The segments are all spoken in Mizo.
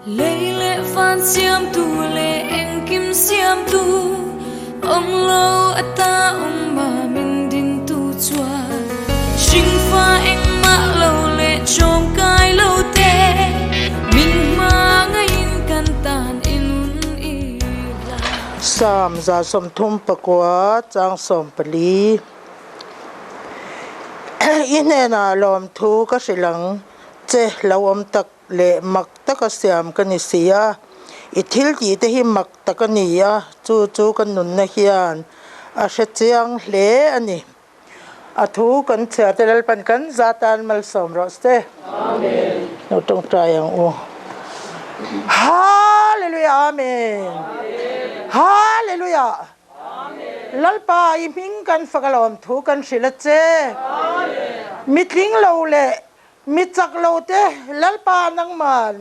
Lei leh van siamtu leh engkim siamtu awm lo ata awm a min dintu chuan hringfa engmah lo leh tlawmkai lo te min hmangaihin kan tan i nun i hla. Psalm 39 chang 14 I hnenah lawmthu ka hrilh ang che lo awm tak leh mak taka siam ka ni si a, i thil tih te hi mak tak a ni a, chu chu ka nunna hian a hre chiang hle a ni. A thu kan chhiar te Lalpan kan za tan malsawm rawh se. Amen. Lo tawngtai ang u. Hallelujah Amen. Hallelujah. Lalpa i hming kan fak alawm thu kan hrilh a che. Mitling lo leh Mi chak lo te, Lalpa nangman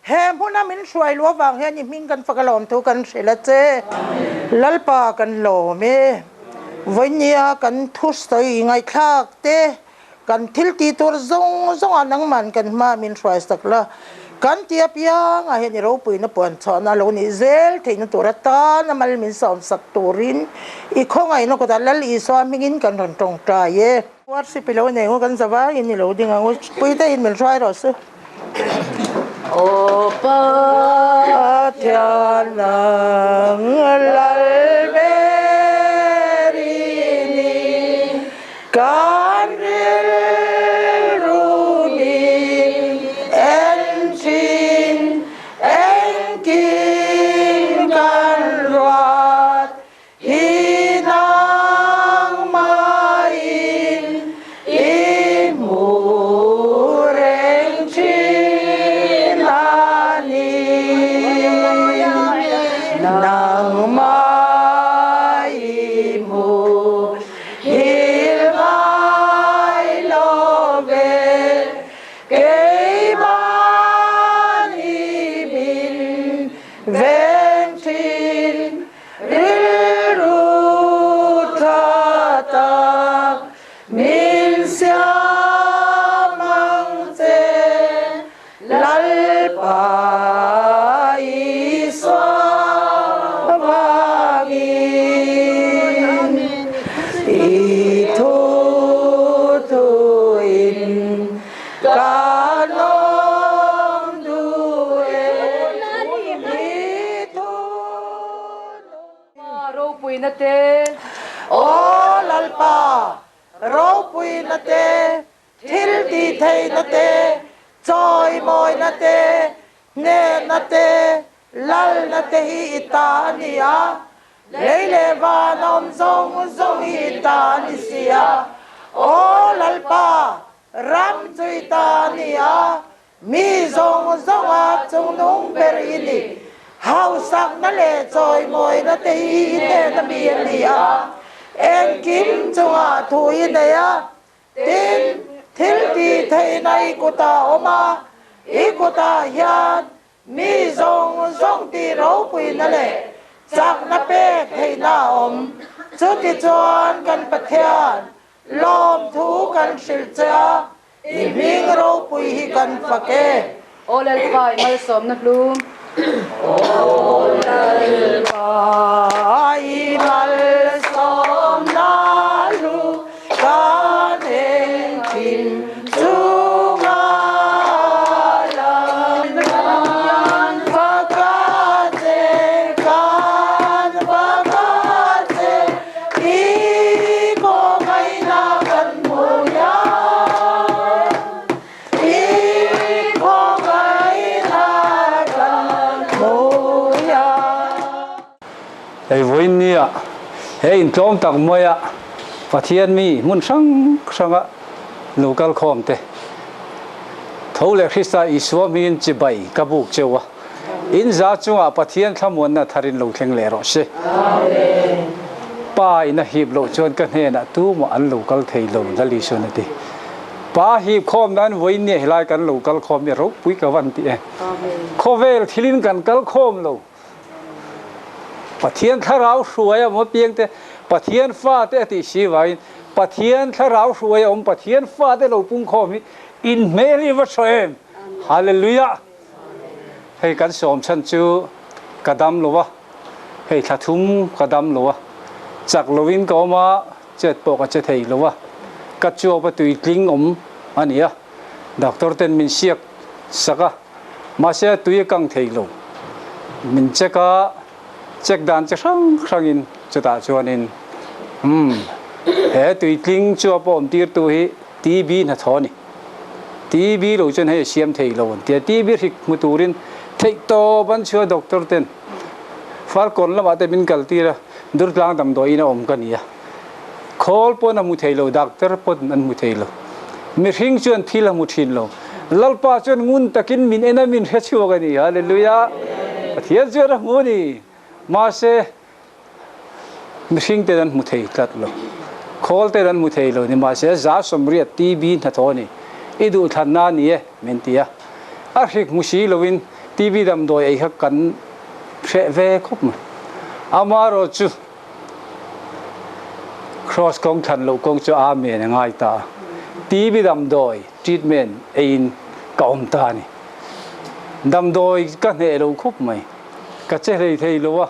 he hmuna min hruai luh avang hian i hming kan fak alawm thu kan hrilh a che. Lalpa kan lawm e. Vawinia kan thu sawi ngaihthlak te, kan thil tih tur zawng zawngah nangman kan hma min hruai sak la, kan ti apiangah hian i ropuina puan chhuahna lo nih zel theihna tur atana mal min sawm sak turin i khawngaihna kutah Lal Isua hmingin kan rawn tawngtai e. Worship i lo nei ngu kan zavai in i lo ding ang u puite in min hruai rawh su. Aw Pathian nang lal ber i ni kan rilru min en thin engkim kan ruat Hi nangmahin i hmu reng thin a ni. Nangmah i hmu hil ngai lo ve, keimahni min veng thin. Rilru tha tak min siam ang che, Lalpa Isua vangin. I thu thuin Ka lawm duh e i thu Pa ropuina te. Aw Lalpa, ropuina te, thil tihtheihna te, chawimawina te, hnehna te, lalna te hi i ta a ni a, lei leh van a awm zawng zawng hi i ta a ni si a. Aw Lalpa, Ram chui ta a ni a, mi zawng zawnga chungnung ber i ni. Hausakna leh chawimawina te hi i hnen a mi a ni a, engkim chungah thu i nei a, tin, thil tih theihna i kutah a awm a, i kutah hian Mi zawng zawng tih ropuina leh chakna pek theihna a awm. Chutichuan kan Pathian lawmthu kan hrilh che a, i hming ropui hi kan fak e. Aw Lalpa, i malsawmna hlu. Aw Lalpa, i malsawmna hlu kan engkim chunga lang kan fak a che, kan fak a che, i khawngaihna kan hmu hian, i khawngaihna kan hmu hian. Hei vawiin nia he intlawm tak maia Pathian mi hmun hrang hranga lo kal khawm te tho leh Krista Isua hmingin chibai ka buk cheu a, in za chungah Pathian thlamuanna tharin lo thleng leh rawh se. Pa in a hip loh chuan ka hnenah tumah an lo kal thei lo, Lal Isuan a ti. Pa hip khawm nan vawiin nia helai kan lo kal khawm hi ropui ka van ti e. Khawvel thilin kan kal khawm lo. Pathian thlarau hruai a awm apiang te, Pathian fate a tih si vangin Pathian thlarau hruai a awm Pathian fate lo pungkhawm hi in hmel hi va tha em! Hallelujah! Hei kan sawm chhan chu ka dam lo a, hei thla thum ka dam lo a, chak loin ka awm a, chet pawh ka che thei lo a, ka chuap a tui tling awm a ni a, doctor ten min siak sak a, mahse a tui a kang thei lo, min check a, check dan chi hrang hrangin chutah chuanin umm he tui tling chuap a awm tirtu hi TB hnathawh a ni. TB lo chuan hei a siam thei lo an ti a, TB hrik hmu turin theih tawp an chhuah doctor ten Falkawn lamah te min kal tir a, Durtlang damdawiin a awm ka ni a, khawl pawn a hmu thei lo, doctor pawn an hmu thei lo, mihring chuan thil a hmu thin lo, Lalpa chuan ngun takin min en a min hre chhuak a ni, Hallelujah! Pathian chuan a hmu a ni, mahse Mihring ten an hmu thei tlat lo. Khawl ten an hmu thei lo ni mahse 180 TB hnathawh a ni. I duhthlanna a ni e, min ti a. A hrik hmu si loin TB damdawi ei kha kan hreh ve khawp mai. Amaherawh chu Cross kawng thlan loh kawng chu Amen a ngai ta a. TB damdawi treatment eiin ka awm ta a ni. Damdawi ka hneh lo khawp mai. Ka che hlei thei lo a.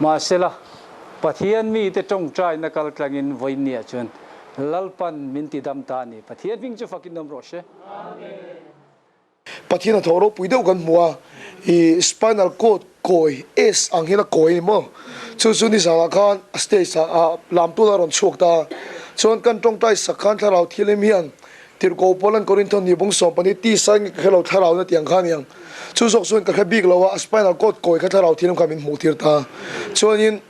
Mahsela, Pathian mite tawngtaina kal tlangin vawiinniah chuan Lalpan min ti dam ta a ni. Pathian hming chu fakin awm rawh se. Pathian a thaw ropui deuh kan hmu a, i spinal cord kawi S ang hian a kawi a ni maw? Chu chu nizanah khan a stage ah a lamtuna a rawn chhuak ta a, chuan kan tawngtai sak khan thlarau thilim hian Tirhkoh Paulan Korinthon ni bung 12 tisa in ka hre lo thlarau na tiang kha aniang. Chu zawk chuan ka hre bik lo a, a spinal cord kawi kha thlarau thianghlim kha min hmuh tir ta. Chuanin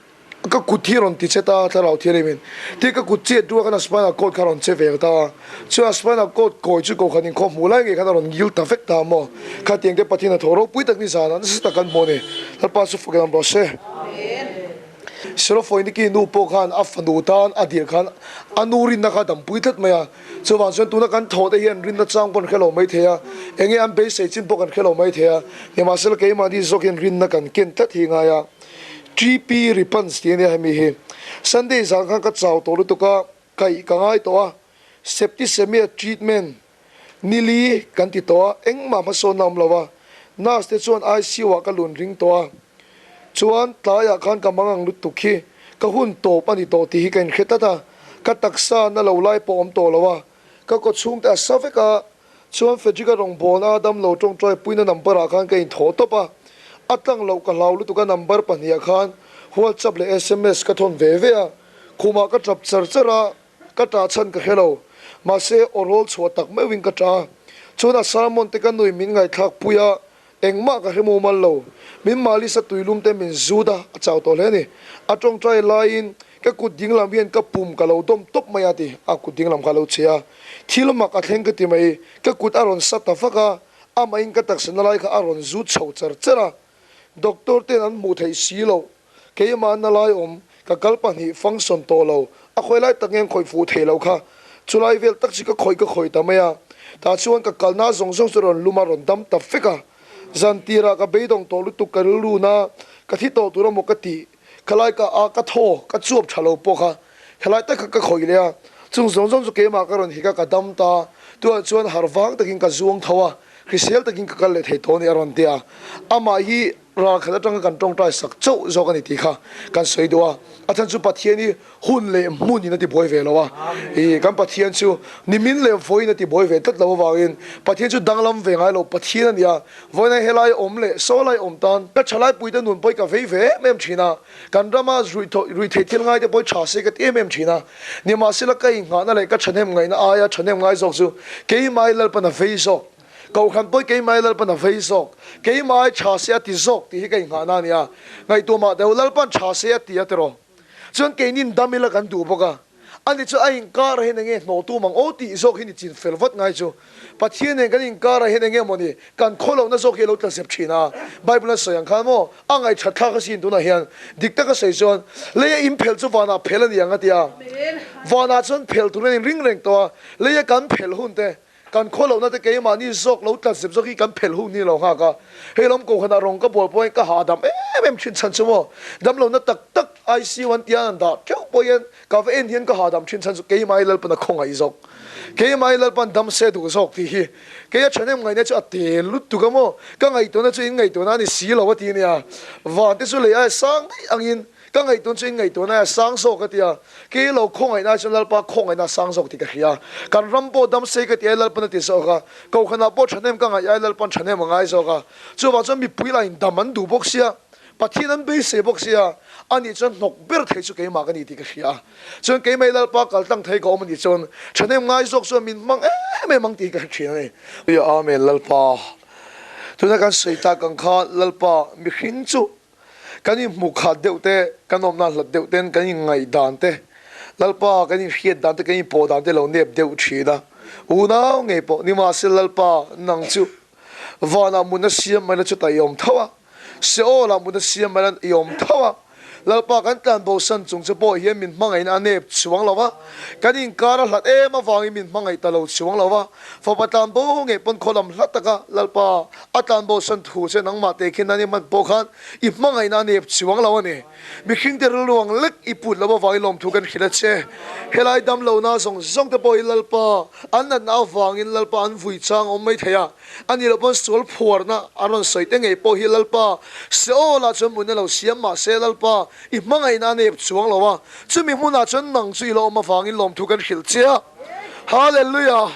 ka kut hi a rawn ti che ta thlarau thianghlimin. Tin ka kut chet ruak khan a spinal cord kha a rawn che ve ta. Chuan a spinal cord kawi chu kohhran inkhawm hmuh lai ngei khan a rawn ngil ta vek ta maw. Khatiang te Pathian a thaw ropui tak ni zanah nasa tak kan hmu a ni. Lalpa chu fak in awm rawh se. Serafoiniki nu pawh khan a fanu tan a dil khan a nu rinna kha a dampui tlat mai a. Chuvang chuan tuna kan thawhte hian rinna chang pawh an hre lo mai thei a, eng nge an beisei chin pawh kan hre lo mai thei a, nimahsela keimahni zawk hian rinna kan ken tlat hi ngai a. TP Ripans tih a nia hemi hi. Sunday zan khan ka chau tawh lutuk a, kaih ka ngai tawh a, septicemia treatment nili kan ti tawh a, engmah hmasawnna a awm lo a, nurse te chuan ICU ah ka lun ring tawh a, chuan tlaiah khan ka mangang lutuk hi ka hun tawp a ni tawh tih hi ka inhre tlat a. Ka taksa na lo lai pawh awm tawh lo a, ka kaw chhungte a sa vek a, chuan Frederick-a rawngbawlna a damlo tawngtai puina number ah khan ka inthawh tawp a, a tlang loh ka hlau lutuk a number pahnih ah khan WhatsApp leh sms ka thawn ve ve a, khumah ka tap char char a, ka tah chhan ka hre lo, mahse aw rawl chhuah tak meuhin ka tah a, chuan a sermon te ka nui min ngaihthlak pui a, Engmah ka hre mumal lo. Min Malisa tuilum te min zut a, a chau tawh hle a ni. A tawngtai laiin ka kut dinglam hian ka pum ka lo dawm tawp mai a ti. A kut dinglam kha a lo che a, thil mak a thleng ka ti mai. Ka kut a rawn sat ta vak a, amahin ka taksa na lai kha a rawn zut chho char char a. Doctor ten an hmuh theih si loh. Keimah na lai awm, ka kal pahnih function tawh lo, a khawi lai tak nge an khawih fuh thei lo kha, chulai vel tak chu ka khawih ka khawih ta mai a, tah chuan ka kalna zawng zawng chu rawn lum a rawn dam ta vek a, zan tirah ka beidawng tawh lutuk ka rilru na ka thi tawh tur amaw ka tih, khalai ka a ka thaw ka chuap tha lo pawh kha khalai tak kha ka khawih leh a, chung zawng zawng chu keimah ka rawn hik a ka dam ta, tunah chuan harh vang takin ka zuang tho a, hrisel takin ka kal leh thei tawh a ni a rawn ti a, amah hi. Ral khat atanga kan tawngtai sak chauh zawk a ni tih kha kan sawi duh a, a chhan chu Pathian hi hun leh hmun in a ti buai ve lo a, ih kan Pathian chu nimin leh vawiin a ti buai ve tlat lo avangin Pathian chu danglam ve ngai lo Pathian a ni a, vawiin helai awm leh sawlai awm tan ka thalai puite nun pawh hi ka vei ve em em thin a, kan rama ruihtheih thil ngai te pawh hi tha se ka ti em em thin a, nimahsela ka inghahna leh ka thahnem ngaihna aia thahnem ngai zawk chu keimah Lalpan a vei zawk. Kohhran pawh keimah Lalpan a vei zawk, keimah ai tha se a ti zawk tih hi ka inghahna a ni a. Ngaihtuah mah deuh, Lalpan tha se a ti a tiraw? Chuan keinin dam ila kan duh bawk a, ani chu a inkar ah hian enge hnawh tum ang aw tih zawk hi ni chin fel vat ngai chu. Pathian nen kan inkar ah hian enge mawni kan khawlohna zawk hi a lo tla zep thin a. Bible a sawi ang khan maw a ngaihthat thlak asin tunah hian dik taka sawi chuan leia in phel chu vanah phel a ni ang a ti a. Vanah chuan phel turin an inring reng tawh a, leia kan phel hun te Kan khaw lohna te keimahni zawk lo tlat zep zawk hi kan phelh hun hi lo nghak a, hei lam kohhranah rawng ka bawl pawhin ka hahdam em em thin chhan chu maw, damlohna tak tak ICU an tia an dah teuh pawh hian ka va en hian ka hahdam thin chhan chu keimah hi Lalpana khawngaih zawk. Keimah hi Lalpan dam se duh zawk tih hi kei a thahnem ngaihna chu a tel lutuk a maw? Ka ngaihtuahna chu in ngaihtuahna a ni si lo a ti nia. Van te chu lei aia sang daih angin ka ngaihtuahna chu in ngaihtuahna aia sang zawk a ti a. Kei lo khawngaihna ai chuan Lalpa khawngaihna a sang zawk tih ka hria. Kan ram pawh dam se ka ti ai Lalpan a ti zawk a. Kohhranah pawh thahnem ka ngaih ai Lalpan thahnem a ngai zawk a. Chuvang chuan mipui lah in dam an duh bawk sia. Pathian an beisei bawk sia, ani chuan hnawk ber thei chu keimah ka ni tih ka hria a. Chuan keimah i Lalpa kal tlang thei ka awm a nih chuan thahnem ngai zawk chuan min hmang em em ang tih ka hre thin a ni. Amen Lalpa, tuna kan sawi tak ang kha Lalpa mihring chu kan inhmuh khat deuh te, kan awmna hlat deuh ten kan inngaih dan te, Lalpa kan inhriat dan te, kan inpawh dan te lo nep deuh thin a. Unau ngei pawh nimahsela Lalpa nang chu vanah mutna siam mai la chutah i awm tho a. Seol-ah mut a siam mai lan i awm tho a, Lalpa kan tlan bosan chung che pawh hian min hmangaihna a nep chuang lo va, kan inkar a hlat em avangin min hmangaih ta lo chuang lo va, fapa tlan bo ngei pawn khaw lam hla taka Lalpa a tlan bosan thu che nangmah te khin nan i hman pawh khan i hmangaihna a nep chuang lo a ni. Mihring te rilru ang lek i put lo avangin lawmthu kan hrilh a che. Helai damlohna zawng zawng te pawh hi Lalpa an natna avangin Lalpa an vui chang a awm mai thei a. A nih loh pawn sual phuarna a rawn sawi te ngei pawh hi Lalpa Seol-ah chuan hmun a lo siam mah se Lalpa i hmangaihna a nep chuang lo a, chumi hmunah chuan nang chu i lo awm avangin lawmthu kan hrilh che a. Hallelujah!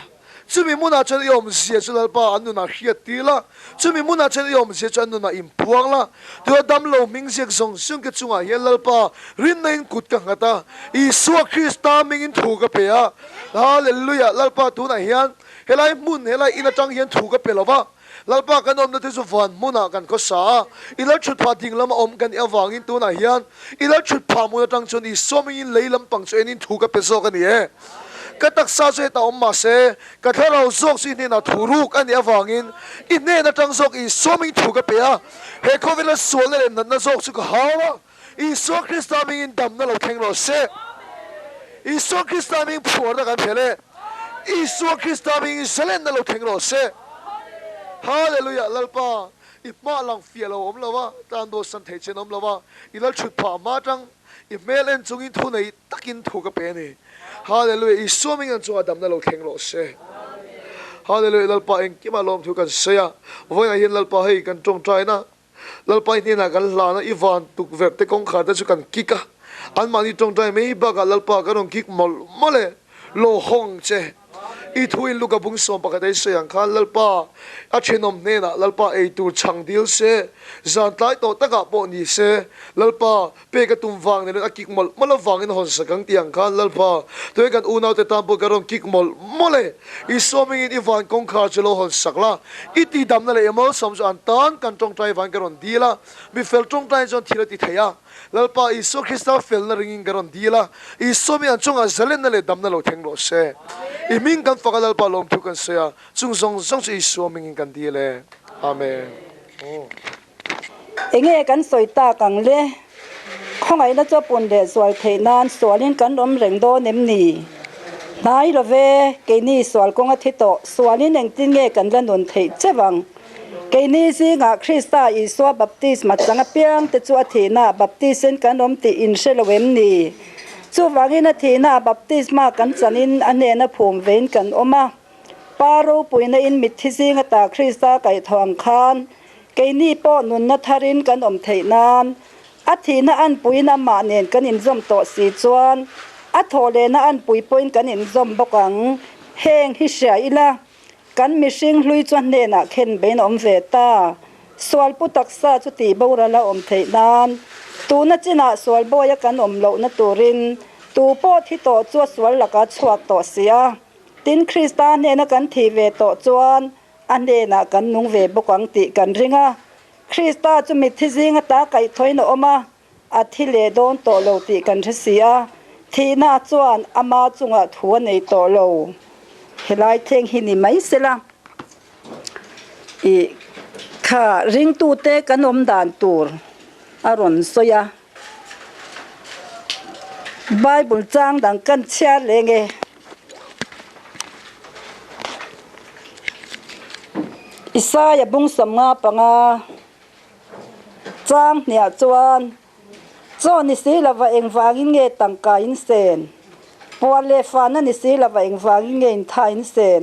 Chumi hmunah chuan i awmzia chu Lalpa an nunah hriat tir la, chumi hmunah chuan i awmzia chu an nunah inpuang la. Tuna damlo hming ziak zawng zawng te chungah hian Lalpa rinna-in kut ka nghat a, Isua Krista hmingin thu ka pe a. Hallelujah! Lalpa tunah hian Helai hmun, helai in atang hian thu ka pe lo va, Lalpa kan awmna te chu van hmunah kan khawsa a, i lal thut phah ding lama awm kan nih avangin tunah hian i lal thut phah hmun atang chuan Isua mingin lei lampang chu enin thu ka pe zawk a ni e. Ka taksa chu hetah awm mah se, ka thlarau zawk chu i hnenah thu ruk a nih avangin i hnen atang zawk Isua mingin thu ka pe a, he khawvela sualna leh natna zawk chu ka hau a. Isua Krista hmingin damna lo thleng rawh se. Isua Krista hming phuarna kan hre leh. Isua Krista hmingin zalenna lo thleng rawh se. Hallelujah Lalpa i hma lang fiah lo awm lo a, tan dawhsan thei chen awm lo a, i lal thut phah hma atang i hmel en chungin thu nei takin thu ka pe a ni. Hallelujah Isua hming an chungah damna lo thleng rawh se. Hallelujah Lalpa engkimah lawmthu kan sawi a, vawiinah hian Lalpa hei kan tawngtaina Lalpai hnenah kan hlan a, i van tukverh te kawngkhar te chu kan kik a, anmahni tawngtai mai bakah Lalpa kan rawn kik mawlh mawlh e, lo hawng che. I thu in Luka bung 11 ei sawi ang khan Lalpa a thenawm hnenah Lalpa ei tur chhang dil se, zan tlai tawh takah pawh ni se, Lalpa Pek a tum vang nen a kik mawlh mawlh avangin a hawn sak ang tih ang khan Lalpa, tunge kan unaute tan pawh ka rawn kik mawlh mawlh e. Isua hmingin i van kawngkhar chu lo hawn sak la, i tihdamna leh i malsawm chu an tan kan tawngtai vangin ka rawn dil a, mi fel tawngtaiin chuan thil a ti thei a. Lalpa Isua Krista felna ringin ka rawn dil a, Isua hming an chungah zalenna leh damna lo thleng rawh se. I hming kan fak a Lalpa lawmthu kan sawi a, chung zawng zawng chu Isua hmingin kan dil e. Amen. Enge kan sawi tak ang le? Khawngaihna chu a pun leh zual theih nan sualin kan awm reng dawn em ni? Hnai lo ve, keini sual kawng a thi tawh, sualin engtin nge kan la nun theih cheu ang? Keini zingah Krista Isua baptisma chang apiang te chu a thihnaah baptisin kan awm tih in hre lo em ni? Chuvangin a thihnaah baptisma kan chanin a hnena phum vein kan awm a. Pa ropuina in mitthi zing ata Krista kaihthawh ang khan keini pawh nunna tharin kan awm theih nan a thihna anpuiin amah nen kan inzawm tawh si chuan a thawh lehna anpui pawhin kan inzawm bawk ang. Heng hi hria ila kan mihring hlui chu a hnenah khen bein a awm ve ta. Sualpu taksa chu tih boral a awm theih nan tuna chinah sual bawia kan awm lohna turin tu pawh thi tawh chu a sual lakah chhuak tawh si a. Tin, Krista hnena kan thih ve tawh chuan a hnenah kan nung ve bawk ang tih kan ring a. Krista chu mitthi zing ata kaihthawin a awm a, a thi leh dawn tawh lo tih kan hre si a. Thihna chuan ama chungah thu a nei tawh lo. Helai thleng hi ni mai sela. Ih, kha ringtute kan awm dan tur a rawn sawi a. Bible chang dang kan chhiar leng e. Isaiah bung 55 chang hniah chuan, Chaw ni si lova engvangin nge tangka in sen? Puar leh fahna ni si lova engvangin nge in tha in sen?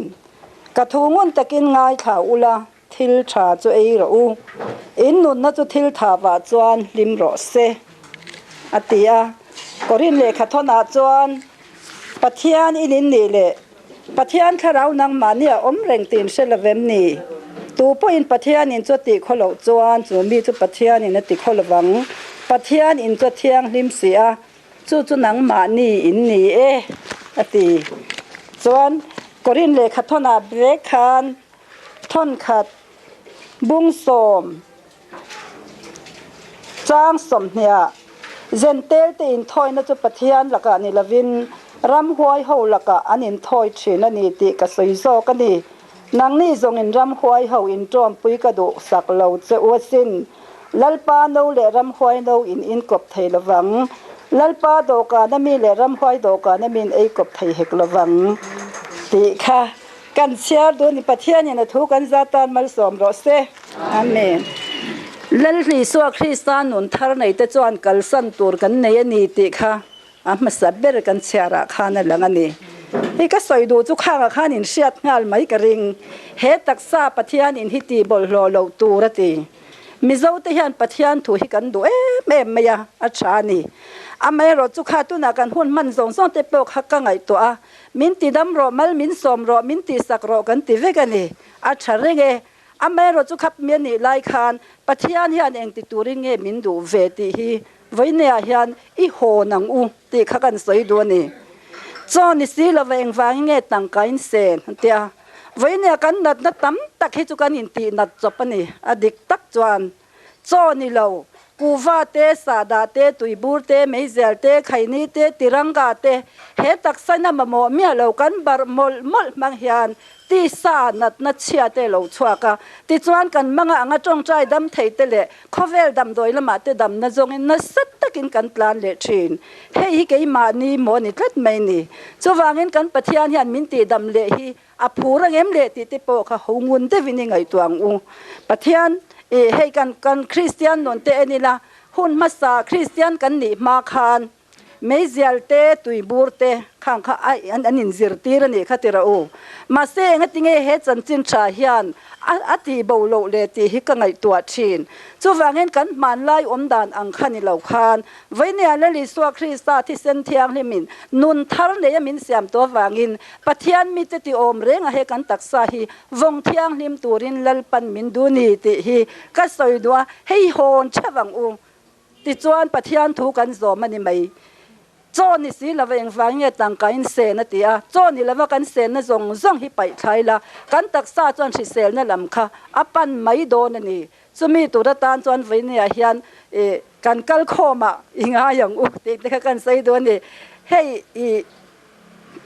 Ka thu ngun takin ngaithla ula, thil tha chu ei rawh u. In nunna chu thil tha vah chuan hlim rawh se, a ti a. Korin lehkha thawnah chuan, Pathian in in nih leh Pathian thlarau nangmahni a awm reng tih in hre lo vem ni? Tu pawhin Pathian in chu a tih khaw loh chuan chu mi chu Pathian in a ti khaw lovang. Pathian in chu a thianghlim si a, Chu chu nangmahni in ni e, a ti. Chuan Korin lehkha thawnah brek khan thawnkhat bungsawm chang sawmhniah Zentel te inthawina chu Pathian lakah ni lovin ramhuai ho lakah an inthawi thin a ni tih ka sawi zawk a ni. Nangni zawngin ramhuai ho inṭawmpui ka duhsak lo che u asin. Lalpa no leh ramhuai no in inkawp thei lovang. Lalpa dawhkana mi leh ramhuai dawhkana mi in eikawp thei hek lovang tih kha kan chhiar duh a ni. Pathianin a thu kan za tan malsawm rawh se. Amen. Lalhlisua Krista nun thar nei te chuan kalsan tur kan nei a ni tih kha A hmasa ber kan chhiarah khan a lang a ni. Hei ka sawi duh chu khangah khan in hriat nghal mai ka ring. He taksa Pathian in hi tih bawlhhlawh loh tur a ti. Mizo te hian Pathian thu hi kan duh em em mai a, a tha a ni. Amaherawh chu kha tunah kan hun hman zawng zawng te pawh kha ka ngaihtuah a, min ti dam rawh, mal min sawm rawh, min tihsak rawh kan ti vek a ni. A tha reng e. Amaherawh chu khap mi a nih lai khan Pathian hian engti turin nge min duh ve tih hi Vawineah hian i hawn ang u tih kha kan sawi duh a ni. Chaw ni si lova engvangin nge tangka in sen an ti a. Vawineah kan natna tam tak hi chu kan intih nat chawp a ni. A dik tak chuan chaw ni lo, kuhva te, sahdah te, tuibur te, meizial te, khaini te, tiranga te, he taksaina mamawh miah lo kan barh mawlh mawlh hmang hian Tisa natna chhia te lo chhuak a, tichuan kan manga anga tawngtai dam thei te leh khawvel damdawi lamah te damna zawngin nasa takin kan tlan leh thin. Hei hi keimahni maw ni tlat mai ni. Chuvangin kan Pathian hian min tihdam leh hi a phur angem leh tih te pawh kha ho ngun deuhin i ngaihtuah ang u. Pathian ih hei kan kan Kristian nun te en ila, hun hmasa Kristian kan nih hma khan, Meizial te, tuibur te khang kha a an inzirtir a nih kha ti rawh u. Mahse engatinge he chanchin tha hian a a tih bo loh le tih hi ka ngaihtuah thin. Chuvangin kan hmanlai awm dan ang kha ni lo khan Vainia Lal Isua Krista thisen thianghlimin nun thar neia min siam tawh avangin Pathian mite ti awm reng a he kan taksa hi vawng thianghlim turin Lalpan min duh ni tih hi ka sawi duh a, hei hawn theuh ang u. Tichuan Pathian thu kan zawm a ni mai. Chaw ni si lova engvang nge tangka in sen a ti a, chaw ni lova kan senna zawng zawng hi paih thlai la, kan taksa chuan hriselna lam kha a pan mai dawn a ni. Chumi tur atan chuan vawinia hian ih kan kal khawmah i ngai ang u tih te kha kan sawi duh a ni. Hei ih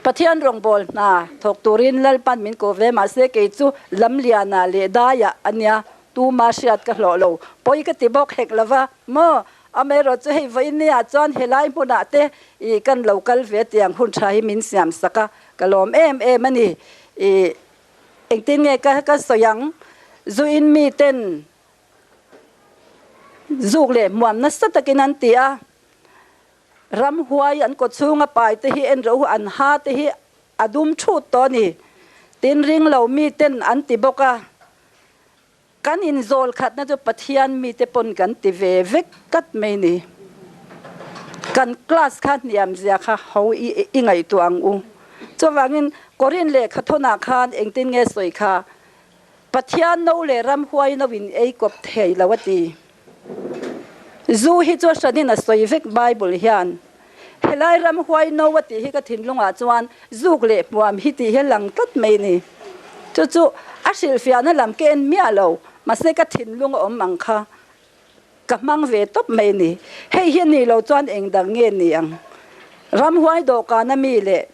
Pathian rawngbâwl hna thawk turin Lalpan min ko ve mahse kei chu Lamliana leh Daiah a nia, tuma hriat ka hlawh lo. Pawi ka ti bawk hek lo va maw? Amaherawh chu hei vawinia chuan helai hmunah te ih kan lo kal ve tiang hun tha hi min siam sak a, ka lawm em em a ni. Ih engtin nge ka ka sawi ang? Zuin miten zuk leh hmuam nasa takin an ti a. Ramhuai an kaw chhunga pai te hi en rawh u, an ha te hi a dum thut tawh a ni. Tin ring lo mi ten an ti bawk a, kan inzawl khatna chu Pathian mi te pawn kan ti ve vek tlat mai ni. Kan class kha hniam zia kha ho i i ngaihtuah ang u. Chuvangin Korin lehkha thawnah khan engtin nge sawi kha, Pathian no leh ramhuai no in ei kawp thei lo a ti. Zu hi chu a hranin a sawi vek Bible hian. Helai ramhuai no a tih hi ka thinlungah chuan zuk leh hmuam hi tih hi a lang tlat mai ni. Chu chu a hrilhfiahna lam ka en miah lo, mahse ka thinlung a awm ang kha ka hmang ve tawp mai ni. Hei hi a nih loh chuan eng dang nge ni ang? Ramhuai dawhkana mi leh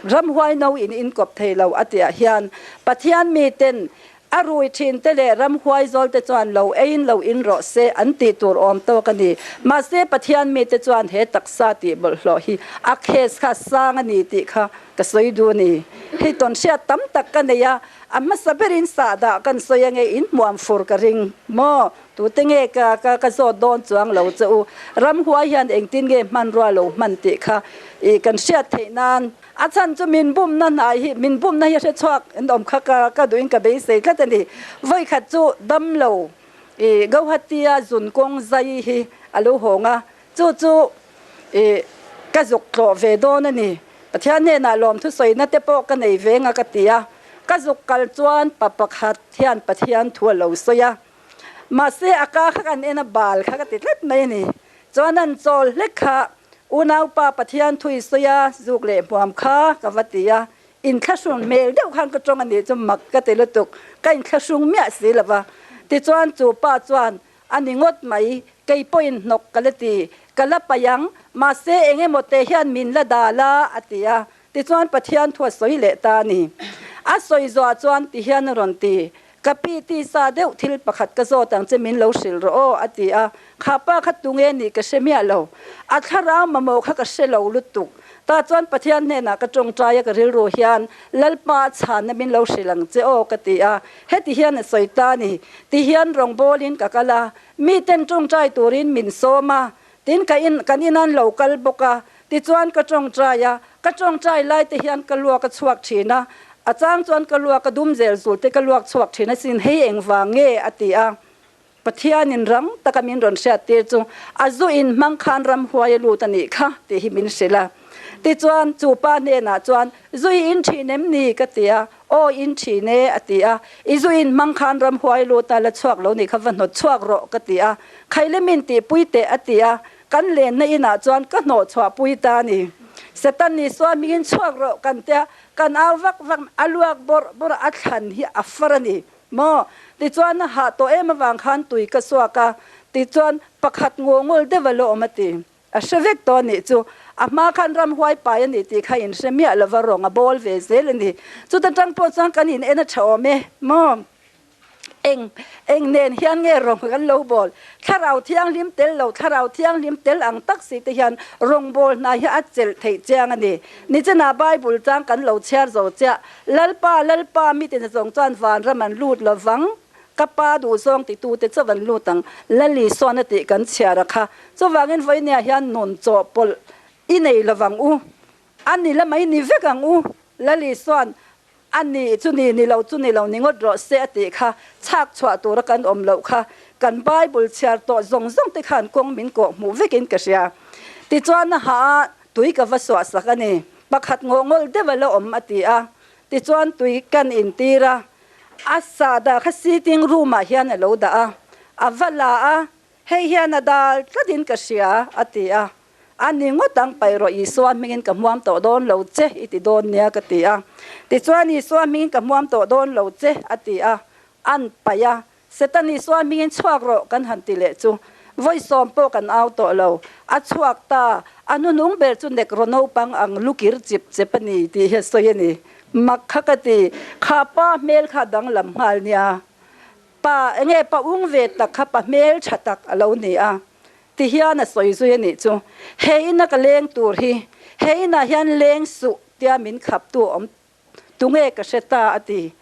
Ramhuai no in inkawp thei lo a tihah hian Pathian miten a rui thin te leh ramhuai zawl te chuan lo eiin lo in rawh se an tih tur awm tawk a ni. Mahse Pathian mite chuan he taksa tih bawlhhlawh hi a case kha sang a ni tih kha ka sawi duh a ni. Hei tawn hriat tam tak ka nei a, a hmasa berin sahdah kan sawi ange in hmuam fur ka ring maw? Tute nge ka ka ka zawt dawn chuang lo che u. Ramhuai hian engtin nge hmanrua lo hman tih kha ih kan hriat theih nan A chhan chu min bumna hnai hi, min bumna hi a hre chhuak in awm kha ka ka duhin ka beisei tlat a ni. Vawikhat chu damlo i Gauhati-a zun kawng zai hi a lo hawng a, chu chu i ka zuk tlawh ve dawn a ni. Pathian hnenah lawmthu sawina te pawh ka nei ve nga ka ti a, ka zuk kal chuan pa pakhat hian Pathian thu a lo sawi a. Mahse a ka kha kan en a bal kha ka ti tlat mai a ni. Chuan an chawl hlek kha unaupa Pathian thu i sawi a, zuk leh hmuam kha ka va ti a, inthlahrung hmel deuh khan ka tawng a nih chu mak ka ti lutuk, ka inthlahrung miah si lo va. Tichuan chu pa chuan a ni ngawt mai, kei pawhin hnawk ka la ti, ka la paih ang, mahse eng emaw te hian min la dal a, a ti a. Tichuan Pathian thu a sawi leh ta a ni. A sawi zuah chuan ti hian a rawn ti, Ka pi tisa deuh thil pakhat ka zawt ang che min lo hrilh rawh aw, a ti a. Kha pa kha tunge nih ka hre miah lo. A thlarau mamawh kha ka hre lo lutuk. Tah chuan Pathian hnenah ka tawngtai a ka rilru hian Lalpa a chhanna min lo hrilh ang che aw ka ti a. Heti hian a sawi ta a ni. Ti hian rawngbawlin ka kal a, miten tawngtai turin min sawm a. Tin, ka in, kan in an lo kal bawk a, tichuan ka tawngtai a, ka tawngtai lai te hian ka luak a chhuak thin a, a chang chuan ka luak a dum zel zul te ka luak chhuak thin asin, hei engvang nge? a ti a. Pathianin rang taka min rawn hriat tir chu a zu in hmang khan ramhuai a lut a nih kha tih hi min hrilh a. Tichuan, chu pa hnenah chuan, Zu i in thin em ni? ka ti a. Aw in thin e, a ti a. I zu in hmang khan ramhuai lut a la chhuak lo nih kha va hnawt chhuak rawh, ka ti a. Khaile min tihpui teh, a ti a. Kan lenna inah chuan ka hnawh chhuah pui ta a ni. Satan ni sual hmingin chhuak rawh kan tia, kan au vak vak, a luak bawrh bawrh a, a thlan hi a far a ni maw? Tichuan a hah tawh em avang khan tui ka suak a, tichuan pakhat ngawngawl deuh a la awm a ti. A hre vek tawh a nih chu. A hma khan ramhuai pai a nih tih kha in hre miah lova rawng a bawl ve zel a ni. Chuta tang pawh chuan kan in en a tha awm e maw? Eng eng nen hian nge rawng kan lo bawl? Thlarau thianghlim tel lo, thlarau thianghlim tel ang tak si te hian rawng bawl hna hi a chelh theih chiang a ni. Nichina Bible chang kan lo chhiar zo chiah, Lalpa, Lalpa, mitin zawng chuan vanram an lut lovang. Ka pa duhzawng titute chauh an lut ang, Lali sawn a tih kan chhiar a kha. Chuvangin vawinia hian nun chawhpawlh i nei lovang u, a ni la mai ni vek ang u, Lali sawn a ni chu ni, ni lo chu ni lo ni ngawt rawh se a tih kha chhak chhuah tura kan awm loh kha kan Bible chhiar tawh zawng zawng te khan kawng min kawh hmuh vekin ka hria. Tichuan a ha a tui ka va suah sak a ni, pakhat ngawhngawl deuh a la awm a ti a, tichuan tui kan intir a, A sahdah kha sitting room ah hian a lo dah a, a va la a, hei hian a dal tlatin ka hria, a ti a. A ni ngawt ang paih rawh Isua hmingin ka hmuam tawh dawn lo che i ti dawn nia ka ti a. Tichuan Isua hmingin ka hmuam tawh dawn lo che a ti a, an paih a. Satan Isua hmingin chhuak rawh kan han ti leh chu vawi sawm pawh kan au tawh lo. A chhuak ta, a hnunung ber chu nek raw naupang ang lukir chip chep a ni tih hi a sawi a ni. Mak kha ka ti, kha pa hmel kha danglam nghal nia. Pa enge pa ung ve tak kha pa hmel tha tak a lo ni a. Ti hian a sawi zui a nih chu. He ina ka leng tur hi, he inah hian leng suh tia min khaptu awm tunge ka hre ta a ti.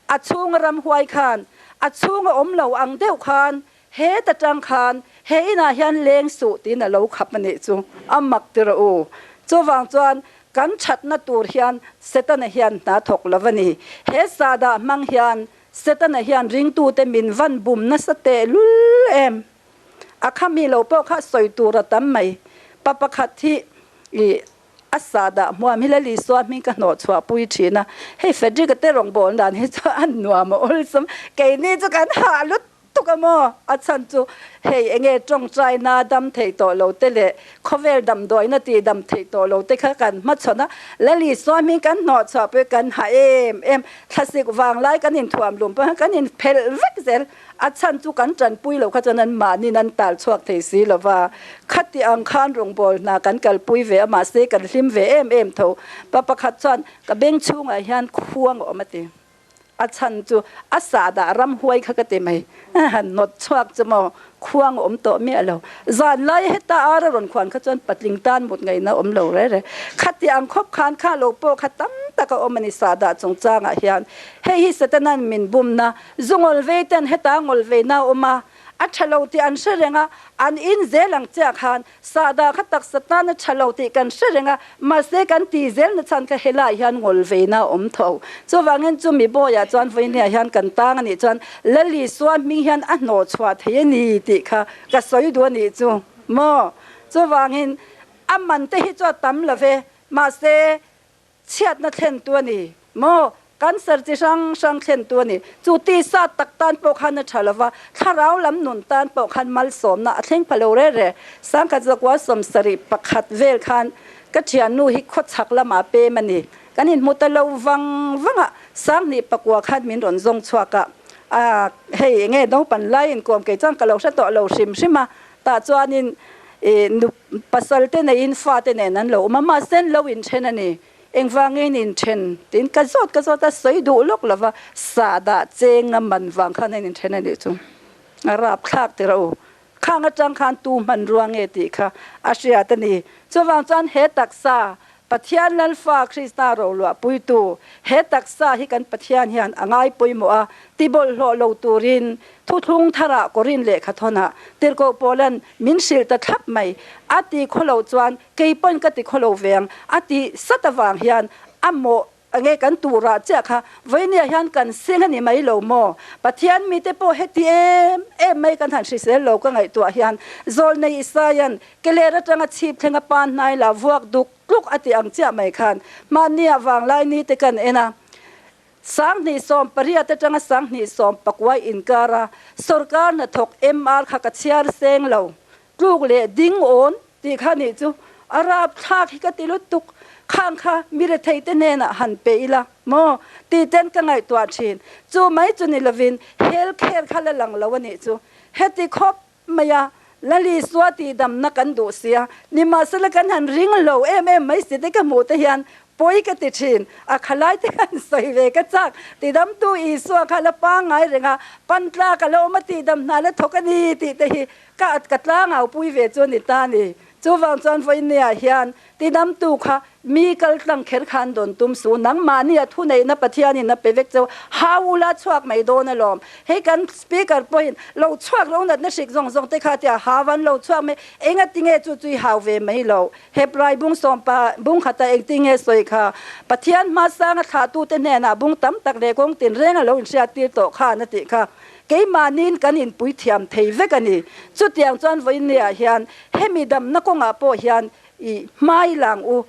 A chhunga ramhuai khan, a chhunga awm lo ang deuh khan Heta tang khan he inah hian leng suh tiin a lo khap a nih chu a mak ti rawh u. Chuvang chuan kan thatna tur hian Setana hian hna thawk lo a ni. He sahdah hmang hian Setana hian ringtute min van bum nasa teh lul em. A khami lo pawh kha sawi tur a tam mai. Pa pakhat hi i A sa dah hmuam hi Lali Sua hming ka hnawh chhuah pui thin a, hei Frederick-a te rawngbâwl dan hi chu a nuam a awlsam, keini chu kan hah lutuk a maw? A chhan chu hei eng nge tawngtaina dam thei tawh lo te leh khawvel damdawiina tih dam thei tawh lo te kha kan hmachhawn a, Lali Sua hming kan hnawh chhuah pui kan hah em em, thlasik vanglai kan inthuam lum pawh hian kan inphelh vek zel. A chhan chu kan tanpui lo kha chuan an mahniin an tal chhuak thei si lo va, khati ang khan rawngbâwl hna kan kalpui ve a, mahse kan hlim ve em em tho. Pa pakhat chuan ka beng chhungah hian khuang a awm a ti. A chhan chu a sahdah ramhuai kha ka ti mai. Han hnawt chhuak chu maw khuang a awm tawh miah lo. Zan lai heta ar a rawn khuan kha chuan patling tan mut ngaihna a awm lo reh reh. Khati ang khawp khan kha lo pawh kha tam tak a awm a ni sahdah chungchangah hian. Hei hi Setana'n min bumna Zu ngawl vei ten heta ngawl veina a awm a, A tha lo tih an hre reng a, an in zel ang chiah khan sahdah kha taksa tan a tha lo tih kan hre reng a, mahse kan ti zel na chhan kha helaiah hian ngawl veina a awm tho. Chuvangin chumi bawiah chuan vawinia hian kan tang a nih chuan Lal Isua hming hian a hnawh chhuah thei a ni tih kha ka sawi duh a nih chu maw? Chuvangin a man te hi chu a tam lo ve, mahse Chhiatna thlentu a ni maw? Cancer chi hrang hrang thlentu a ni. Chu tisa tak tan pawh khan a tha lo va, thlarau lam nun tan pawh khan malsawmna a thleng pha lo re re. Sangkhat zakua 71 vel khan ka thiannu hi khawchhak lamah pem a ni. Kan inhmu ta lo vang vang a, 2009 khan min rawn zawng chhuak a, a hei enge naupan lai inkuam kei chuan ka lo hre tawh lo hrim hrim a, tah chuanin i nu Pasal te neiin fate nen an lo awm a, mahse an lo inthen a ni. Engvangin inthen? Tiin ka zawt ka zawt a, sawi duh lawk lo va, sahdah cheng a man vang khan an inthen a nih chu. A rapthlak ti rawh u. Khang atang khan tu hmanrua nge tih kha a hriat a ni. Chuvang chuan he taksa Pathian Lalfa Krista roluah puitu, he taksa hi kan Pathian hian a ngai pawimawh a, ti bawlhhlawh lo turin thuthlung tharah Korin lehkha thawnah tirhkoh Paulan min hrilh ta thlap mai. A ti khawlo chuan kei pawn ka ti khawlo ve ang a ti sat avang hian a mawh nge kan turah chiah kha vawinia hian kan seng a ni mai lo maw? Pathian mite pawh heti em em mai kan han hrisel lo ka ngaihtuah hian Zawlnei Isaia'n Keler atanga chhip thleng a pan hnai la vuak duk tluk a tih ang chiah mai khan hmannia vanglai ni te kan en a. 2018 atanga 2019 inkara sorkar hnathawk MR kha ka chhiar seng lo tluk leh ding awn tih kha nih chu a rapthlak hi ka ti lutuk khang kha mi rethei te hnenah han pe ila maw tih ten ka ngaihtuah thin. Chu mai chu ni lovin health care kha la lang lo a nih chu heti khawp mai a, Lali Sua tih damna kan duh sia, nimahsela kan han ring lo em em mai si te ka hmuh te hian pawi ka ti thin, a khalai te han sawi ve ka chak, tidamtu Isua kha la pangngai reng a, pan tlak a la awm a tihdam hna la thawk a ni tih te hi ka ka tlangau pui ve chu a ni ta a ni. Chuvang chuan vawinia hian Tidamtu kha mi kal tlang kher khan dawn tum su, nangmahni a thuneihna Pathianin a pe vek cheu, hau ula chhuak mai dawn alawm. Hei kan Speaker pawhin lo chhuak lo natna hrik zawng zawng te kha tia hau an lo chhuak mai, engatinge chu chui hau ve mai lo. Hebrai bung sawmpa bung khata engtinge sawi kha Pathian hmasanga thlahtute hnenah bung tam tak leh kawng tinreng a lo inhriattir tawh khan a tih kha. Keimahniin kan inpui thiam thei vek a ni. Chutiang chuan vawinia hian hemi damna kawngah pawh hian I hmai lang u.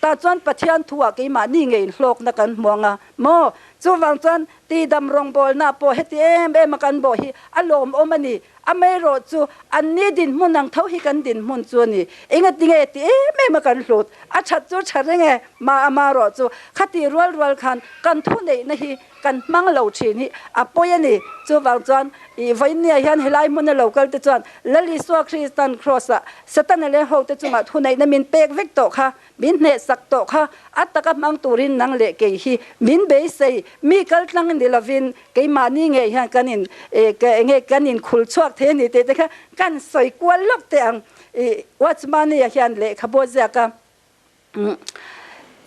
Tah chuan Pathian thuah keimahni ngei hlawkna kan hmu ang a maw? Chuvang chuan tidam rawngbawlna pawh heti em em a kan bawh hi a lawmawm a ni. Amaherawh chu anni dinhmun ang tho hi kan dinhmun chu a ni. Engatinge ti em em a kan hlut? A that chu tha reng e, mah amaherawh chu khati rual rual khan kan thuneihna hi Kan hmang lo thin hi a pawi a ni. Chuvang chuan i vawinia hian helai hmuna lo kal te chuan Lal Isua Kristan Kraws-ah Setana leh hote chungah thuneihna min pek vek tawh kha, min hnehsak tawh kha, a taka hmang turin nang leh kei hi min beisei. Mi kal tlang ni lovin keimahni ngei hian kan in enge kan inkhul chhuak thei a ni tih te kha kan sawi kual lawk teh ang. I Watchman-a hian lehkhabu a ziak a.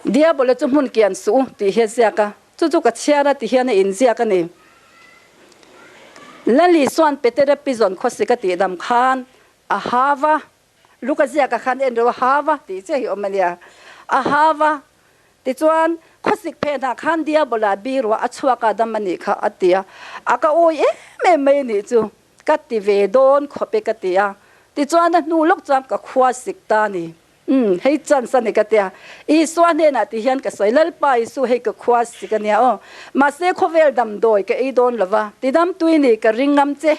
Diabola chu hmun kian suh u tih hi a ziak a, chu chu ka chhiar a ti hian a inziak a ni. Lali chuan Petera pizawn khawsik a tihdam khan a hau a, Luka ziakah khan en reuh a hau a tih chiah hi awm a nia, a hau a, tichuan khawsik phenah khan Diabola biruah a chhuak a dam a nih kha a ti a, a ka awi em em mai a nih chu. Ka ti ve dawn khawp e ka ti a, tichuan a hnu lawk chuan ka khua sik ta a ni. Umm, hei chance a ni ka tia. Isua hnenah ti hian ka sawi, Lalpa Isu hei ka khua sik a nia aw. Mahse khawvel damdawi ka ei dawn lo va, tidam tui ni ka ring ngam che.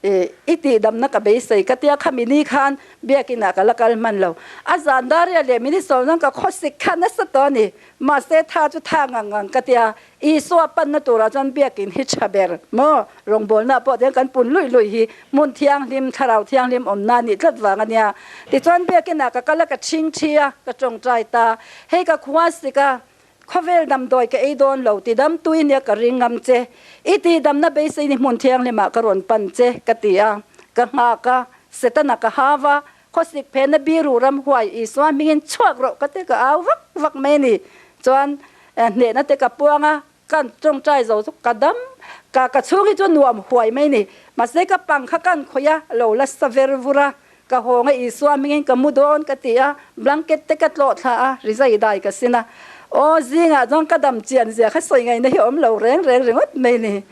I, i tihdamna ka beisei ka tia khami ni khan biakinah ka la kal hman lo. A zan daria leh minister nang ka khaw sik kha nasa tawh a ni. Mahse tha chu tha ngang ngang ka tia. Isua panna turah chuan biakin hi tha ber maw? Rawngbawlna pawh tiang kan pun luih luih hi hmun thianghlim, thlarau thianghlim awmna a nih tlat vang a nia. Tichuan biakinah ka kal a, ka chhing thi a, ka tawngtai ta. Hei ka khua sik a, khawvel damdawi ka ei dawn lo, tidam tui nia ka ring ngam che. I tihdamna beisei ni hmun thianghlimah ka rawn pan che, ka ti a. Ka nghak a, Setana ka hau a, khawsik phena biru ram huai Isua hmingin chhuak rawh ka ti ka au vak vak mai a ni. Chuan hnehna te ka puang a. Kan tawngtai zo chu ka dam ka ka chhung hi chu nuam huai mai ni. Mahse ka pang kha kan khawih a, lo la sa ver vur a, ka hawng a Isua hmingin ka mu dawn ka ti a, blanket te ka tlawh thla a, rizai dai ka sin a. Aw zingah chuan ka dam chian zia kha sawi ngaihna hi a awm lo reng reng ringawt mai ni.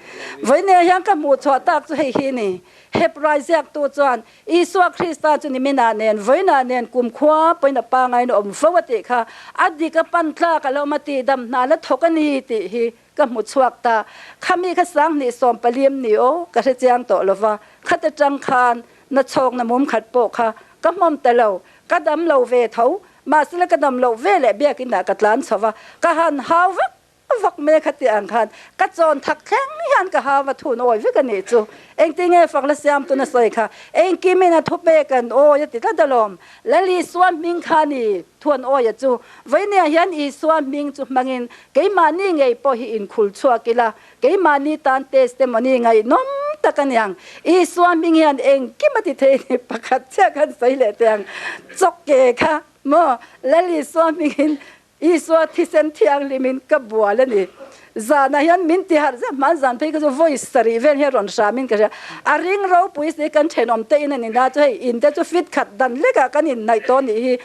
Vawinia hian ka hmuh chhuah tak chu hei hi ni. Hebrai ziaktu chuan Isua Krista chu niminah nen, vawiinah nen kumkhua pawhin a pangain a awm fo a tih kha a dik a pan tlak a lo awm a tih dam hna la thawk a ni tih hi ka hmu chhuak ta. Khami kha sanghnih sawm pali em ni aw ka hre chiang tawh lo va, khata tang khan na chhawkna mum khat pawh kha ka hmawm ta lo, ka dam lo ve tho, mahsela ka dam loh ve leh biakinah ka tlan chho va, ka han hau vak Vak mai kha tih ang khan ka chawn thak thleng hian ka hau va thun awi vek a nih chu. Engtin nge fak la siam tuna sawi kha engkim in a thu pek an awi a ti tlat alawm. Lal Isua hming kha ni thuan awi a chu. Vawinia hian Isua hming chu hmangin keimahni ngei pawh hi inkhul chhuak ila keimahni tan testimony ngaihnawm tak a niang. Isua hming hian engkim a ti thei ni pakhat chiah khan sawi leh teh ang. Chawkke kha maw Lal Isua hmingin Isua thisen thianghlimin ka bual a ni. Zanah hian min ti harh zet hman zan phei kha chu vawi sarih vel hian rawn hramin ka hria. A ring ropui si kan thenawm te in a ni na chu hei in te chu fit khat dan hlekah kan inhnaih tawh nih hi.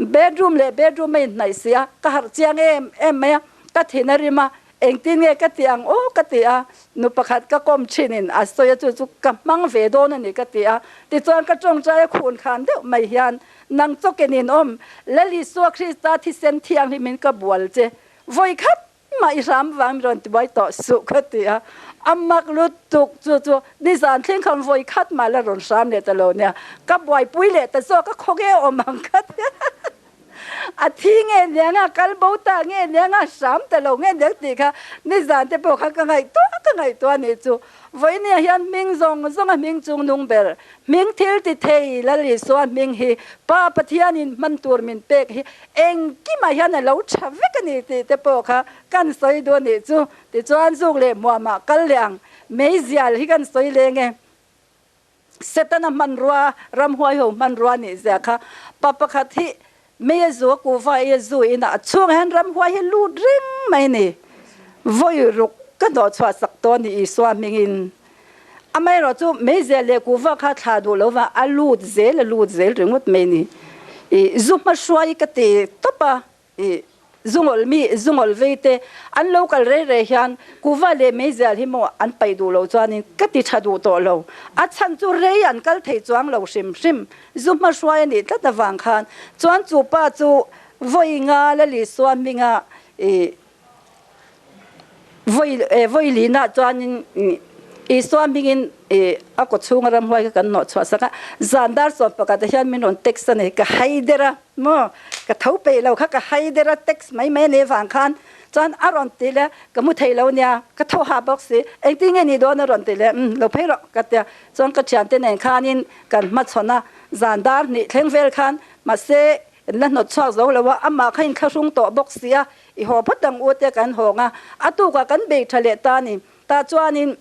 Bedroom leh bedroom a inhnaih si a, ka harh chiang em em mai a, ka thin a rim a, engtin nge ka ti ang aw ka ti a, nu pakhat ka kawm thinin a sawi a chu chu ka hmang ve dawn a ni ka ti a, tichuan ka tawngtai a khun khan deuh mai hian Nang chawkin in awm, Lal Isua Krista thisen thianghlimin ka bual che, vawi khat mah i hram vang mi rawn ti buai tawh suh ka ti a, a mak lutuk chu chu nizan thleng khan vawi khat mah la rawn hram leh ta lo nia, ka buaipui leh ta zawk a khaw nge awm ang ka ti a, a thi nge niang a, kal bo ta nge niang a, hram ta lo nge niang tih kha nizan te pawh kha ka ngaihtuah ka ngaihtuah a nih chu, vawinia hian hming zawng zawng a hming chung nung ber Hming thil ti thei Lal Isua hming hi Pa Pathianin hman tur min pek hi engkimah hian a lo tha vek a ni tih te pawh kha kan sawi duh a nih chu. Tichuan zuk leh hmuamah kal leh ang meizial hi kan sawi leng e. Setana hmanrua, ramhuai ho hmanrua nih zia kha pa pakhat hi mei a zu a kuhva ei a zu inah a chhungah hian ramhuai hi lut reng mai a ni. Vawi ruk ka hnawhchhuah sak tawh a ni Isua hmingin. Amaherawh chu meizial leh kuhva kha thlah duh lo va a lut zel a lut zel ringawt mai a ni. Ih zu hmahruai ka ti tawp a, ih zungawl mi zungawl vei te an lo kal rei rei hian kuhva leh meizial hi maw an paih duh loh chuanin ka ti tha duh tawh lo. A chhan chu rei an kal thei chuang lo hrim hrim. Zu hmahruai a nih tlat avang khan chuan chu pa chu vawi nga la Lisua hminga ih Vawi vawi linah chuanin Isua hmingin a kaw chhunga ramhuai kha kan hnawh chhuah sak a, zan dar sawm pakhatah hian min rawn text a ni, ka hai der a maw, ka tho peih lo kha ka hai der a text mai mai a nih avang khan chuan a rawn ti leh a, ka mu thei lo nia, ka tho ha bawk si, engtin nge ni dawn a rawn ti leh, umm lo phei rawh ka tia, chuan ka thiante nen khanin kan hmachhawn a, zan dar hnih thleng vel khan mahse In la hnawt chhuak zo lo a, amah kha in thlahrung tawh bawk si a, i haw phawt ang u te kan hawng a, a tukah kan bei tha leh ta a ni. Tah chuanin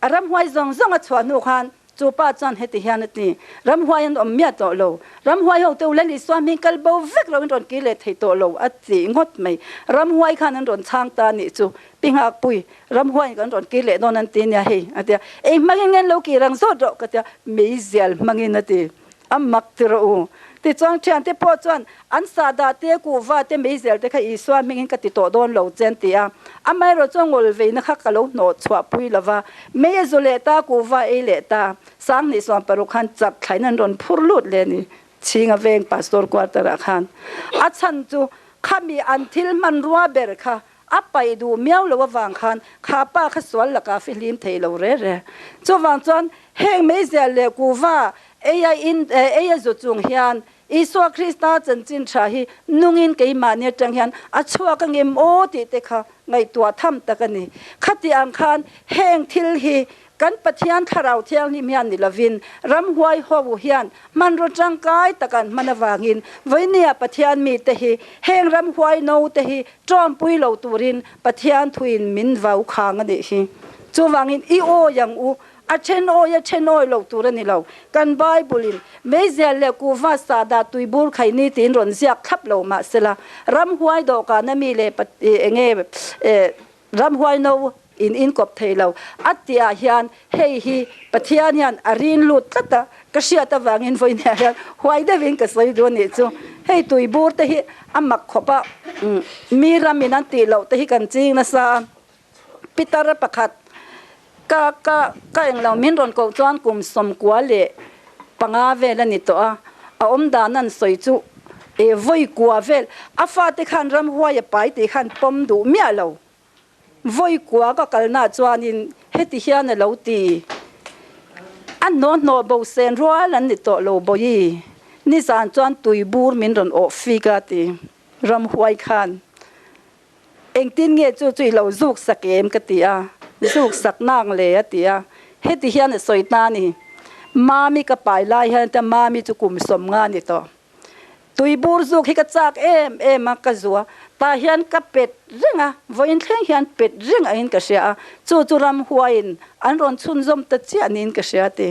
a ramhuai zawng zawng a chhuah hnu khan chu pa chuan heti hian a ti, Ramhuai an awm miah tawh lo, ramhuai ho te u Lal Isua hming kal bo vek lo in rawn kir leh thei tawh lo a ti ngawt mai. Ramhuai khan an rawn chhang ta a nih chu, Pi Nghakpui, ramhuaiin kan rawn kir leh dawn an ti nia hei a ti a, Ei hmangin nge an lo kir ang zawt rawh ka ti a, Meizial hmangin a ti. A mak ti rawh u. Tichuan thiante pawh chuan an sahdah te, kuhva te, meizel te kha Isua hmingin ka ti tawh dawn lo che an ti a. Amaherawh chuan ngawlveina kha ka lo hnawh chhuah pui lo va. Mei a zu leh ta, kuhva ei leh ta. Sanghnih suan paruk khan chap thlain an rawn phur lut leh a ni, Chhinga veng Pastor quarter ah khan. A chhan chu khami an thil hmanrua ber kha a paih duh miau lo avang khan kha pa kha sual lakah fihlim thei lo re re. Chuvang chuan heng meizial leh kuhva ei a in ei a zu chung hian Isua Krista chanchin tha hi nungin keimahni atang hian a chhuak angem aw tih te kha ngaihtuah tham tak a ni. Khati ang khan heng thil hi Kan Pathian Thlarau Thianghlim hian ni lovin, ramhuai ho hian hmanraw tangkai tak an hman avangin vawinia Pathian mite hi heng ramhuai no te hi tawmpui lo turin Pathian thuin min vau khang a nih hi. Chuvangin i awi ang u, a then awi a then awi lo tur a ni lo. Kan Bible-in meizial leh kuhva sahdah tuibur khai ni tiin rawn ziak thlap lo mahsela, ramhuai dawhkana mi leh enge. Ramhuai no in in kawp thei lo a tih ah hian hei hi Pathian hian a rin lut tlat a, ka hriat avangin vawiin ah hian huai deuhin ka sawi duh a nih chu. Hei tui bur te hi a mak khawp a, mi ram in an tih loh te hi kan ching nasa a. Pitar pakhat ka ka ka englo min rawn koh chuan kum 95 vel a ni tawh a, a awm dan an sawi chu e vawi kua vel a fate khan ramhuai a pai tih khan pawm duh miah lo. Vawi kua ka kalna chuanin heti hian a lo ti, A hnawhhnawh bo sen rual an ni tawh lo bawi, nizan chuan tui bur min rawn awh fik a ti ramhuai khan. Engtin nge chu chu i lo zuk sak em ka ti a, zuk sak nang le a ti a, heti hian a sawi ta a ni. Mami ka pai lai hian ta Mami chu kum 50 ni tawh. Tui bur zuk hi ka chak em em a, ka zu a, tah hian ka pet reng a, vawiin thleng hian pet reng angin ka hria a, chu chu ramhuaiin an rawn chhunzawm ta chiah niin ka hria a ti.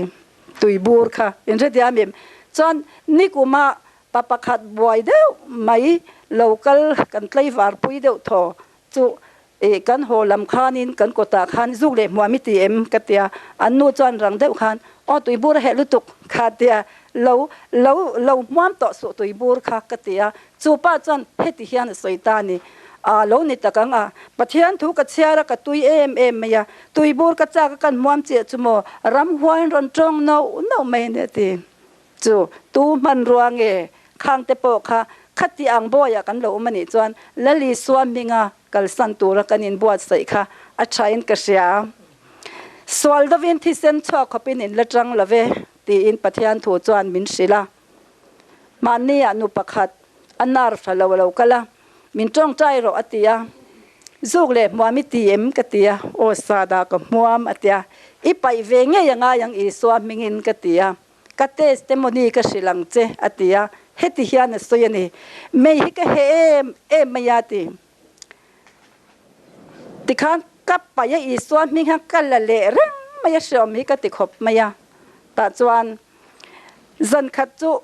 Tui bur kha inhrethiam em? Chuan nikuma Pa pakhat buai deuh mai lo kal kan tlaivar pui deuh thaw chu ih kan haw lam khanin kan kawtah khan zuk leh hmuam i ti em ka tia, an nu chuan rang deuh khan aw tuibur a heh lutuk kha tia lo lo lo hmuam tawh suh tuibur kha ka ti a, chu pa chuan heti hian a sawi ta a ni, aa lo ni tak ang a, Pathian thu ka chhiar a ka tui em em mai a, tuibur ka chak a kan hmuam chiah chu maw ramhuain rawn tawng nauh nauh mai a ni a ti. Chu tu hmanrua nge khangte pawh kha khati ang bawiah kan lo awm a nih chuan Lal Isua hminga kalsan tura kan inbuatsaih kha a thain ka hria. Sual dovin thisen chhuak khawpin in la tang lo ve tiin Pathian thu chuan min hrilh a. Mahniah nu pakhat a nar tha lo a lo kal a, min tawngtai rawh a ti a. Zuk leh hmuam i ti em ka ti a, aw sada ka hmuam a ti a, i paih ve ngei a ngai ang Isua hmingin ka ti a. Ka testimony ka hrilh ang che, a ti a. Heti hian a sawi a ni, Mei hi ka heh em em mai a, ti. Tikhan ka paih a, Isua hming hian ka la leh reng mai a, hreawm hi ka ti khawp mai a. Tah chuan zan khat chu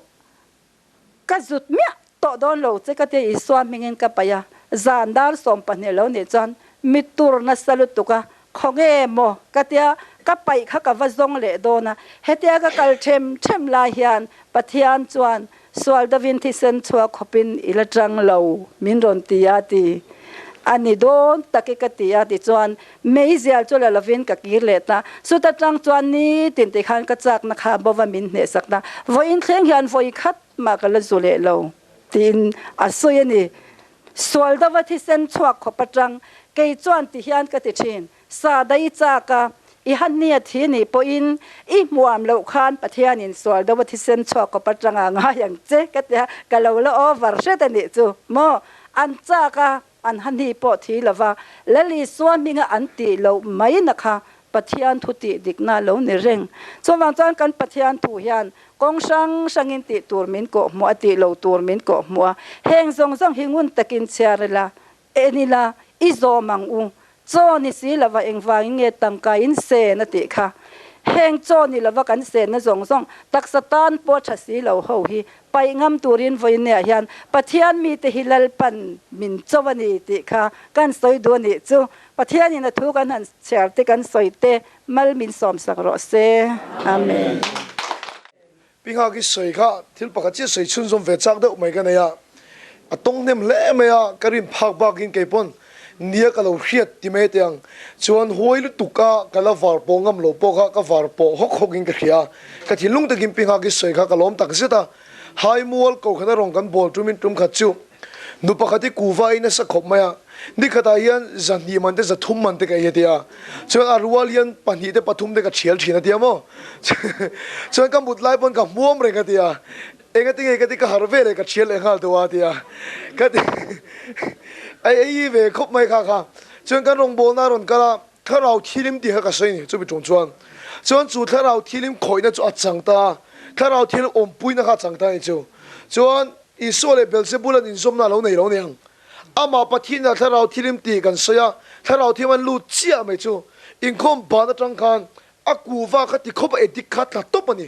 Ka zut miah tawh dawn lo che ka tia Isua hmingin ka paih a, zan dar 12 lo nih chuan mi tur nasa lutuk a, khawnge maw ka tia ka paih kha ka va zawng leh dawn a, hetia ka kal them them lai hian Pathian chuan sual dovin thisen chhuak khawpin i la tang lo min rawn ti a ti a ni dawn tak i ka ti a tichuan Meizial chu la lovin ka kir leh ta. Chuta tang chuan nitin ti khan ka chakna kha bova min hnehsak ta. Vawiin thleng hian vawi khat mah ka la zu leh lo tiin a sawi a ni. Sual dova thisen chhuak khawp atang kei chuan ti hian ka ti thin. Sa dai chak a, i hania thi nih pawhin i hmuam loh khan Pathianin sual dova thisen chhuak khawp atanga ngai ang che ka ti a, ka lo la over hret a nih chu maw? An chak a. An hahni pawh thi lova Lal Isua hminga an tih loh mai na kha Pathian thu tih dikna lo ni reng. Chuvang chuan kan Pathian thu hian kawng hrang hrangin tih tur min kawh hmuh a, tih lo tur min kawh hmuh a. Heng zawng zawng hi ngun takin chhiar ila, en ila, i zawm ang u. Chaw ni si lova engvangin nge tangka in sen a tih kha. Heng chaw ni lova kan senna zawng zawng taksa tan pawh tha si lo ho hi paih ngam turin vawiinniah hian Pathian mite hi Lalpan min cho a ni tih kha kan sawi duh a nih chu. Pathianin a thu kan han chhiar te kan sawi te mal min sawmsak rawh se. Amen. Pi Nghak i sawi kha thil pakhat chiah sawi chhunzawm ve chak deuh mai ka nei a, a tawng hnem hle mai a, ka rin phak bakin kei pawn nia ka lo hriat ti mai teh ang. Chuan huai lutuk a ka la var pawh ngam lo pawh kha ka var pawh hawk hawk in ka hria a, ka thinlung takin Pi Nghak i sawi kha ka lawm tak zet a, Haimual Kohhrana rawn kan bawl tumin tum khat chu Nu pakhat hi kuva ei nasa khawp mai a, ni khatah hian 200 man te 300 man te ka ei a tia, chuan a rual hian pahnih te pathum te ka thial thin a tia maw? Chuan ka mut lai pawn ka hmuam reng a tia, enga tinge ka ti ka harh ve leh ka thial leh nghal tawh a tia, ka ti ei ei ve khawp mai kha kha, chuan kan rawngbawlna a rawn kal a, thlarau thilim tih kha ka sawi ni chumi tum chuan, chuan chu thlarau thilim khawihna chu a chang ta a, thlarau thilim awmpuina kha a chang ta a ni chu, chuan. Isua leh Beelzebul an inzawmna a lo nei lo aniang. Amah Pathian-ah Thlarau Thilim tih kan sawi a, Thlarau Thilim an lut chiah mai chu. Inkhawm ban atang khan a kuva kha ti khawp a edik kha tla tawp a ni.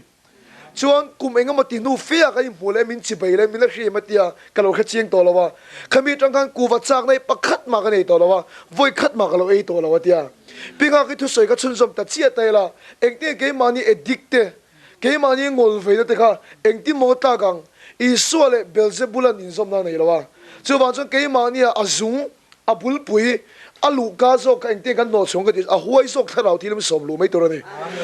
Chuan kum engemaw ti hnu fe ah ka inhmuh leh min chibei leh min la hria em a tia ka lo hre chiang tawh lo a. Khami atang khan kuva chakna hi pakhat mah ka nei tawh lo a, vawi khat mah ka lo ei tawh lo a tia. Pinga khi thusawi ka chhunzawm ta chiah ta ila, engtin nge keimahni addict te, keimahni ngawlveina te kha engtin maw tlak ang? Isua leh Beelzebul an inzawmna a nei lo a. Chuvang chuan keimahni ah a zung A bulpui, a luhka zawk kha engtin kan hnawh chhung ka ti, a huai zawk thlarau thil sawm luh mai tur a ni.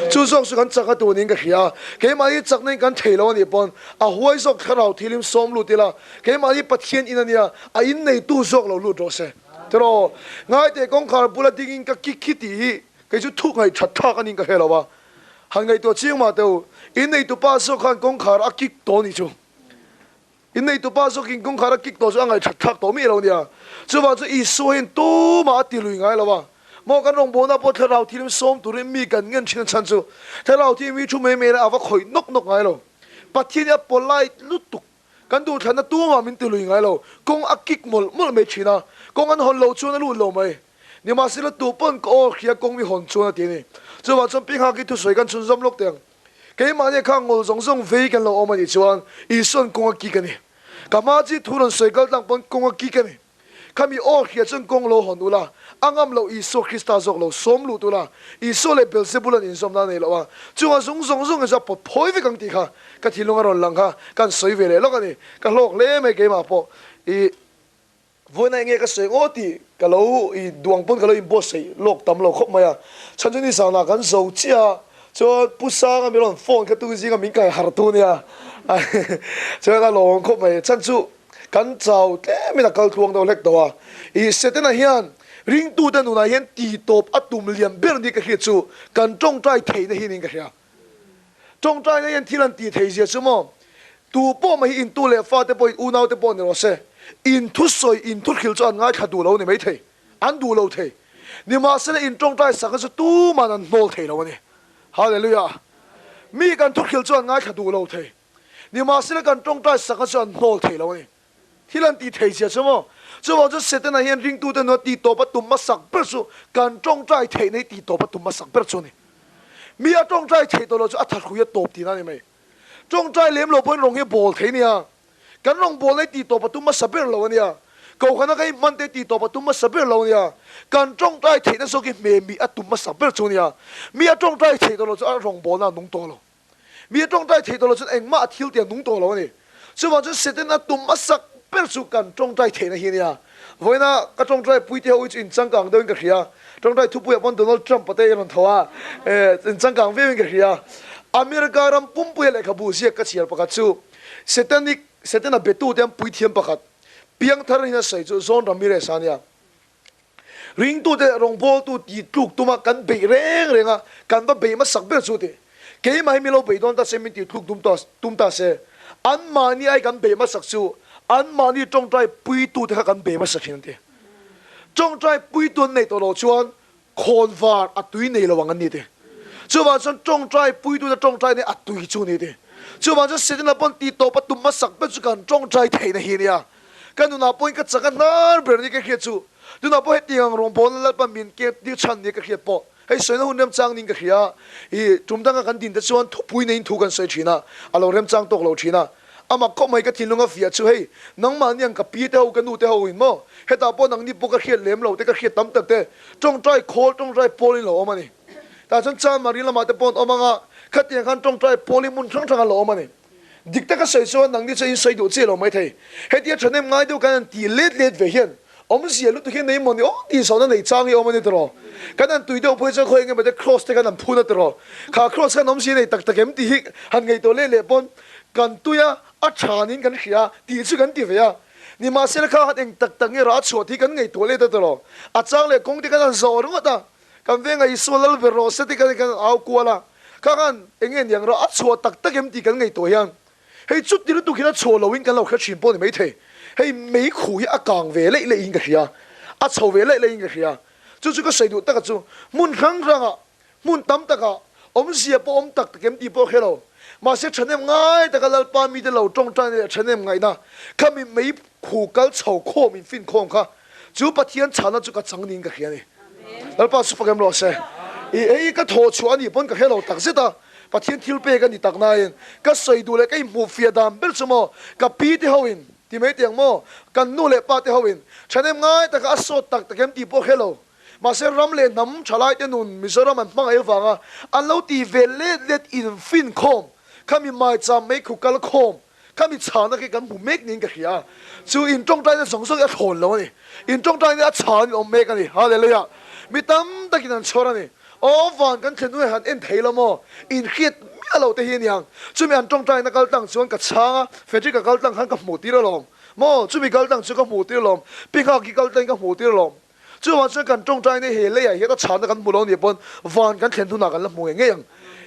Chu zawk chu kan chak a tur niin ka hria a, keimahni chakna in kan thei lo a nih pawn a huai zawk thlarau thil sawm lut ila, keimahni Pathian in a nia, a inneitu zawk lo lut rawh se. Tiraw, ngaiteh kawngkhar bula dingin ka kik khi tih hi kei chu thuk ngaih that thlak a niin ka hre lo a, han ngaihtuah chiang mah teh u, inneitupa zawk khan kawngkhar a kik tawh a nih chu. Inneitu pa zawkin kawngkhar a kik tawh chu a ngaihṭhat thlak tawh miah lo nia. Chuvang chu Isua hian tumah a ti lui ngai lo a. Maw kan rawngbawlna pawh thlarau thilim sawm turin mi kan ngen ṭhin a chhan chu thlarau thi mi thu mai mai la a va khawih nawk nawk ngai lo. Pathian hi a polite lutuk. Kan duhthlanna tumah min ti lui ngai lo. Kawng a kik mawlh mawlh mai ṭhin a. Kawng an hawn loh chuan a lut lo mai. Nimahsela tu pawn ka aw hria kawng mi hawn chuan a ti a ni. Chuvang chuan Pi Nghaki thusawi kan chhunzawm lawk teh ang. Keimahni kha ngawl zawng zawng vei kan lo awm a nih chuan Isua'n kawng a kik a ni. Ka hma chi thu rawn sawi kal tlang pawn kawng a kik a ni. Khami aw hria chuan kawng lo hawn ula, a ngam loh Isua Krista zawk lo sawm lut ula, Isua leh Belzebul an inzawmna a nei loh a, chunga zung zawng zawng hi chu a pawt phawi vek ang tih kha ka thinlung a rawn lang kha kan sawi ve leh lawk a ni. Ka hlawk hle mai keimah pawh i. Vawiin enge ka sawi ngaw tih ka lo i duang pawn ka lo inbuatsaih lawk tam lo khawp mai a. Chhan chu nizanah kan zo chiah a, chuan Pu Sanga min rawn phone kha tu zinga min kai harh tu nia. Chuan a lawm khawp mai. Chhan chu kan chau tlemin a kal tluang deuh hlek tawh a. I Setana hian ringtute nunah hian ti tawp a tum lian ber ni ka hriat chu kan tawngtai theihna hi niin ka hria. Tawngtaina hian thil an tih thei zia chu maw? Tu pawh mai hi intu leh fate pawhin unaute pawh ni rawh se, in thusawi, in thuhrilh chu an ngaithla duh lo ni mai thei, an duh lo thei. Nimahsela in tawngtai sakna chu tuman an hnawl thei lo a ni. Hallelujah! Mi kan thuhrilh chu an ngaithla duh lo thei. Nimahsela kan tawngtai sakna chu an hnawl thei lo a ni. Thil an tih thei zia chu maw? Chuvang chuan Setana hian ringtute nuna tih tawp a tum hmasak ber chu kan tawngtai theihna hi tih tawp a tum hmasak ber chu a ni. Mi a tawngtai theih tawh loh chu a thahrui a tawp tihna a ni mai. Tawngtai lem lo pawhin rawng hi a bawl thei nia. Kan rawng bawlna hi tih tawp a tum hmasa ber lo a nia. Kohhrana kan inhmante hi tih tawp a tum hmasa ber lo a nia. Kan tawngtai theihna zawk hi hme mi a tum hmasak ber chu a nia. Mi a tawngtai theih tawh loh chu a rawng bawlna a nung tawh lo. Mi a tawngtai thei tawh lo chuan engmah a thil tih a nung tawh lo a ni. Chuvang chuan Satan a tum hmasak ber chu kan tawngtai theihna hi a nia. Vawiina ka tawngtai puite ho hi chu inchangkang deuhin ka hria. Tawngtai thupuiah pawn Donald Trump a te a rawn tho a, inchangkang viauin ka hria. America ram pumpuia lehkhabu ziak ka chhiar pakhat chu Satanic, Satana betute an puithiam pakhat piangthar hian a sawi chu John Ramirez a nia. Ringtute leh rawngbawltu tih tluk tuma kan beih reng reng a, kan va beih hmasak ber chu tih. Keimah hi mi lo beih dawn ta se, min tih tluk tum ta se, anmahni ai kan beih hmasak chu anmahni tawngtai puitute kha kan beih hmasa thin an ti. Tawngtai puitu an neih tawh loh chuan khawnvar a tui nei lo ang an ni ti. Chuvang chuan tawngtai puitute tawngtai nei a tui chu ni ti. Chuvang chuan Setana pawn tih tawpa tum hmasak ber chu kan tawngtai theihna hi a nia. Ka nunah pawhin ka chak a hnar ber ni ka hriat chu. Tunah pawh hetiang ang rawngbawlna Lalpa min kep tir chhan nia ka hriat pawh hei sawina hun remchang niin ka hria. I tum danga kan dinte chuan thupui neiin thu kan sawi thin a, a lo remchang tawk lo thin a. Amah khawp mai ka thinlung a fiah chu hei nangmahni ang ka pi te ho ka nu te ho in maw hetah pawh nangni pawh ka hriat lem lo te ka hriat tam tak te tawngtai khawl tawngtai pawl in lo awm a ni. Tah chuan Chanmari lamah te pawh an awm anga khatiang khan tawngtai pawl hi hmun hrang hrang a lo awm a ni. Dik taka sawi chuan nangni chuan in sawi duh chiah lo maithei. Hetia thahnem ngai deuh kan han tih let let ve hian awmzia lutuk hi nei maw ni aw tih zawhna nei chang hi awm a ni tiraw. Kan han tui deuh pawh hi chuan khawi eng emaw te cross te kan han phun a tiraw. Kha cross khan awmzia nei tak tak em tih hi han ngaihtuah leh leh pawn kan tui a, a tha niin kan hria tih chu kan ti ve a. Nimahsela kha han eng tak tak nge rah chhuah tih hi kan ngaihtuah let a tiraw. A chang leh kawng te kan han zawh ringawt a. Kan venga Isua lal ber rawh se tih kan kan au kual a, kha khan eng nge niang rawh a chhuah tak tak em tih kan ngaihtuah hian hei chuti lutuk hian a chhuah loin kan lo hre thin pawh ni maithei. Hei mei khu hi a kang ve leih leih in ka hria, a chho ve leih leih in ka hria. Chu chu ka sawi duh taka chu hmun hrang hrangah, hmun tam takah awmzia pawh awm tak tak em tih pawh hre lo. Mahse thahnem ngai taka Lalpa mite lo tawngtaina leh thahnem ngaihna khami mei khu kal chho khawm in fin khawm kha Chu Pathian chhana chu ka chang niin ka hria a ni. Lalpa chu fak em rawh se. I hei ka thawh chhuah a nih pawn ka hre lo tak zet a. Pathian thil pek a ni tak nain ka sawi duh leh ka inhmuh fiah dan ber chu maw ka pi te ho in ti mai tiang maw kan nu leh pa te ho in thahnem ngai taka a sawt tak tak em tih pawh hre lo mahse ram leh hnam thalai te nun Mizoram an hmangaih avanga an lo ti ve let let infin khawm khami maicham meikhu kal khawm Khami chhana khi kan hmu mek niin ka hria a, chu in tawngtaina zawng zawng hi a thlawn lo a ni. In tawngtaina hi a chhan in awm mek a ni. Hallelujah! Mi tam takin an chhawr a ni. Aw van kan thlen hnuai han en thei lo maw? In hriat miah lo te hi a niang. Chumi an tawngtaina kal tlang chuan ka chhang a, Frederick-a kal tlang khan ka hmuh tir alawm. Maw? Chumi kal tlang chu ka hmuh tir alawm. Pi Nghaki kal tlangin ka hmuh tir alawm. Chuvang chuan kan tawngtaina he leiah hian a chhana kan hmu lo nih pawn van kan thlen hunah kan la hmu ngei ngei ang.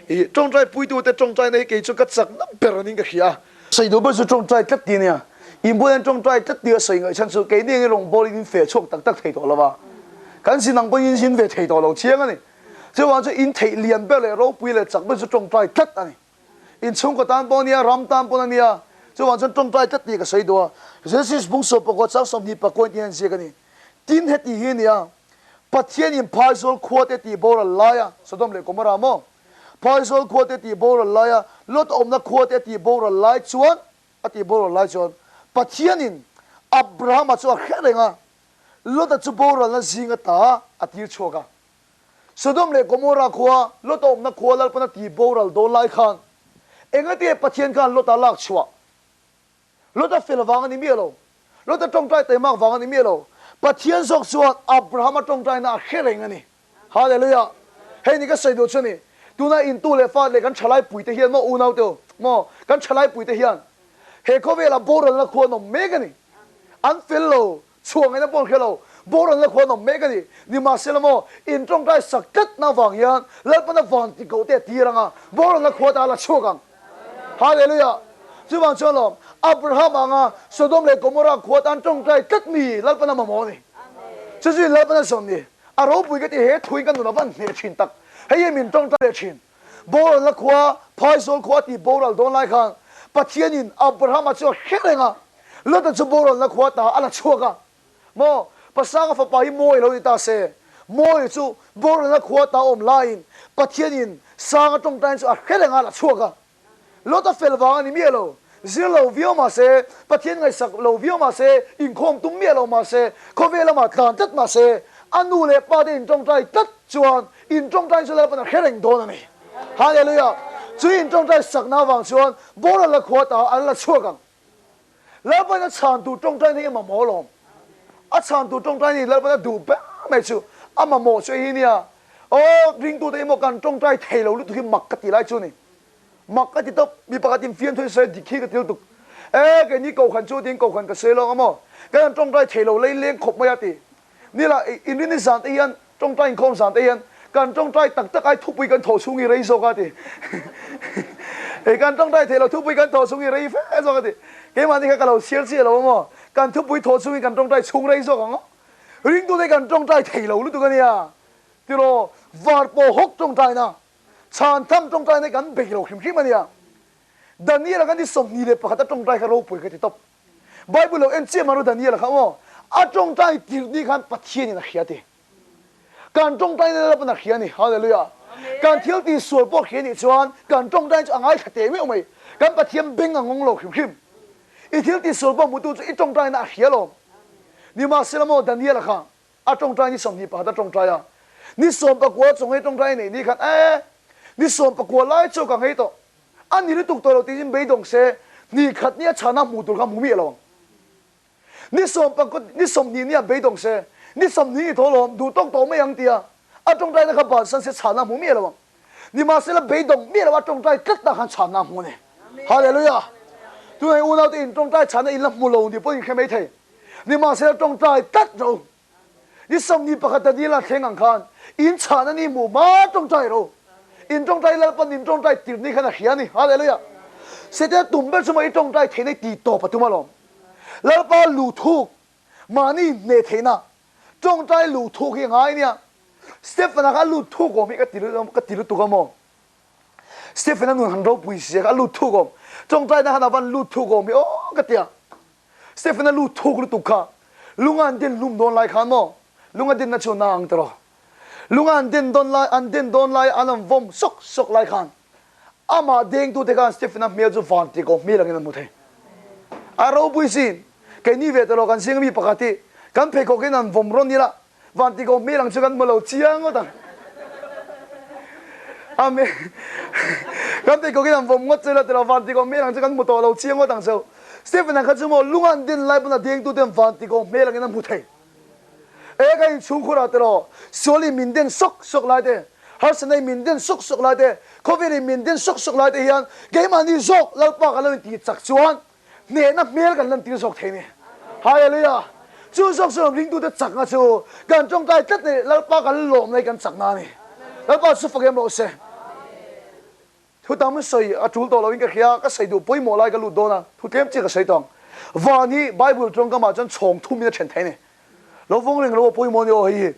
I tawngtai puitute tawngtaina hi kei chuan ka chakna ber anin ka hria a. Sawi duh ber chu tawngtai tlat ti ania. Inbual hian tawngtai tlat tia sawi ngaih chhan chu keini angin rawngbawlin in feh chhuak tak tak thei tawh lo va, kan sin ang pawhin in zin ve thei tawh lo chiang a ni. Chuvang chuan in theih lian ber leh ropui leh chak ber chu tawngtai tlat a ni. Inchhungkaw tan pawh a nia, ram tan pawh a nia, chuvang chuan tawngtai tlat tih ka sawi duh a. Genesis bung sawmpakua chang 22 tih hian ziak a ni. Tin heti hi a ni a, Pathianin Phaizawl khuate tih boral laia, Sodom leh Gomorrah maw? Phaizawl khuate tih boral laia, Lot awmna khuate tih boral lai chuan, a tih boral lai chuan, Pathianin Abrahama chu a hre reng a, Lota chu boralna zinga ta a tir chhuak a. Sodom leh Gomorrah khua, Lota awmna khua Lalpana tih boral dawn lai khan, engati nge Pathian khan Lota lak chhuah? Lota fel vang a ni miah lo. Lota tawngtai taimak vang a ni miah lo. Pathian zawk chuan Abrahama tawngtaina a hre reng a ni. Hallelujah! Hei ni ka sawi duh chu a ni. Tuna intu leh fat leh kan thalai puite hian maw unaute u, maw kan thalai puite hian he khawvela boralna khua an awm mek a ni. An fel lo. Chhuah ngaihna pawh an hre lo. Boralna khua an awm mek a ni. Nimahsela maw, in tawngtai sak tlatna avang hian Lalpana van ti koh te a tir ang a, boralna khua ta la chhuak ang. Hallelujah! Chuvang chuan lawm, Abraham anga Sodom leh Gomorrah khua tan tawngtai tlat mi Lalpana mamawh a ni. Chu chu in Lalpana zawn ni. A ropui ka ti he thuin ka nun a van hneh thin tak. Hei hi min tawngtai leh thin. Boralna khua, Phaizawl khua a tih boral dawn lai khan Pathianin Abrahama chu a hre reng a, Lota chu boralna khua ta a la chhuak a. Maw, Pasanga fapa hi mawi lo ni ta se, mawi chu boralna khua ta awm laiin Pathianin Sanga tawngtain chu a hre reng a, a la chhuak a. Lota fel vang a ni miah lo. Zir lo viau mah se, Pathian ngaihsak lo viau mah se, inkhawm tum miah lo mah se, khawvel lamah tlan tlat mah se, a nu leh pa te intawngtai tlat chuan intawngtai chu Lalpan a hre reng dawn a ni. Hallelujah! Chu intawngtai sakna avang chuan boral la khua ta an la chhuak ang. Lalpan a chhan tur tawngtai na hi a mamawh alawm. A chhan tur tawngtai na hi Lalpan a duh ber mai chu a mamawh chu hei hi nia. Aw, ringtute hi maw kan tawngtai thei lo lutuk hi mak ka ti lai chu a ni. Mak ka ti tawp, mi pakhat in fiamthu in sawi dik hi ka ti lutuk. E, keini kohhran chu tiin kohhran ka sawi lawng a maw? Kan han tawngtai thei lo lei leng khawp mai a ti. Nila, inrini zan te hian, tawngtai inkhawm zan te hian kan tawngtai tak tak ai thupui kan thawh chhung hi rei zawk a ti. Hei kan tawngtai thei lo thupui kan thawh chhung hi rei fe zawk a ti. Keimahni kha ka lo chhiar chiah lo a maw? Kan thupui thawh chhung hi kan tawngtai chhung rei zawk ang aw. Ringtute kan tawngtai thei lo lutuk a nia. Tiraw, var pawh hawk tawngtaina. Chhan tham tawngtai na hi kan bei lo hrim hrim a nia. Daniel-a kan ti 21 a tawngtai kha ropui ka ti tawp. Bible lo en chiah mah ru Daniel-a kha aw. A tawngtai tirh ni khan Pathian in a hria ti. Kan tawngtai na lalpan a hria a ni. Hallelujah. Kan thil tih sual pawh hria nih chuan kan tawngtai chu a ngaithla teh meuh mai. Kan Pathian beng a ngawng lo hrim hrim. I thil tih sual pawh hmutu chu i tawngtai na a hria lo. Nimahsela maw Daniel-a kha A tawngtai ni 21 a tawngtai a, ni 19 chaw nghei tawngtai a neih ni khan e, ni 19 lai chu ka nghei tawh, a ni lutuk tawh lo tiin beidawng se, hnih khat ni a chhana hmuh tur kha hmu miah lo ang. Ni sawmpakua, ni 20 ni a beidawng se, ni 20 ni thaw lawm, duh tawk tawh mai ang tia a tawngtaina kha bansan se chhana hmu miah lo ang. Nimahsela beidawng miah lo a tawngtai tlatna khan chhana hmu a ni. Hallelujah! Tunah unaute in tawngtai chhana in la hmu lo ni pawh in hre mai thei. Nimahsela tawngtai tlat ro. Ni 21 Daniel a thleng ang khan in chhahna ni hmuh hma tawngtai ro. In tawngtai Lalpan in tawngtai tirh ni khan a hria a ni. Hallelujah. Setana tum ber chu maw i tawngtai theihna i ti tawp a tum alawm. Lalpa luh thuk mahni hneh theihna tawngtai luh thuk hi a ngai nia. Stephen-a kha a lut thuk awm hi ka ti ka ti lutuk a maw. Stephen-a nun han ropui sia kha a lut thuk awm. Tawngtaina khan a van lut thuk awm hi aw ka ti a. Stephen-a lu thuk lutuk kha lunga an den hlum dawn lai khan maw lunga denna chu na ang tawh lunga an den dawn lai an den dawn lai an an vawm sawk sawk lai khan. Amah dengtute khan Stephen-a hmel chu van ti ko hmel angin an hmu thei. A ropui sin, keini ve tawh lo kan zinga mi pakhat hi kan pheikhawk in an vawm rawn ila van ti ko hmel ang chu kan hmu lo chiang ngawt ang. Amen. Kan pheikhawk in an vawm ngawt chu ila tilo van ti ko hmel ang chu kan hmu tawh lo chiang ngawt ang chu. Stephen-a kha chu maw lung an din lai pawn a dengtuten van ti ko hmel angin an hmu thei. E ka inchhungkhur ah tiraw, sual in min den sawk sawk lai te, harsatna in min den sawk sawk lai te, khawvel in min den sawk sawk lai te hian keimahni zawk Lalpa kan lo inti chak chuan hnehna hmel kan lantir zawk thei a ni. Hallelujah! Chu zawk chuan ringtute chakna chu kan tawngtai tlat nei Lalpa kan lawmna hi kan chakna a ni. Lalpa chu fak em rawh se. Thu tam sawi a tul tawh loin ka hria, ka sawi duh pawimawh lai ka lut dawn a, thu tlem chiah ka sawi tawh ang. Van hi Bible tawngkamah chuan chhawng thumin a then thei a ni. Lo vawng reng lo a pawimawh a ni aw hei hi.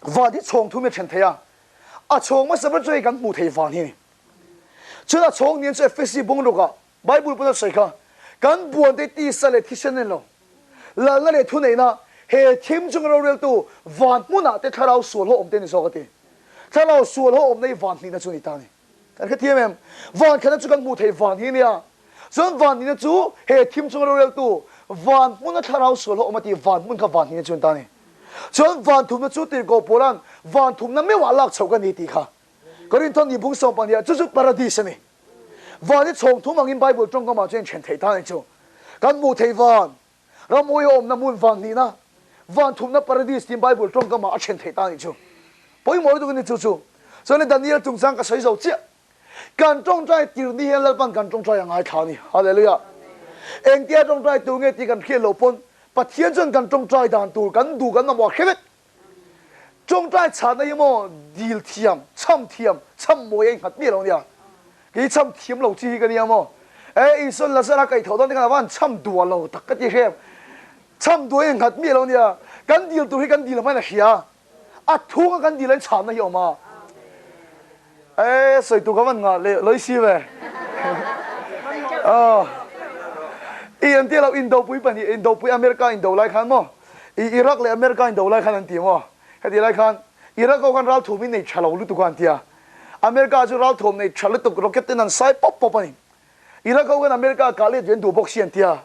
Van hi chhawng thumin a then thei a, a chhawng hmasa ber chu hei kan hmuh thei van hi a ni. Chuan a chhawng nian chu Ephesi bungrukah Bible pawn a sawi kha, kan buante tisa leh thisen a ni lo. Lalna leh thuneihna he thim chunga roreltu van hmunah te thlarau sual ho awm te a ni zawk a ti. Thlarau sual ho awmna hi van hnihna chu a ni ta a ni. Kan hrethiam em? Van khatna chu kan hmuh theih van hi a nia. Chuan van hnihna chu he thim chunga roreltu van hmuna thlarau sual ho awm a ti, van hmun kha van hnihna chu a ni ta a ni. Chuan van thumna chu tirhkoh pawla'n van thumna meuhah lak chhoh ka ni tih kha Korinth ni bung 12 ah chu chu paradis a ni. Van hi chhawng thum angin Bible tawngkamah chuan then theih ta a ni chu. Kan hmuh theih van, rammawi a awmna hmun van hnihna, van thumna paradis tiin Bible tawngkamah a then theih ta a ni chu. Pawimawh lutuk a ni chu chu. Chuan Daniel chungchang ka sawi zo chiah. Kan tawngtai tir ni hian Lalpan kan tawngtai a ngaithla a ni. Hallelujah. Engtia tawngtai tur nge tih kan hriat loh pawn Pathian chuan kan tawngtai dan tur kan duh kan mamawh a hre vek. Tawngtai chhanna hi maw dil thiam, chham thiam, chham mawi a inghat miah lo nia. Kei chham thiam lo chi hi ka nia maw. E Isuan Lazara kaih tho dawn te khan a van chham dua lo tak ka ti hrem. Chham dua a inghat miah lo nia. Kan dil tur hi kan dil hmain a hria. A thunga kan dil ah hian chhanna hi a awm a. E sawi tur ka van ngah leh lawih si ve. I an tia lo indopui pahnih indopui America indo lai khan maw i Iraq leh America indo lai khan an ti maw heti lai khan Iraq ho khan ralthuam in nei tha lo lutuk a an tia America chu ralthuam nei tha lutuk rocket ten an sai pawp pawp a ni Iraq ho khan America kah let ve an duh bawk si an tia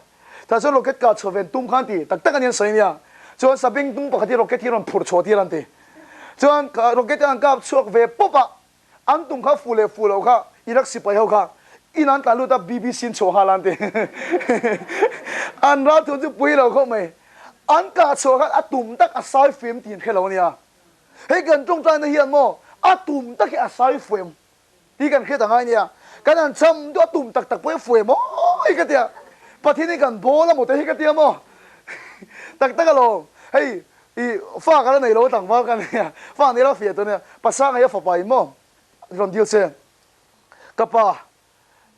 tah chuan rocket kah chhuah ve an tum khan ti tak tak a ni an sawi nia chuan sabeng tung pakhat hi rocket hi rawn phurh chhuah tir an ti Chuan rocket an kap chhuak ve pawp a, an tum kha fuh leh fuh loh kha Iraq sipai ho kha in an tlan lut a, BBC an chhuah nghal a an ti. An ralthuam chu pui lo khawp mai. An kah chhuah khan a tum tak a sai fuem tih an hre lo a nia. Hei kan tawngtaina hian maw a tum tak hi a sai fuem Ti kan hriat a ngai nia. Kan han cham duh a tum tak tak pawh hi fuai maw hi ka tia. Pathian hi kan bawl a maw te hi ka tia maw. Tak tak alawm. Hei i fa ka la nei lo tlangval ka nia. Fa nei lo fiah tur nia. Pasanga hi a fapa in maw rawn dil che. Ka pa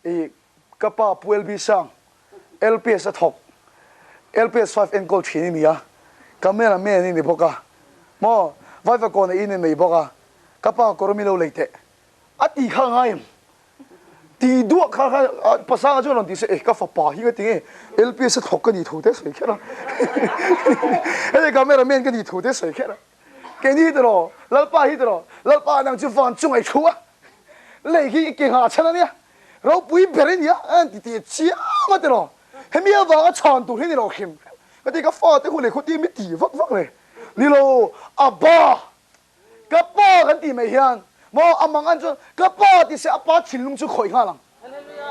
i ka pa Pu LB Sang LPS a thawk LPS 5 enkawl thin i ni a. Camera man i ni bawk a maw. Vaivakawn a in i nei bawk a. Ka pa kawr mi lo lei teh. A ti kha ngai em? Ti duah kha kha pasanga chuan rawn ti se, eh ka fapa hi ka ti nge LPS a thawk ka nih thu te sawi kher a. Hei camera man ka nih thu te sawi kher a. Keini hi tiraw, Lalpa hi tiraw, Lalpa nang chu van chunga i thu a, lei khi i ke nghah chhan a nia, ropui ber i nia a ti tih chiam a tiraw. Hemi avanga chhan tur hi ni lo hrim hrim. Ka ti ka fate hu lei khaw ti mi ti vak vak le. Ni lo, a ba Ka pa kan tih mai hian maw a mang an chuan ka pa ti se a pa thinlung chu khawih nghal ang.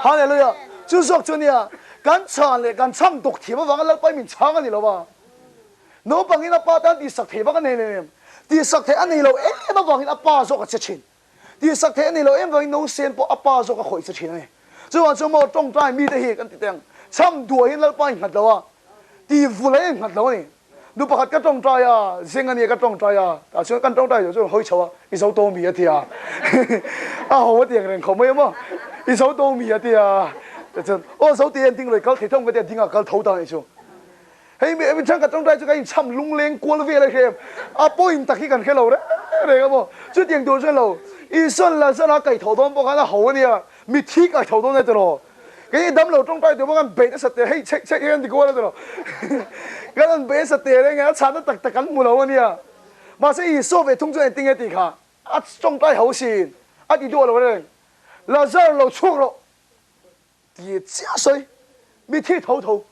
Hallelujah. Chu zawk chu nia kan chhan leh kan chham dawk thiam avanga Lalpa min chhang a ni lo va. Naupangin a pa tan tihsak thei vak a nei lem em? Tihsak thei a nei lo em avangin a pa zawk a che thin. Tihsak thei a nei lo em vangin nausen pawh a pa zawk a khawih che thin a ni. Chuvang chuan maw tawngtai mite hi kan ti teh ang. Chham duahin Lalpa innghat lo a, tihvul a innghat lo a ni. Nu pakhat ka tawngtai a, zing a nia ka tawngtai a, tah chuan kan tawngtai zawh chuan hawi chho a, i zo to mi a ti a, a ho a ti ang reng khawp mai a maw, i zo to mi a ti a, tah chuan aw zo ti en ding leh kal thei thawng ka ti a, ding ah kal tho ta anih chu. Hei mi chang ka tawngtai chu ka inchham lungleng kual vel a hre em, a point tak hi kan hre lo reng reng a maw, chutiang tur chuan lo Isuan Lazara kaih tho dawn pawh khan a ho a nia, mithi kaih tho dawn a ti rawh. Kei i damlo tawngtai tur pawh kan beih nasa teh hei chheih chheih hian ti kual a tiraw. Kan rawn beih nasa teh reng a, a chhahna tak tak kan hmu lo a nia. Mahse Isua ve thung chuan engtin nge tih kha a tawngtai ho sin a ti duah lo reng. Lazar lo chhuak rawh ti chiah sawi mi thi tho tho.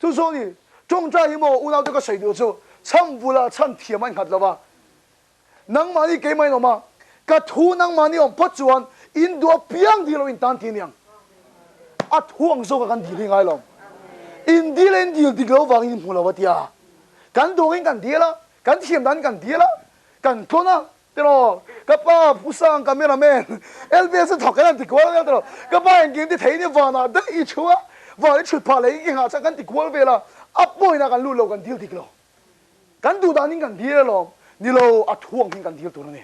Chu chu ni, tawngtai hi maw unaute ka sawi duh chu chham vula chhan thiam a inghat lo va, nangmahni keimah in awm a, ka thu nangmahni awm phawt chuan in duh apiang dil lo in tan ti aniang. A thu ang zawk a kan dil hi ngai lo. In dil a in dil dik lo vangin in hmu lo a tia. Kan duh angin kan dil a, kan thiam danin kan dil a, kan tlawn a, Tiraw, ka pa Pu Sang camera man LBS a thawk kan han ti kual vel tiraw, ka pa engkim ti thei ni vanah daih i thu a, van i thut phah leh i nghah chuan kan ti kual vel a, a pawina kan lut lo kan dil dik lo, kan duh danin kan dil alawm, ni lo a thuang hin kan dil tur a ni.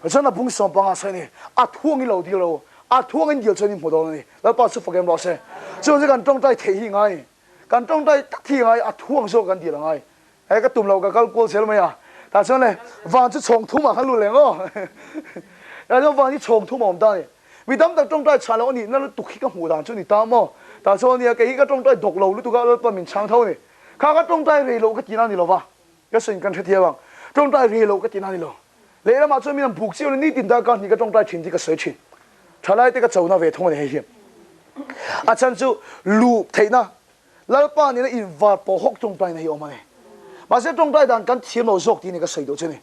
Chuan a bung sawmpanga sawi a ni, a thuangin lo dil lo, a thuangin dil chuan i hmu dawn a ni, Lalpa chu fak em rawh se. Chuan chu kan tawngtai theih hi ngai ni, kan tawngtai tak hi ngai, a thuang zawk kan dil a ngai. He ka tum lo ka kal kual zel mai a, tah chuan le van chu chhawng thum ah khan lut leng aw. Tah chuan van hi chhawng thum a awm ta a ni. Mi tam tak tawngtai chhah loh a nih na lutuk hi ka hmuh dan chu ni ta maw. Tah chuan ania kei hi ka tawngtai dawk lo lutuk a Lalpa min chhang tho a ni. Kha ka tawngtai rei loh ka tihna a ni lo va, ka sawiin kan hrethiam ang. Tawngtai rei loh ka tihna a ni lo. Lehlamah chuan min han buk chiau in nitin darkar hnih ka tawngtai thin tih ka sawi thin. Thalaite ka chona ve thung a ni hei hi. A chhan chu luh theihna Lalpa nena invar pawh hawk tawngtaina hi a awm a ni. Mahse tawngtai dan kan thiam lo zawk tih ni ka sawi duh chu a ni.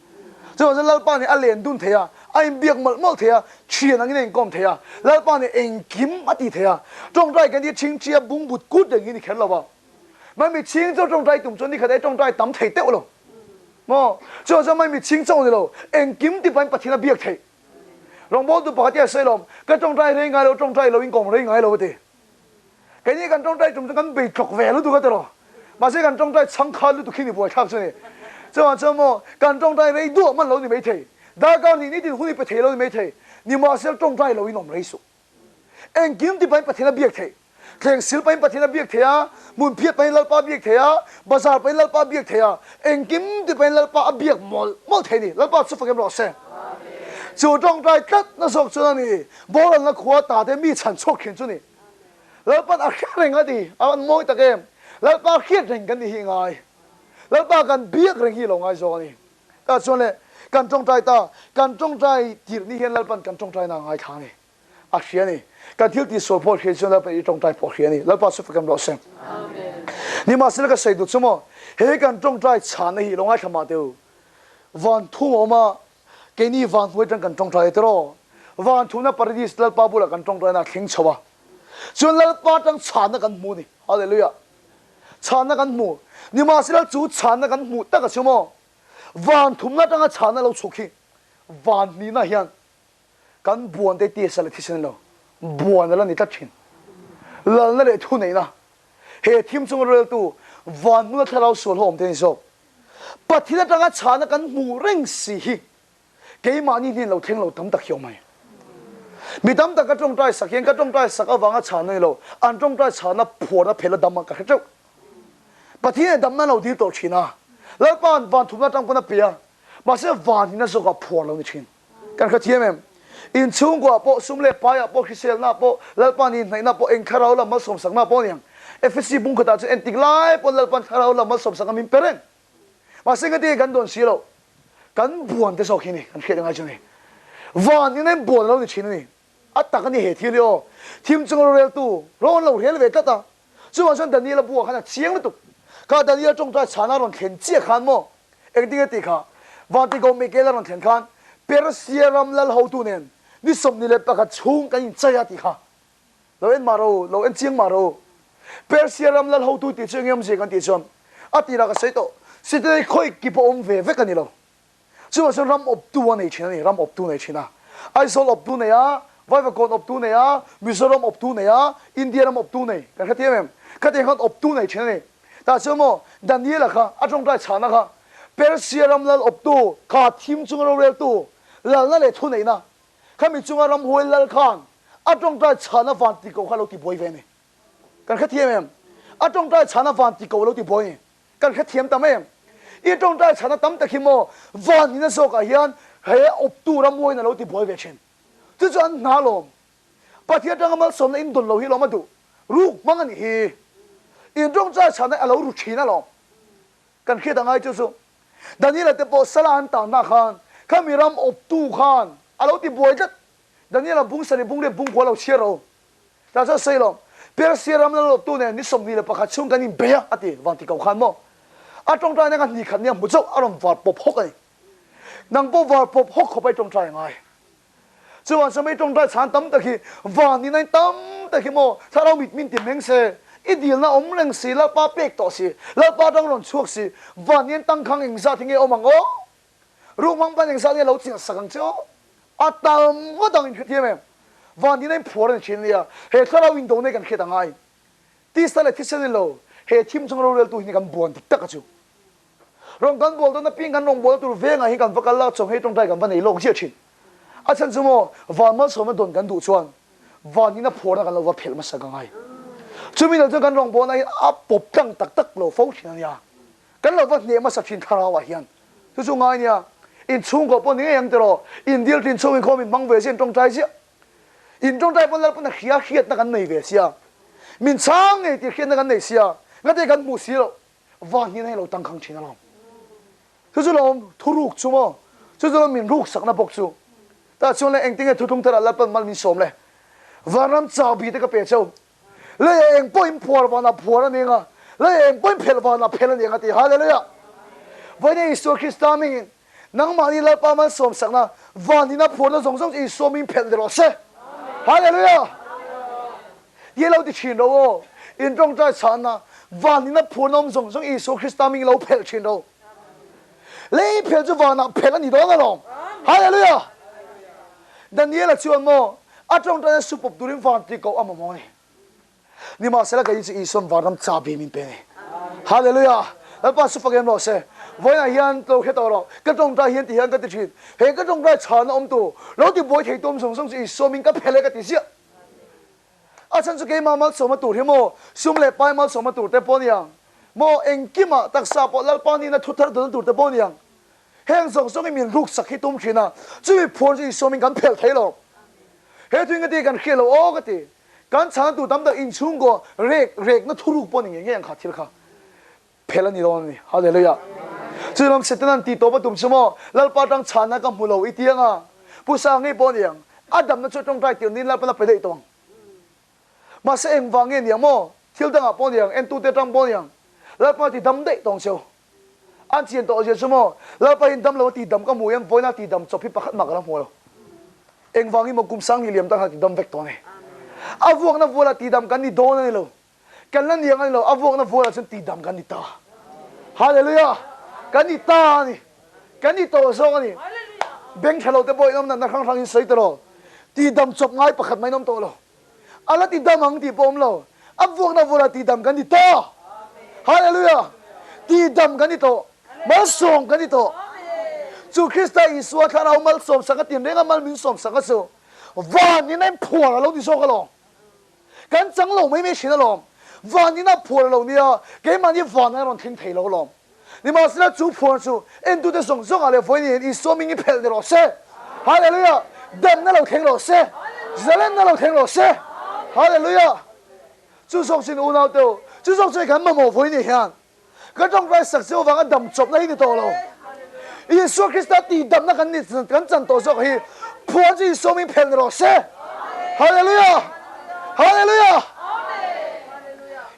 Chuvang chuan Lalpa nen a len dun thei a, a inbiak mawlh mawlh thei a, thian angin a inkawm thei a, Lalpa nen engkim a ti thei a. Tawngtai kan tih chhingchhia bungbut kut reng hi ni kher lo va. Mai mi chhing chu tawngtai tum chuan nikhat ei tawngtai tam thei teuh lo maw? Chuvang chuan mai mi chhing chauh ni lo, engkim ti pahin Pathian a biak theih. Rawngbawltu pakhat hi a sawi lo, ka tawngtai rei ngai lo, tawngtai lo inkawm rei ngai lo a ti. Keini kan tawngtai tum chu kan bei tlawk ve lutuk a tiraw. Mahse kan tawngtai chhangkhat lutuk hi ni buaithlak chu ni. Chuvang chuan maw kan tawngtai rei duah hman lo ni maithei. Darkar hnih nitin hun i pe thei lo ni maithei. Nimahsela tawngtai lo in awm rei suh. Engkim ti pahin Pathian a biak theih. Thleng sil pahin Pathian a biak thei a, hmun phiat pahin Lalpa a biak thei a, bazar pahin Lalpa a biak thei a, engkim ti pahin Lalpa a biak mawlh mawlh thei ni. Lalpa chu fak em rawh se. Chu tawngtai tlatna zawk chuan a ni. Boralna khua ta te mi chhan chhuak thin chu ni. Lalpan a hriat reng a ti, a an mawi tak em. Lalpa hriat reng kan ni hi ngai. Lalpa kan biak reng hi lo ngai zawk a ni. Tah chuan le kan tawngtai ta, kan tawngtai tirh ni hian Lalpan kan tawngtaina a ngaithla a ni. A hria a ni. Kan thil tihsual pawh hria chuan Lalpan i tawngtai pawh a hria a ni. Lalpa chu fakem rawh se. Nimahsela ka sawi duh chu maw, he kan tawngtai chhanna hi lo ngaithla mah teh u. Van thum a awm a, Keini van hnuai atang kan tawngtai a tiraw? Van thuna Paradis Lalpa bulah kan tawngtaina a thleng chho a. Chuan Lalpa atang chhanna kan hmu a ni. Hallelujah! Chhanna kan hmu. Nimahsela chu chhanna kan hmuh tak a chu maw? Van thumna atanga chhanna lo chhuk hi van hnihna hian kan buan te tisa leh thisen lo buan a la ni tlat thin. Lalna leh thuneihna he thim chunga roreltu van hmuna thlarau sual ho awm te a ni zawk. Pathian atanga chhana kan hmuh reng si hi keimahni hnen lo thleng lo tam tak hi awm mai. Mi tam tak ka tawngtai sak hian ka tawngtai sak avanga chhana ni lo, an tawngtai chhana phuarna phel a dam a ka hre teuh. Pathian in damna lo dil tawh thin a, Lalpa'n van thumna atang pawn a pe a, mahse van hina zawkah phuar lo ni thin. Kan hrethiam em? Inchhungkuah pawh, sum leh paiah pawh, hriselna pawh, Lalpa ni hnaihna pawh, eng thlarau lam malsawmsakna pawh a ni ang. Efesi bung khatah chuan entik lai pawn Lalpa'n thlarau lam malsawmsakna min pe reng. Mahse engati kan dawn si lo. Kan buan te zawk hi ni, kan hriat angai chu ni. Van in a inbuan a lo ni thin a ni. A tak a ni he thil hi aw. Thim chunga roreltu rawn lo rel ve tlat a. Chuvang chuan Daniel-a buah khan a chiang lutuk. Kha Daniel tawngtai chhana rawn thlen chiah khan maw engtin nge tih kha Vantigo Mikael-a rawn thlen khan Persia ram lal hotu nen ni 21 chhung kan inchai a tih kha lo en mah ro, lo en chiang mah ro. Persia ram lal hotu tih chu enge awmzia kan tih chuan a tirah ka sawi tawh, Sitei khawi kip a awm ve vek a ni lo. Chuvang chuan ram awptu a nei thin a ni, ram awptu nei thin a. Aizawl awptu nei a, Vaivakawn awptu nei a, Mizoram awptu nei a, India ram awptu nei, kan hrethiam em? Khatiang khan awptu nei thin a ni. Tah chuan maw Daniela kha, a tawngtai chhahna kha, Persia ram lal awptu, kha thim chunga roreltu, lalna leh thuneihna, khami chunga ramhuai lal khan a tawngtai chhahna van ti ko kha a lo ti buai ve a ni. Kan hrethiam em? A tawngtai chhahna van ti ko a lo ti buai a ni. Kan hrethiam tam em? I tawngtai chhana tam tak hi maw van ina zawkah hian he awptu ramhuaiin a lo ti buai ve thin. Chu chu an hna lawm. Pathian atanga malsawmna in dawn lo hi lawm a duh. Ruk hmang a nih hi. In tawngtai chhana a lo ru thin alawm. Kan hriat angai chu chu. Daniela te pawh sala an tanna khan khami ram awptu khan a lo ti buai tlat. Daniel-a bung sarih bung leh bung kua lo chhiar ro. Tah chuan sawi lo, Persia ram la lawptu nen ni 21 chhung kan inbei a, a ti. Vang ti ko khan maw? A tawngtai na kha hni khat nia hmu chauh a rawn var pawp hawk a ni. Nang pawh var pawp hawk khawp a i tawngtai a ngai. Chuvang chuan mei tawngtai chhan tam tak hi van ni nain tam tak hi maw thlarau mit min ti meng se, i dilna awm reng si, Lalpa pek tawh si, Lalpa atang rawn chhuak si, van nian tangkhang engzat hi nge awm ang aw? Ruhmang pan engzat nge lo chelh sak ang che aw? A tam ngawt ang inhrethiam em? Van ni nain phuar a ni thin ania, he thlarau indo nei kan hriat a ngai. Tisa leh thisen ni lo, he thim chung roreltu hi ni kan buan dik tak a chu. Rawn kan bual dawn apiang kan rawngbawlna tur vengah hian kan va kal a, chawnghei tawngtai kan va nei lawk ziah thin. A chhan chu maw, van malsawmna dawn kan duh chuan van ina phuarna kan lo va phelh hmasa ka ngai. Chumi lo chuan kan rawngbawlna hi a pawp tlang tak tak lo fo thin a nia. Kan lo va hneh hmasa thin thlarauah hian. Chu chu ngai nia, in chhungkaw pawh ni ngei ang tiraw, in dil thin chhung inkhawm in hmang ve sia, in tawngtai ziah. In tawngtai pawn Lalpan a hria hriatna kan nei ve sia, min chhang ngei tih hriatna kan nei sia, ngate kan hmuh si loh. Van hian hei lo tangkhang thin alawm. Chu chu lawm thuruk chu maw? Chu chu lawm min ruk sakna bawk chu. Tah chuan le engtinge thuthlung tharah Lalpan mal min sawm le? Vanram chau bi te ka pe cheu. Lei eng pawhin phuar vanah phuar a ning a, lei eng pawhin phelh vanah phelh a ning a ti. Hallelujah! Vawiin Isua Krista mingin nangmahni Lalpa malsawm sakna van ina phuarna zawng zawng chu Isua ming phelh ni rawh se. Hallelujah! Ti lo ti thin ro aw, in tawngtai chhanna van ina phurna awm zawng zawng Isua Krista ming lo phelh thin ro. Lei phelh chu vanah phelh a ni dawn alawm. Hallelujah! Daniela chuan maw a tawngtaina su pawp turin van ti koh a mamawh a ni. Nimahsela kei chu Isua'n vanram chabi min pe a ni. Hallelujah! Lalpa su fak em rawh se. Vawiinah hian lo hre tawh rawh, ka tawngtai hian ti hian ka ti thin. He ka tawngtai chhanna awmtu lo ti buai thei tu awm zawng zawng chu Isua ming ka phelh e ka ti ziah. A chhan chu keimah malsawmna tur hi maw, sum leh pai malsawmna tur te pawh a ni ang maw, engkimah taksa pawh Lalpa nihna thu thar dawlna tur te pawh a ni ang. Heng zawng zawngin min ruksak hi tum thin a, chumi phuan chu Isuamin kan phelh thei lo. He thuin ka ti kan hriat lo aw ka ti. Kan chhana tur tam tak inchhungkaw rek rekna thuruk pawh a ni ngei ngei ang kha thil kha. Phelh a ni dawn a ni. Hallelujah. Chu lam Satan-a'n tih tawp a tum chu maw, Lalpa tang chhanna ka hmu lo i ti ang a, Pu Sang ngei pawh a ni ang. A damna chu tawngtai tir niin Lalpan a pe daih tawh ang. Mahse engvang nge ni ang maw? Thil dangah pawh a ni ang, entute atang pawh a ni ang. Lalpan a ti dam daih tawh ang cheu. An chian tawh zia chu maw, Lalpa hian dam lo a ti dam ka hmu hian vawiina ti dam chawp hi pakhat mah ka la hmu lo. Engvangin maw kum sang hnih liam tang khan a ti dam vek tawh a ni. A vuakna vualah ti dam kan ni dawn a ni lo. Kan la niang a ni lo, a vuakna vualah chuan tihdam kan ni ta. Hallelujah! Kan ni ta a ni. Kan ni tawh zawk a ni. Beng tha lo te pawh in awm natna hrang hrang in sawi ta lo. Tihdam chawp ngai pakhat mai in awm tawh lo. A la tidam ang tih pawh awm lo. A vuakna vualah tihdam kan ni ta. Hallelujah! Tihdam kan ni tawh. Malsawm kan ni tawh. Chu Krista Isua thlarau malsawm sak a tinreng a mal min sawm sak a chu van in a inphuar a lo ni zawk alawm. Kan chang lo mai mai thin alawm. Van in a phuar lo nia, keimahni van a rawn thleng thei lo alawm. Nimahsela chu phuar chu entute zawng zawngah leh vawiin hian Isua ming i phelh ni rawh se. Hallelujah! Damna lo thleng rawh se. Zalenna lo thleng rawh se. Hallelujah! Chu zawk chu in unaute u, chu zawk chu kan mamawh vawiin hian. Ka tawngtai sak cheu vanga dam chawpna hi ni tawh lo. Isua Krista tihdamna kan ni kan chan tawh zawk hi phuan chu Isua min phelh ni rawh se. Hallelujah! Hallelujah!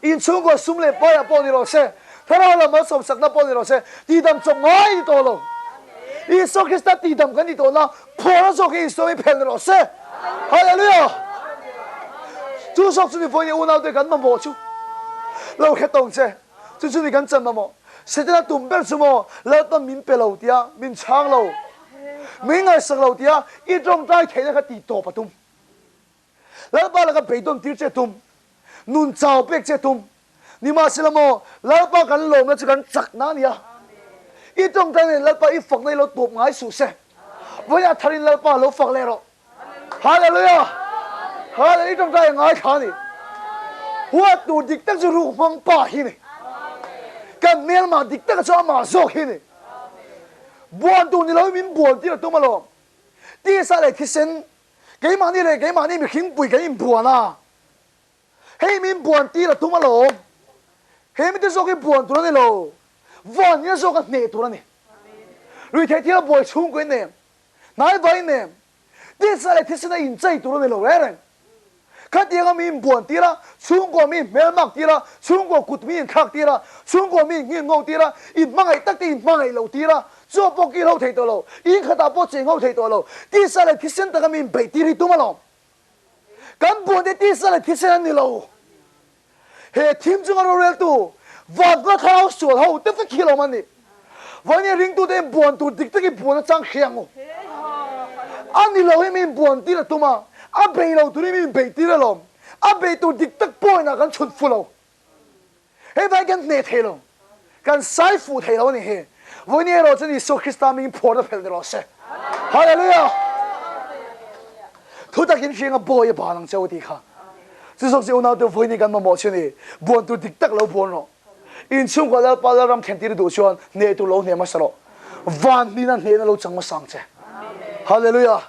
Inchhungkaw sum leh paiah pawh ni rawh se, thlarau lam malsawmsakna pawh ni rawh se, tihdam chawp ngai ni tawh lo. Isua Krista tihdam kan ni tawh na phuan zawk hi Isua min phelh ni rawh se. Hallelujah! Chu zawk chu ni vawiin unaute kan mamawh chu lo hre tawng che. Chu chu ni kan chan mamawh. Setana tum ber chu maw Lalpan min pe lo tia min chhang lo, min ngaihsak lo tia i tawngtai theihna kha tih tawp a tum. Lalpa laka beidawn tir che tum, nun chau pek che tum. Nimahsela maw Lalpa kan lawmna chu kan chakna a nia. I tawngtai nen Lalpa i fakna i lo tawp ngai suh se. Vawiin a tharin Lalpa lo fak leh rawh. Hallelujah! Hallelujah! I tawngtai a ngaithla a ni. Huat tur dik tak chu ruk hmang pa hi ni. Kan hmelmah dik taka chu amah zawk hi ni. Buan tur ni loin min buan tir a tum alawm. Tisa leh thisen, keimahni leh keimahni mihringpui kan inbuan a. Hei min buan tir a tum alawm. He mite zawk hi buan tur a ni lo. Vanina zawk a hneh tur a ni. Ruihtheih thil a buai chhungkaw in nem. Hnaivai nem. Tisa leh thisena inchei tur a ni lo reng reng. Khatianga mi inbuan tir a, chhungkua mi hmelmak tir a, chhungkua kut mi inthlak tir a, chhungkua mi innghin ngo tir a, inhmangaih tak te inhmangaih lo tir a, chaw pawh kil ho thei tawh lo, in khatah pawh cheng ho thei tawh lo, tisa leh thisen taka mi inbeih tir hi tum alawm. Kan buan te tisa leh thisen an ni lo. He thim chunga roreltu Vanpla thlarau sual ho te vek hi alawm an nih. Vawini ringtute in buan tur dik takin buan a chang hre ang u. A ni lo hi min buan tir a tum a, a bei lo turin min beih tir alawm. A bei tur dik tak point ah kan chhun fu lo. Hei vai kan hneh thei lo. Kan sai fuh thei lo a ni hi. Vawini erawh chuan Isua Krista mingin phuarna phelh ni rawh se. Hallelujah! Thu takin hriang a bawi a ban ang che u tih kha. Chu zawk chu unaute vawini kan mamawh chu ni. Buan tur dik tak lo buan rawh. Inchhungkua Lalpa Lalram thlentir i duh chuan hneh tur lo hneh hmasa rawh. Van hnihna hnehna lo chang hmasa ang che. Hallelujah!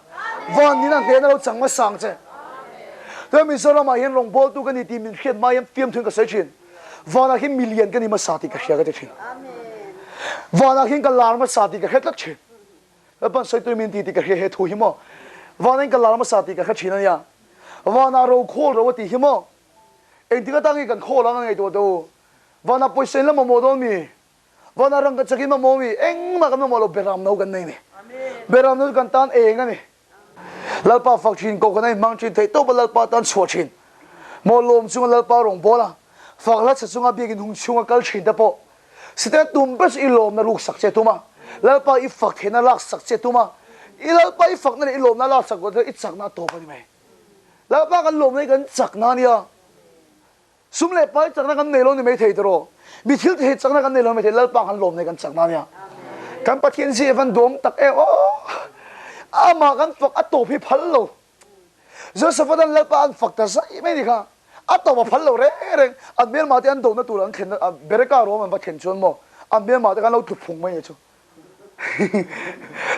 Van hnihna hnehna lo chang hmasa ang che. Chuan Mizoramah hian rawngbawltu ka ni tih min hriat hma hian fiamthu in ka sawi thin. Vanah hian milian ka ni hmasa tih ka hria ka ti thin. Vanah hian ka lar hmasa tih ka hre tlat thin. Lalpan sawitu min ti tih ka hria he thu hi maw. Vanah hian ka lar hmasa tih ka hre thin a nia. Vanah ro khawl ro a tih hi maw. Engtik atang hi kan khawl ang a ngaihtuah teh u. Vanah pawisa in la mamawh dawn mi? Vanah rangka chak in mamawh mi? Engmah kan mamawh lo Beram no kan nei ni. Beram no chu kan tan eng a ni. Lalpa fak thin ko kan a inhmang thin theih tawp a Lalpa tan chhuah thin. Maw lawm chunga Lalpa rawn bawl a, fak hla chhe chunga biakin hung chhunga kal thin te pawh Site tum ber chu i lawmna ruk sak che tum a, Lalpa i fak theihna lak sak che tum a, i Lalpa i fakna leh i lawmna lak sak rual i chakna a tawp a ni mai. Lalpa kan lawmna hi kan chakna a nia. Sum leh pai chakna kan nei lo ni mai thei tiraw? Mi thil thei chakna kan nei lo ni mai thei, Lalpa kan lawmna hi kan chakna a nia. Kan Pathian zia van duam tak em aw! Amah kan fak a tawp hi phal lo. Joseph-a tan Lalpa an fak ta zai mai ni kha. A tawp a phal lo reng reng. An hmelmah te an dohna tur an thlen Bereka ruam an va thlen chuan maw an hmelmah te khan lo tlu phung mai ni chu.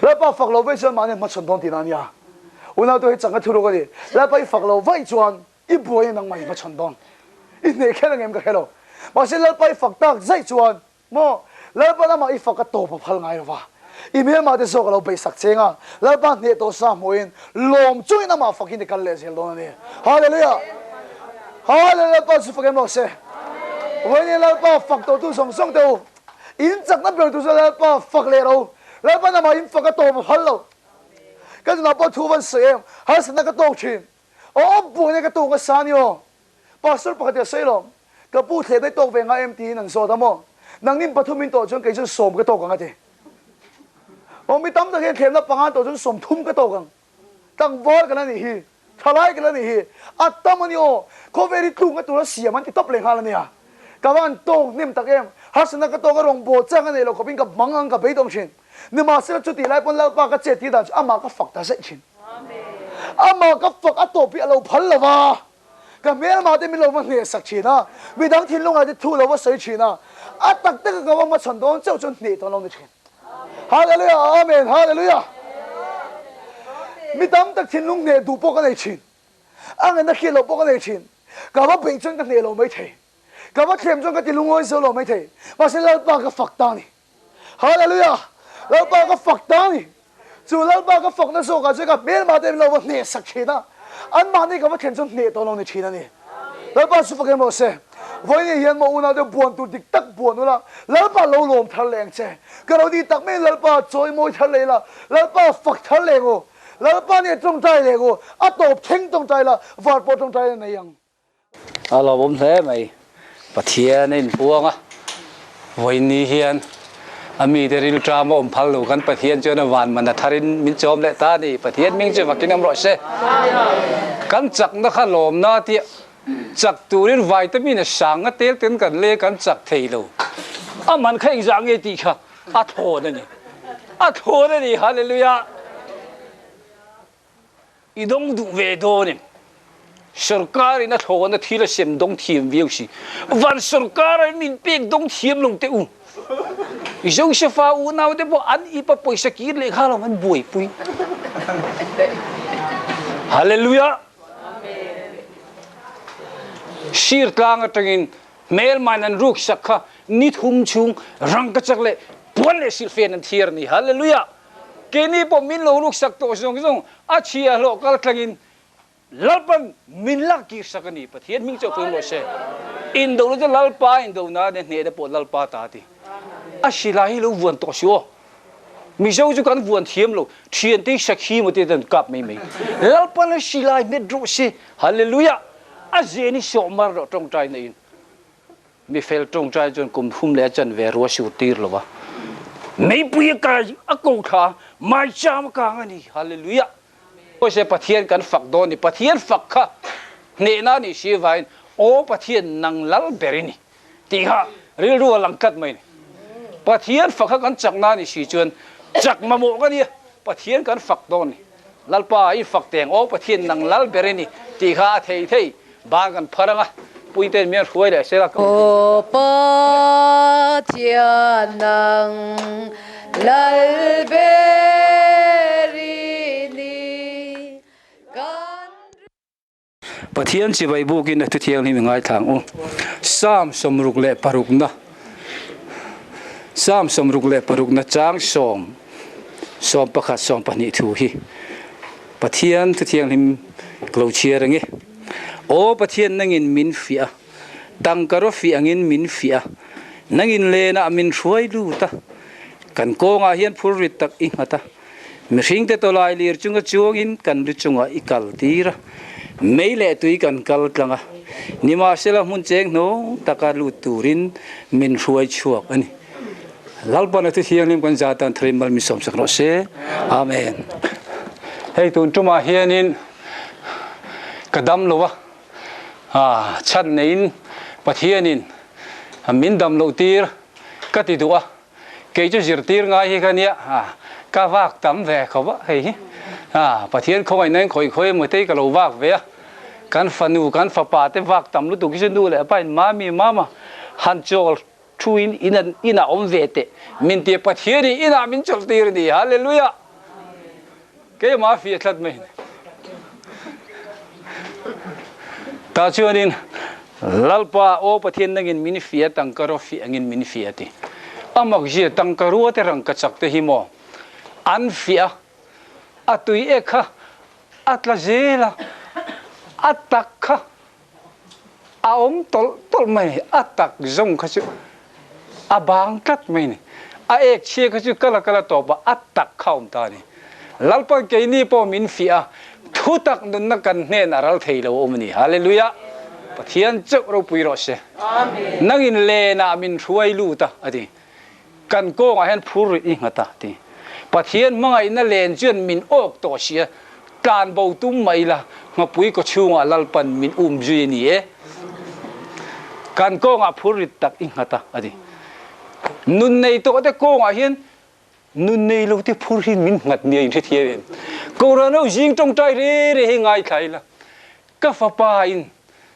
Lalpa fak lo vaih chuan mahni an hmachhawn dawn tihna a nia. Unaute hi chakna thuruk a ni. Lalpa i fak lo vaih chuan i buai a nangmah i hmachhawn dawn. I hneh kher ang em ka hre lo. Mahse Lalpa i fak tak zaih chuan maw Lalpa lamah i fak a tawp a phal ngai lo va. I hmelmah te zawk a lo beihsak cheng a, Lalpa hneh tawh sa hmuhin lawm chungin amah fakin i kal leh zel dawn a ni. Hallelujah! Hallelujah! Lalpa chu fak em rawh se. Vawiin Lalpa fak tawhtu zawng zawng te u, In chakna ber tur chu Lalpa fak leh ro. Lalpa namah in fak a tawp a phal lo. Ka nunah pawh thu van sawi em, harsatna ka tawk thin. Aw buaina ka tawk nasa ni aw. Pastor pakhat hi a sawi lo. Ka pu thlehna i tawk ve ngai em tiin an zawt a maw. Nangnin pathum in tawh chuan kei chuan sawm ka tawk ang a ti. Aw mi tam tak hian thlehna panga an tawh chuan 30 ka tawk ang. Tlangval kan la nih hi, thalai kan la nih hi, a tam a ni aw, khawvel hi tlukna tura siam an ti tawp leh nghal a nia. Ka va han tawk hnem tak em, harsatna ka tawk a rawngbâwl chang a neih loh khawpin ka hmang ang ka beidawng thin. Nimahsela chutih lai pawn Lalpa ka chet tir dan chu amah ka fak ta zaih thin. Amah ka fak a tawp hi a lo phal lo va, ka hmelmah te min lo va hneh sak thin a, midang thinlungah te thu lo va sawi thin a, a tak taka ka va hmachhawn dawn chauh chuan hneh tawn lo ni thin. Hallelujah Amen Hallelujah Mi tam tak thinlung hneh duh pawh ka nei thin. A ngaihna hriat loh pawh ka nei thin. Ka va beih chuan ka hneh lo mai thei. Ka va thlem chuan ka ti lungawi zo lo mai thei. Mahse Lalpa ka fak ta a ni. Hallelujah Lalpa ka fak ta a ni. Chu Lalpa ka fakna zawkah chuan ka hmelmah te min lo va hneh sak thin a, anmahni ka va thlen chuan hneh tawh lo ni thin a ni. Lalpa chu fak em rawh se. Vawiin hian maw unau deuh buan tur dik tak buan ula, Lalpa lo lawm thar leh ang che. Ka lo ti tak mai Lalpa chawi mawi thar leh ila, Lalpa fak thar leh ang u. Lalpa nih tawngtai leh ang u, a tawp thleng tawngtai la, var pawh tawngtai la nei ang. A lawmawm hle mai. Pathian a inpuang a, vawiinni hian a mite rilṭam a awm phal lo kan Pathian chuan a van man a tharin min chawm leh ta a ni. Pathian hming chu vakin awm rawh se. Kan chakna kha lawmna tia chak turin vitamin a sang a tel ten kan leng kan chak thei lo. A man kha engzah nge tih kha a thawn a ni. A thawn a ni. Hallelujah! I dawng duh ve dawn em? Sorkar in a thlawhna thil a sem dawng thiam viau si. Van sorkar in min pek dawng thiam lo teh u. Josefa unau te pawh an ip a pawisa kir leh kha lo an buaipui. Hallelujah! Sir tlang atangin hmelmain an ruk sak kha ni thum chhung rangkachak leh puan leh silhfen an thiar a ni. Hallelujah! Keini pawh min lo ruksak tawh zawng zawng a chhia hlawh kal tlangin Lalpan min lak kirsak a ni. Pathian hming chu a pawimawh se. Indo na chu Lalpa indo na ania, hnehna pawh Lalpa ta a ti. A silai hi lo vuan tawh si aw. Mizo chu kan vuan thiam lo, thiante hi sakhi maw te an kap mai mai. Lalpan a silai hmet rawh se. Hallelujah! A zen hi sawh mar rawh tawngtai na in. Mi fel tawngtai chuan kum hum leh a chanve rua sur tir lo va. Meipui a kai a ko thla, maicham a kang a ni. Hallelujah! Pawisa Pathian kan fak dawn ni, Pathian fak kha hnehna a nih si avangin Aw Pathian nang lal ber i ni tih kha rilru a lang tlat mai a ni. Pathian fak kha kan chakna a nih si chuan chak mamawh ka nia, Pathian kan fak dawn ni. Lalpa i fak teng Aw Pathian nang lal ber i ni tih kha a thei thei ban kan phar anga puite'n mian hruai leh sela. Aw Pathian nang lal ber i ni kan Pathian chibai bukin a thuthianghlim i ngaithlang u. Psalm 66 na Psalm 66 na chang sawm 11 12 thu hi Pathian thuthianghlim ka lo chhiar ang e. Aw Pathian nangin min fiah a, tangka raw fiah angin min fiah a, nangin lenah min hruai lut a, kan kawngah hian phur rit tak i nghat a, mihringte tawlai lir chunga chuangin kan lu chungah i kal tir a, mei leh tui kan kal tlang a, nimahsela hmun cheng hnawng taka lut turin min hruai chhuak a ni. Lalpan a thuthianghlim kan za tan tharin mal min sawmsak rawh se. Amen. Hei tun tumah hianin ka dam lo a, ah chhan neiin Pathianin min dam loh tir ka ti duh a, kei chu zirtir ngai hi ka nia, ah ka vak tam ve khawp a hei hi, ah Pathian khawngaihna in khawi khawi emaw te hi ka lo vak ve a, kan fanu kan fapa te vak tam lutuk hi chu nu leh pa in mami mama han chawl Thu in in inah awm ve teh min tia Pathian in inah min chawlh tir a ni. Hallelujah! Keimah a fiah tlat mai. Tah chuanin Lalpa aw Pathian nangin min fiah tangka rawh fiah angin min fiah a ti. A makzia tangka rua te rangka chak te hi maw an fiah a, a tui ek kha a tla zel a, a tak kha A awm tawlh tawlh mai ni, a tak zawng kha chu a bang tlat mai ni. A ek chhia kha chu kala kala tawp a, a tak kha a awm ta a ni. Lalpan keini pawh min fiah a, thutak nunna kan hnen a ral thei lo a awm a ni. Hallelujah! Pathian chauh ropui rawh se. Nangin lenah min hruai lut a, a ti. Kan kawngah hian phur rih i nghat a, ti. Pathian hmangaihna len chuan min awk tawh si a, tlan bo tum mai ila, nghapui kaw chhungah Lalpan min um zui a ni e. Kan kawngah phur rit tak i nghat a, a ti. Nun nei tawh te kawngah hian nun nei lo te phur hi min nghat nia inhrethiam em? Kohhran ho zing tawngtai re re hi ngaithla ila, ka fapa in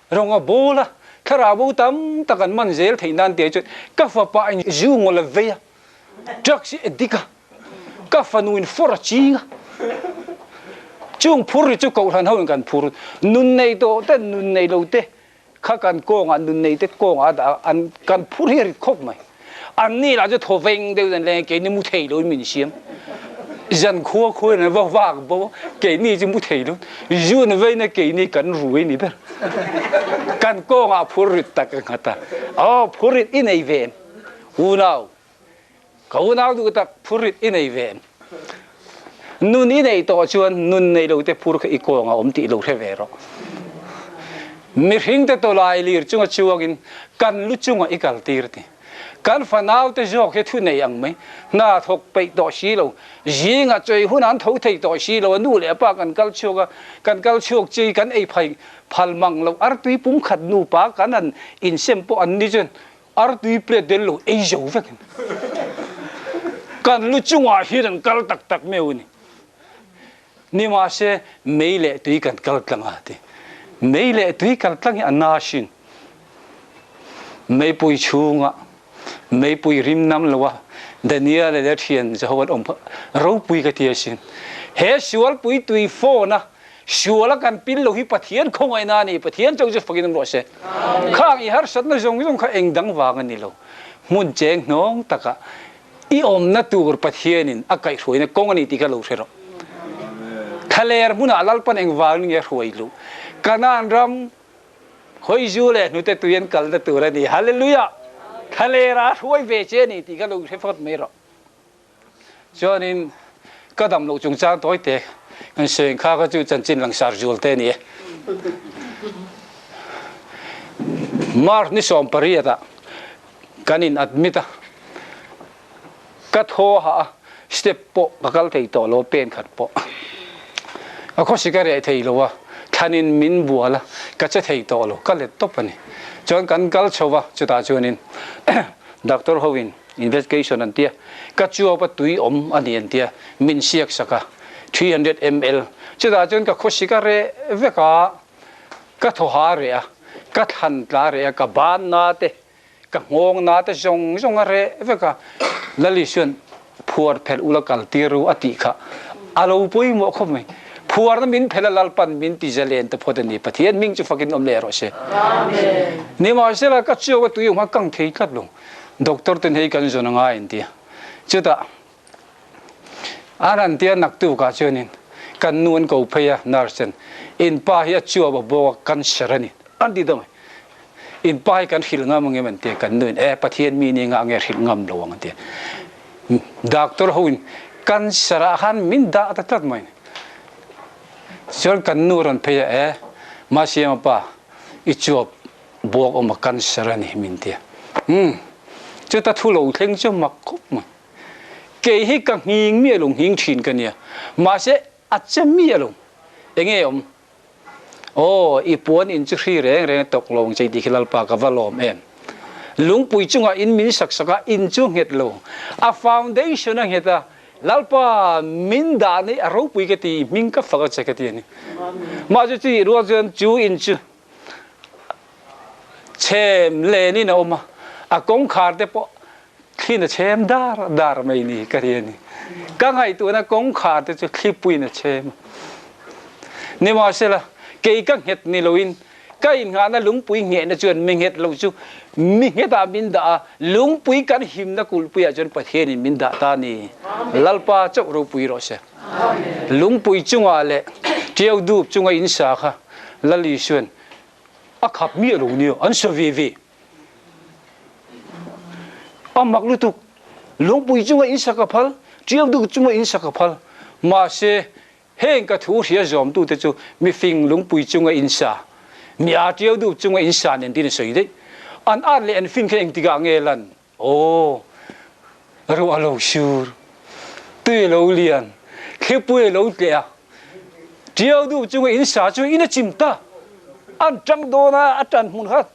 Rawng a bawl a, thlarau bo tam tak an man zel theih nan tih chuan ka fapa in zu ngawl a vei a, drugs hi addict a, ka fanu in fawr a ching a, chung phur ri chu kohhran ho in kan phur, nun nei tawh te nun nei lo te kha kan kawngah nun nei te kawngah a dah a, an kan phur hi a rit khawp mai. An ni lah chu thaw veng deuh in an leng a, keini mu thei lo in min siam. Zan khua khua in an va vak bo a, keini chu mu thei lo. Zu an vein a keini kan rui ni ber. Kan kawngah phur rit tak a nghat a. Aw phur rit i nei ve em? Unau, ka unau duh tak phur rit i nei ve em? Nun i neih tawh chuan nun nei lo te phur kha i kawngah awm tih lo hre ve rawh. Mihring te tawlai lir chunga chuangin kan lu chungah i kal tir ti. Kan fanau te zawk hi thu nei ang mai. Hna thawk peih tawh si lo. Zingah chawi hun an tho thei tawh si lo a nu leh a pa kan kal chhuak a, kan kal chhuak chi kan ei phai phal mang lo. Artui pumkhat nupa kan han insem pawh an ni chuan Artui plate del lo ei zo vek in kan lu chungah hian an kal tak tak meu a ni. Nimahse mei leh tui kan kal tlang a ti. Mei leh tui kal tlang hi a na hrin. Meipui chhungah meipui rim nam lo a Daniel leh thian Jehovah an awm kha ropui ka ti asin. He sualpui tui phone a Sual a kan pil lo hi Pathian khawngaihna a ni. Pathian chauh chu fakin awm rawh se. Khang i harsatna zawng zawng kha eng dang vang a ni lo. Hmun cheng hnawng takah I awmna tur Pathianin a kaihhruaina kawng a ni tih kha lo hre rawh. Thlaler hmunah Lalpan engvangin nge a hruai luh? Kanaan ram hawizu leh hnute tui an kalna tur a ni. Hallelujah! Thlalera a hruai ve che a ni tih kha lo hre phawt mai rawh. Chuanin ka dam loh chungchang tawi te kan sawi kha kha chu chanchin langsar zual te a ni e. March ni 18 ah kan in admit a, ka thaw hah a, step pawh ka kal thei tawh lo, pen khat pawh a khawsik a reh thei lo a, thlanin min bual a, ka che thei tawh lo, ka let tawp a ni. Chuan kan kal chho va, chutah chuanin doctor ho in investigation an tia, ka chuap a tui awm a ni an tia, min siak sak a, 300 ml, chutah chuan ka khawsik a reh vek a, ka thaw ha reh a, ka thlan tla reh a, ka ban na te, ka nghawng na te zawng zawng a reh vek a, Lali chuan phuar phelh ula kal tir ru a tih kha a lo pawimawh khawp mai. Phuarna min phelh a Lalpan min ti zalen ta phawt a ni. Pathian hming chu fakin awm leh rawh se. Nimahsela ka chiau a tui awm kha kang thei tlat lo. Doctor ten hei kan zawn a ngai an ti a. Chutah An han tia naktukah chuanin kan nu an ko phei a, nurse ten, In pa hi a chuap a bawk a, cancer a ni, an ti deuh mai. In pa hi kan hrilh ngam ang em an ti a, kan nu in, E, Pathian mi ni ngah nge hrilh ngam lo ang an ti a. Doctor ho in cancer ah khan min dah ta tlat mai. Tichuan kan nu a rawn phei a, E, Masiama pa, i chuap bawk awm a, cancer a ni, min ti a. Umm, chuta thu lo thleng chu mak khawp mai. Kei hi ka nghing mi alo nghing thin ka nia, mahse a che mi alo enge awm? Aw, i puan in chu hri reng reng a tawk lo ang che tih khi Lalpa ka va lawm em. Lungpui chungah in min sak sak a, in chu nghet lo. A foundation a nghet a, Lalpa min dah nei a ropui ka ti, hming ka fak a che ka ti a ni. Mahse chutih rual chuan chu in chu chhem lenin a awm a, a kawngkhar te pawh Thlin a chem dar dar mai ni ka ri a ni. Ka ngaihtuahna kawngkhar te chu thlipuiin a chem a. Nimahsela, kei ka nghet ni loin ka innghahna lungpui nghehna chuan mi nghet lo chu mi nghetah min dah a, lungpui kan himna kulhpuiah chuan Pathianin min dah ta a ni. Lalpa chauh ropui rawh se. Lungpui chungah leh ṭiau dup chunga in sa kha Lal Isuan a khap miah lo nia, an sa ve ve. A mak lutuk. Lungpui chunga in sak a phal, Ṭiangduk chunga in sak a phal. Mahse, heng ka thu hria zawmtute chu mifing lungpui chunga in sa, mi aa ṭiangduk chunga in sa nen tiin a sawi daih. An at leh an fin kha engtikah nge lan? Aw, ruah a lo sur, tui a lo lian, thlipui a lo tleh a, ṭiangduk chunga in sa chu in a chim ta. An ṭang dawn a, a ṭan hmun kha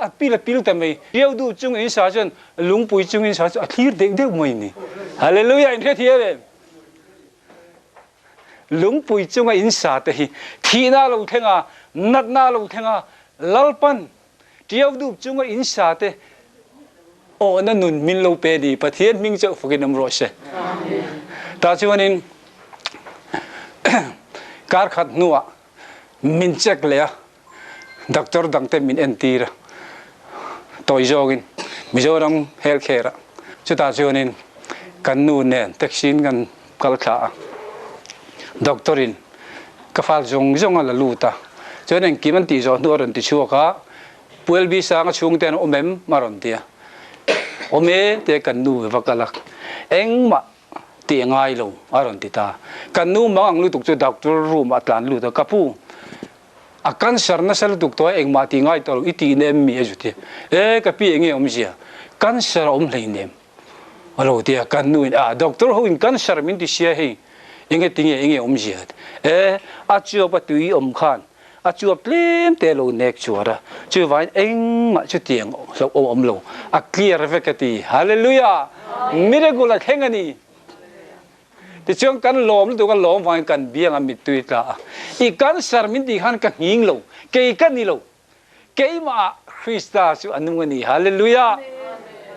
A pil a pil ta mai. Riau duh chung in sa chuan lungpui chung in sa chu a thlir deuh deuh mai ni. Hallelujah in hrethiam em? Lungpui chunga in sa te hi thihna lo thleng a, natna lo thleng a, Lalpan tiau duh chunga in sa te awhna nun min lo pe ni. Pathian hming chauh fakin awm rawh se. Tah chuanin kar khat hnuah min check leh a. Doctor dangte min entir a, tawi zawngin Mizoram health care ah chutah chuanin kan nu nen taxi in kan kal thla a, doctor in ka fal zawng zawng a la lut a, chuan engkim an tih zawh hnu a rawn ti chhuak a, Pu LB Sanga chhungte an awm em a rawn ti a, awm e tia kan nu va kal a, engmah tih a ngai lo a rawn ti ta, kan nu mang ang lutuk chu doctor room ah a tlan lut a, ka pu A cancer nasa lutuk tawh a engmah tih ngai tawh lo i tih nem mi a zu ti. E ka pi enge awmzia? Cancer a awm hleinem a lo ti a, kan nu in a doctor ho in cancer min ti sia hei enge tinge enge awmzia? E a chuap a tui awm khan a chuap tlem te a lo nek chuar a, chuvangin engmah chutiang hlauh a awm lo, a clear vek a ti. Hallelujah! Miracle a thleng a ni. Tichuan kan lawm lutuk a lawm vangin kan biang a mittui tla a, I cancer min tih khan ka nghing lo, kei ka ni lo, keimah ah Krista chu a nung a ni. Hallelujah!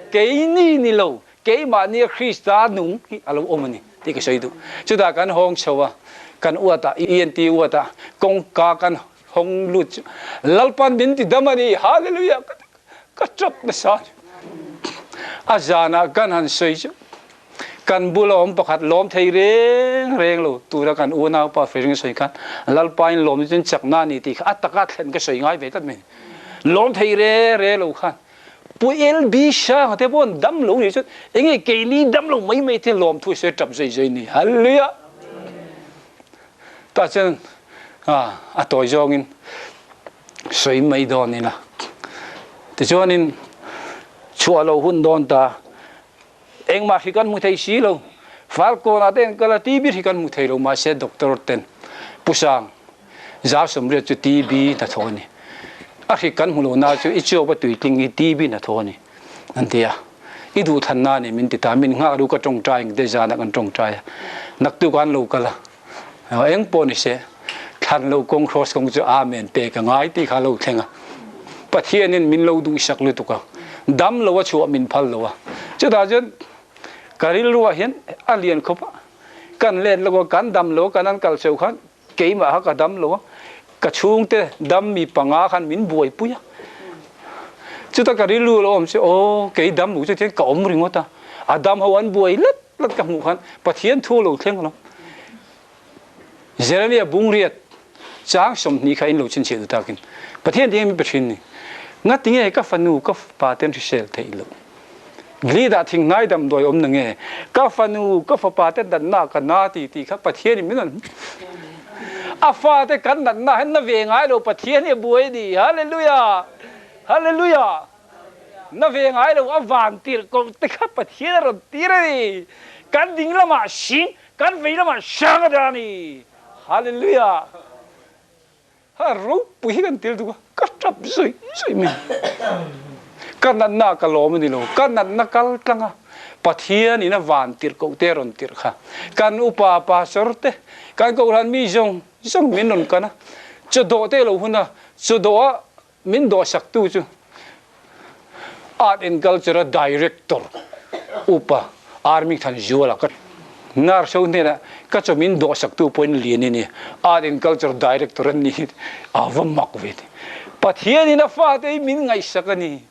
Kei ni ni lo, keimah nia Krista nung hi a lo awm a ni tih ka sawi duh. Chutah kan hawng chho a, kan uat a, ENT uat a, kawngka kan hawng lut chu Lalpan min ti dam a ni. Hallelujah! Ka tap nasa a ni. A zanah kan han sawi chu. Kan bula awm pakhat lawm thei reng reng lo tura kan unaupa Fering a sawi khan Lalpain lawmna chuan chakna a ni tih kha a taka thlen ka sawi ngai ve tlat mai. Lawm thei reng reng lo khan Pu LB Hranga te pawh an dam lo nih chuan enge keini dam lo mai mai te lawm thu sawi tap zui zui ni. Hallelujah! Tah chuan a tawi zawngin sawi mai dawn ila. Tichuanin chhuah lo hun dawn ta. Engmah hri kan hmu thei si lo. Falkawnah te an kal a, TB hri kan hmu thei lo. Mahse doctor ten Pu Sang Zau Sawmriat chu TB hnathawh a ni. A hri kan hmu lo na chu i chuak a tuitling hi TB hnathawh a ni an ti a. I duhthlanna a ni min ti ta. Min nghak ru ka tawngtai ang te zanah kan tawngtai a. Naktuk an lo kal a. Eng pawh ni se thlan lo kawng cross kawng chu Amen pek a ngai tih kha a lo thleng a. Pathianin min lo duhsak lutuk a, dam lo a chhuah min phal lo a. Chutah chuan ka rilruah hian a lian khawp a, kan let lo a, kan dam lo a, kan an kal cheu khan keimah kha ka dam lo a, ka chhungte dam mi panga khan min buaipui a. Chutah ka rilru lo awm chu aw kei dam lo chu tihian ka awm ringawt a, a dam ho an buai lat tlat ka hmuh khan Pathian thu lo thleng lo. Jeremia bungriat chang 20 kha in lo chhinchhiah duh takin Pathian ding min pe thin ni. Ngati nge ka fanu ka fapa ten hrisel theih loh? Gilida thinghnai damdawi awm na nge? Ka fanu ka fapa te natna ka na ti tih kha Pathian in min rawn A fate kan natna hian na ve ngai lo Pathian hi a buai a ni. Hallelujah! Hallelujah! Na ve ngai lo a van tirh ko te kha Pathian a rawn tir a ni. Kan ding lamah hring, kan vei lamah hrang a dah a ni. Hallelujah! Ha ropui hi kan tel duk a, ka tap zawih zawih mai. Ka natna ka lawm a ni lo, ka natna kal tlang a, Pathian in a van tirh koh te a rawn tirh kha. Kan upa pastor te, kan kohhran mi zawng zawng min rawn kan a, chawdawh te lo hun a, chawdawh ah Min dawhsaktu chu Art and Culture-a Director Upa Army Thanzuala ka nurse ho hnenah ka chaw min dawhsaktu pawhin lian i ni, Art and Culture Director an ni a va mak ve ti. Pathianin a fate hi min ngaihsak a ni,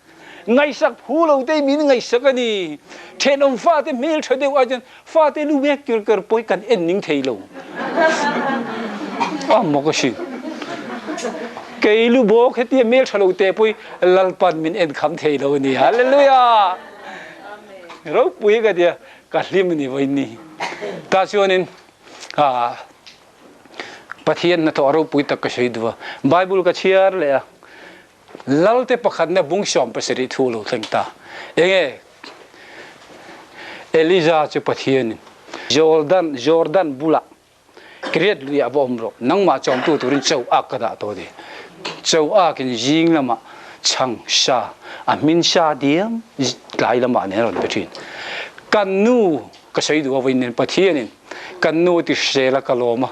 ngaihsak phu lo te hi min ngaihsak a ni. Thenawm fate hmeltha deuh ai chuan fate lu mek kir ker pawh hi kan en ning thei lo. A mak a sin. Kei lu bawk hetia hmel tha lo te pawh hi Lalpan min en kham thei lo a ni. Hallelujah! Ropui ka tia ka hlim a ni vawiin ni. Tah chuanin ah Pathian hnathawh ropui tak ka sawi duh a. Bible ka chhiar leh a. Lalte pakhatna bung 70 thu lo thleng ta. Enge? Elijah chu Pathianin Jordan, Jordan bulah Kiriat luiah va awm rawh, nangmah chawmtu turin cho ak ka dah tawh a ti. Cho akin zing lamah chhang sa, a hmin sa diam tlai lamah nen a rawn pe thin. Kan nu ka sawi duh a vawiin nen Pathianin kan nu ti hrisel a ka lawm a,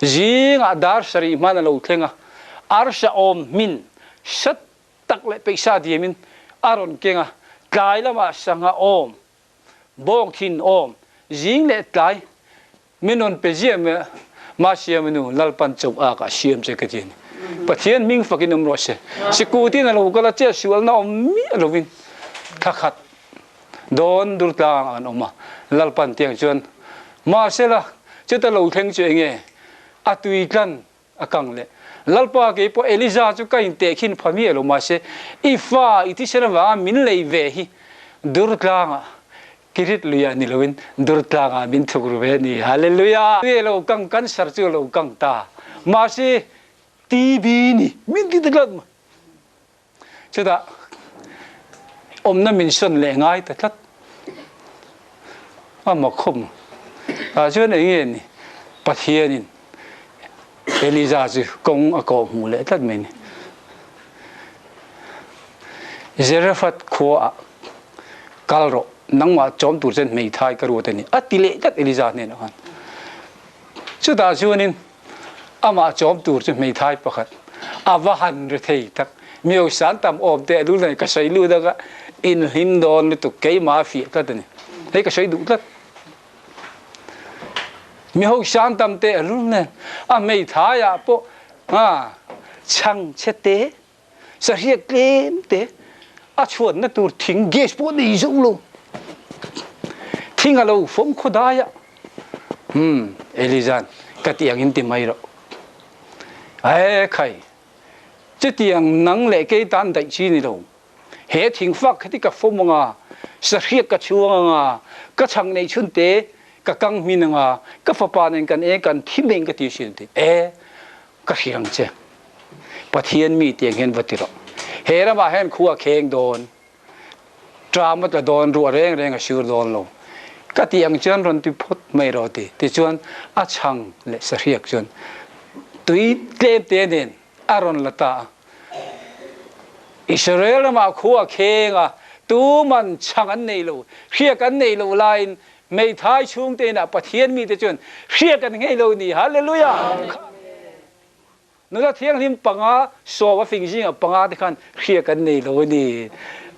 zingah dar sarih hman a lo thleng a, arsa awm hmin sat tak leh peihsa diamin a rawn keng a, tlai lamah sangha awm, bawng thin awm, zing leh tlai min rawn pe ziah mai a, Mahsiam nu Lalpan chauh ak ah siam che ka ti a ni. Pathian hming fakin awm rawh se. Sikutin a lo kal a, chet sualna awm miah lovin thla khat dawn dur tlang an awm a, Lalpan tiang chuan mahsela chuta lo thleng chu enge a tui tlan A kang leh. Lalpa kei pawh Eliza chu ka intehkhin pha miah lo mahse i fa i thisen avanga min lei ve hi Durtlangah Kirit luiah ni loin Durtlangah min thuk ru ve a ni. Hallelujah! Nge lo kang cancer chu lo kang ta mahse TB ni min ti ta tlat mai. Chutah awmna min sawn leh ngai ta tlat. A mak khawp mai. Tah chuan eng nge ni Pathianin Eliza chu kawng a kawh hmuh leh tlat mai ni. Zarephath khuaah kal rawh, nangmah chawm tur chuan hmeithai ka ruat a ni, a ti leh tlat Eliza hnenah khan. Chutah chuanin amah chawm tur chu hmeithai pakhat a va han ri thei tak. Mio san tam awm teh lul nei ka sawi lut anga inhlim dawn lutuk keimah a fiah tlat a ni. Hei ka sawi duh tlat. Miho san tam teh lul nen a hmeithai ah pawh chhang chhe te Sahriat tlem te a chhuatna tur thing gas pawh nei zo lo. Thing a lo fawm khaw dai a. Umm, Eliza'n ka tih angin ti mai rawh. Ae khai, chutiang nang leh kei tan daih chi ni lo. He thingfak khati ka fawm anga, sahriak ka chhuang anga, ka chhang nei chhun te ka kang hmin anga, ka fapa nen kan e kan thi meng ka ti sin ti. E, ka hria ang che. Pathian mi tiang hian va ti rawh. He ramah hian khua kheng dawn. Ṭam a tla dawn, ruah reng reng a sur dawn lo. Ka tih ang chuan rawn ti phawt mai rawh ti. Tichuan a chhang leh sahriak chuan tui tlem te nen a rawn la ta a. Israel ramah khua a kheng a, tuman chhang an nei lo, hriak an nei lo laiin hmeithai chhungte inah Pathian mite chuan hriak an ngei lo ni. Hallelujah! Nula thianghlim panga, sawm a fing zingah panga te khan hriak an nei lo a ni.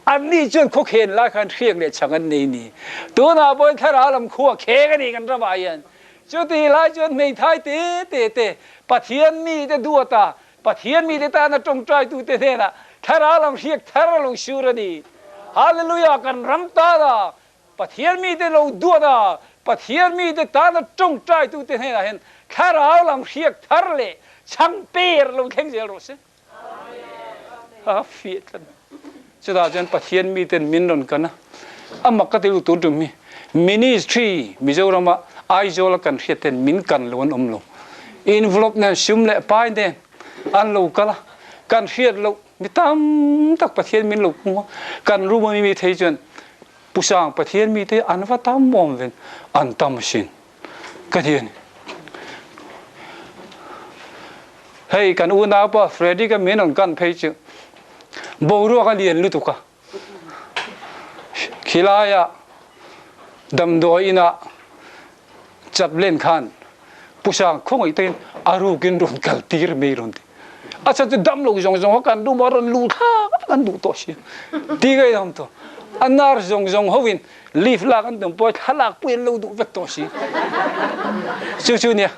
Annih chuan khawkhen lai khan hriak leh chhang an nei ni. Tunah pawhin thlarau lam khua kheng a ni kan ramah hian. Chuti lai chuan hmeithai te te te, Pathian mite duata, Pathian mite tana tawngtaitute hnenah thlarau lam hriak thar a lo sur a ni. Hallelujah! Kan ram tana Pathian mite lo duat a, Pathian mite tana tawngtaitute hnenah hian thlarau lam hriak thar leh chhang per lo thleng zel rawh se. A fiah tlat. Chutah chuan Pathian miten min rawn kan a, a mak ka ti lutuk tur tum hi Ministry Mizorama Aizawl a kan hriat ten min kan lo an awm lo. Envelope nen sum leh pai nen an lo kal a, kan hriat loh mi tam tak Pathian min lo kung a, kan room a mi mi thei chuan Pu Sang Pathian mite an va tam awm ven an tam asin ka ti a ni. Hei kan unaupa Frederick a min rawn kan phei chu boruak a lian lutuk a, khilaiah damdawi inah Chaplain khan Pu Sang khawngaih takin a rukin rawn kal tir mai rawn ti. A chhan chu dam lo zawng zawng ho kan room ah rawn luh thlak an duh tawh si. Ti ka inawm tawh. A nurse zawng zawng ho in leave lak an tum pawh thlalak pui an lo duh vek tawh si. Chu chu nia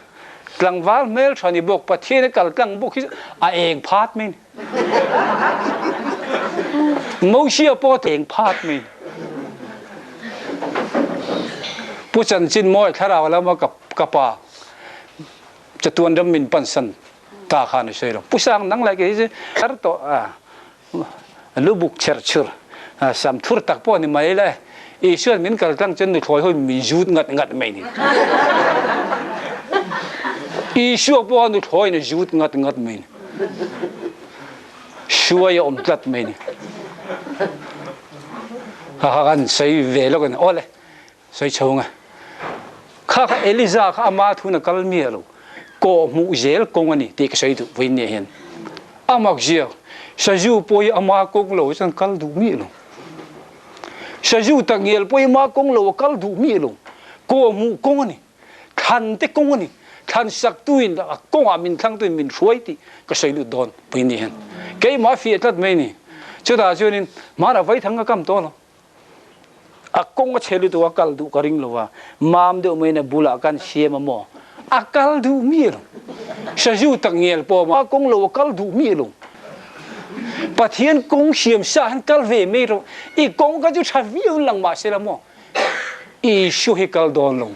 tlangval hmel tha ni bawk Pathian a kal tlang bawk hi a eng phat mai ni. Mosia pawh a eng phat mai ni. Pu Chanchin Mawi thlarau lama ka pa chatuan ram min pansan ta khan a sawi lo. Pu Sang nang lai ke hi chu tar tawh a lubuk cher chur sam thur tak pawh ni mai le. Isuan min kal tlang chuan nuthlawi ho min zut ngat ngat mai ni. Isua pawh nuthlawi in a zut ngat ngat mai ni. Hruai a awm tlat mai ni. Ha ha kan sawi ve lawk a ni. Awle sawi chho ang e. Kha kha Eliza kha ama thun a kal miah lo. Kawh hmuh zel kawng a ni tih ka sawi duh vawiin nia hian. A mak zia, Sazu pawh hi ama kawng lo chuan kal duh miah lo. Sazu takngial pawh hi ama kawng lo a kal duh miah lo. Kawh hmuh kawng a ni. Thlan te kawng a ni. Thlan saktuin a kawngah min thlangtuin min hruai tih ka sawi lut dawn vawiin nia hian. Keimah fiah tlat mai a ni. Chutah chuanin hmanah vaithang ka kam tawh lo. A kawng a chhe lutuk a kal duh ka ring lo a, mam deuh maiin a bulah kan siam a maw? A kal duh mi lo. Sazu tak ngial pawh a kawng lo a kal duh mi lo. Pathian kawng siam sa han kal ve mai rawh. I kawng kha chu tha viau lang mah se la maw? Isua hi kal dawn lo.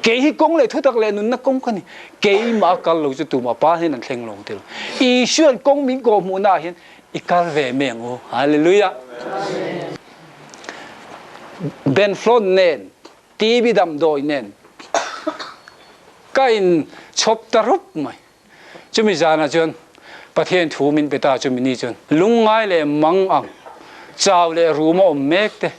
Kei hi kawng leh thutak leh nunna kawng ka ni. Keimah a kal lo chu tumah pa hian an thleng lo ti lo. Isua'n kawng min kawhhmuhna ah hian i kal ve mai ang u. Hallelujah. Benflon nen, TB damdawi nen ka in chhawp ta rup mai. Chumi zanah chuan Pathian thu min pe ta chumi ni chuan lungngai leh mang ang, chau leh rum a awm mek te,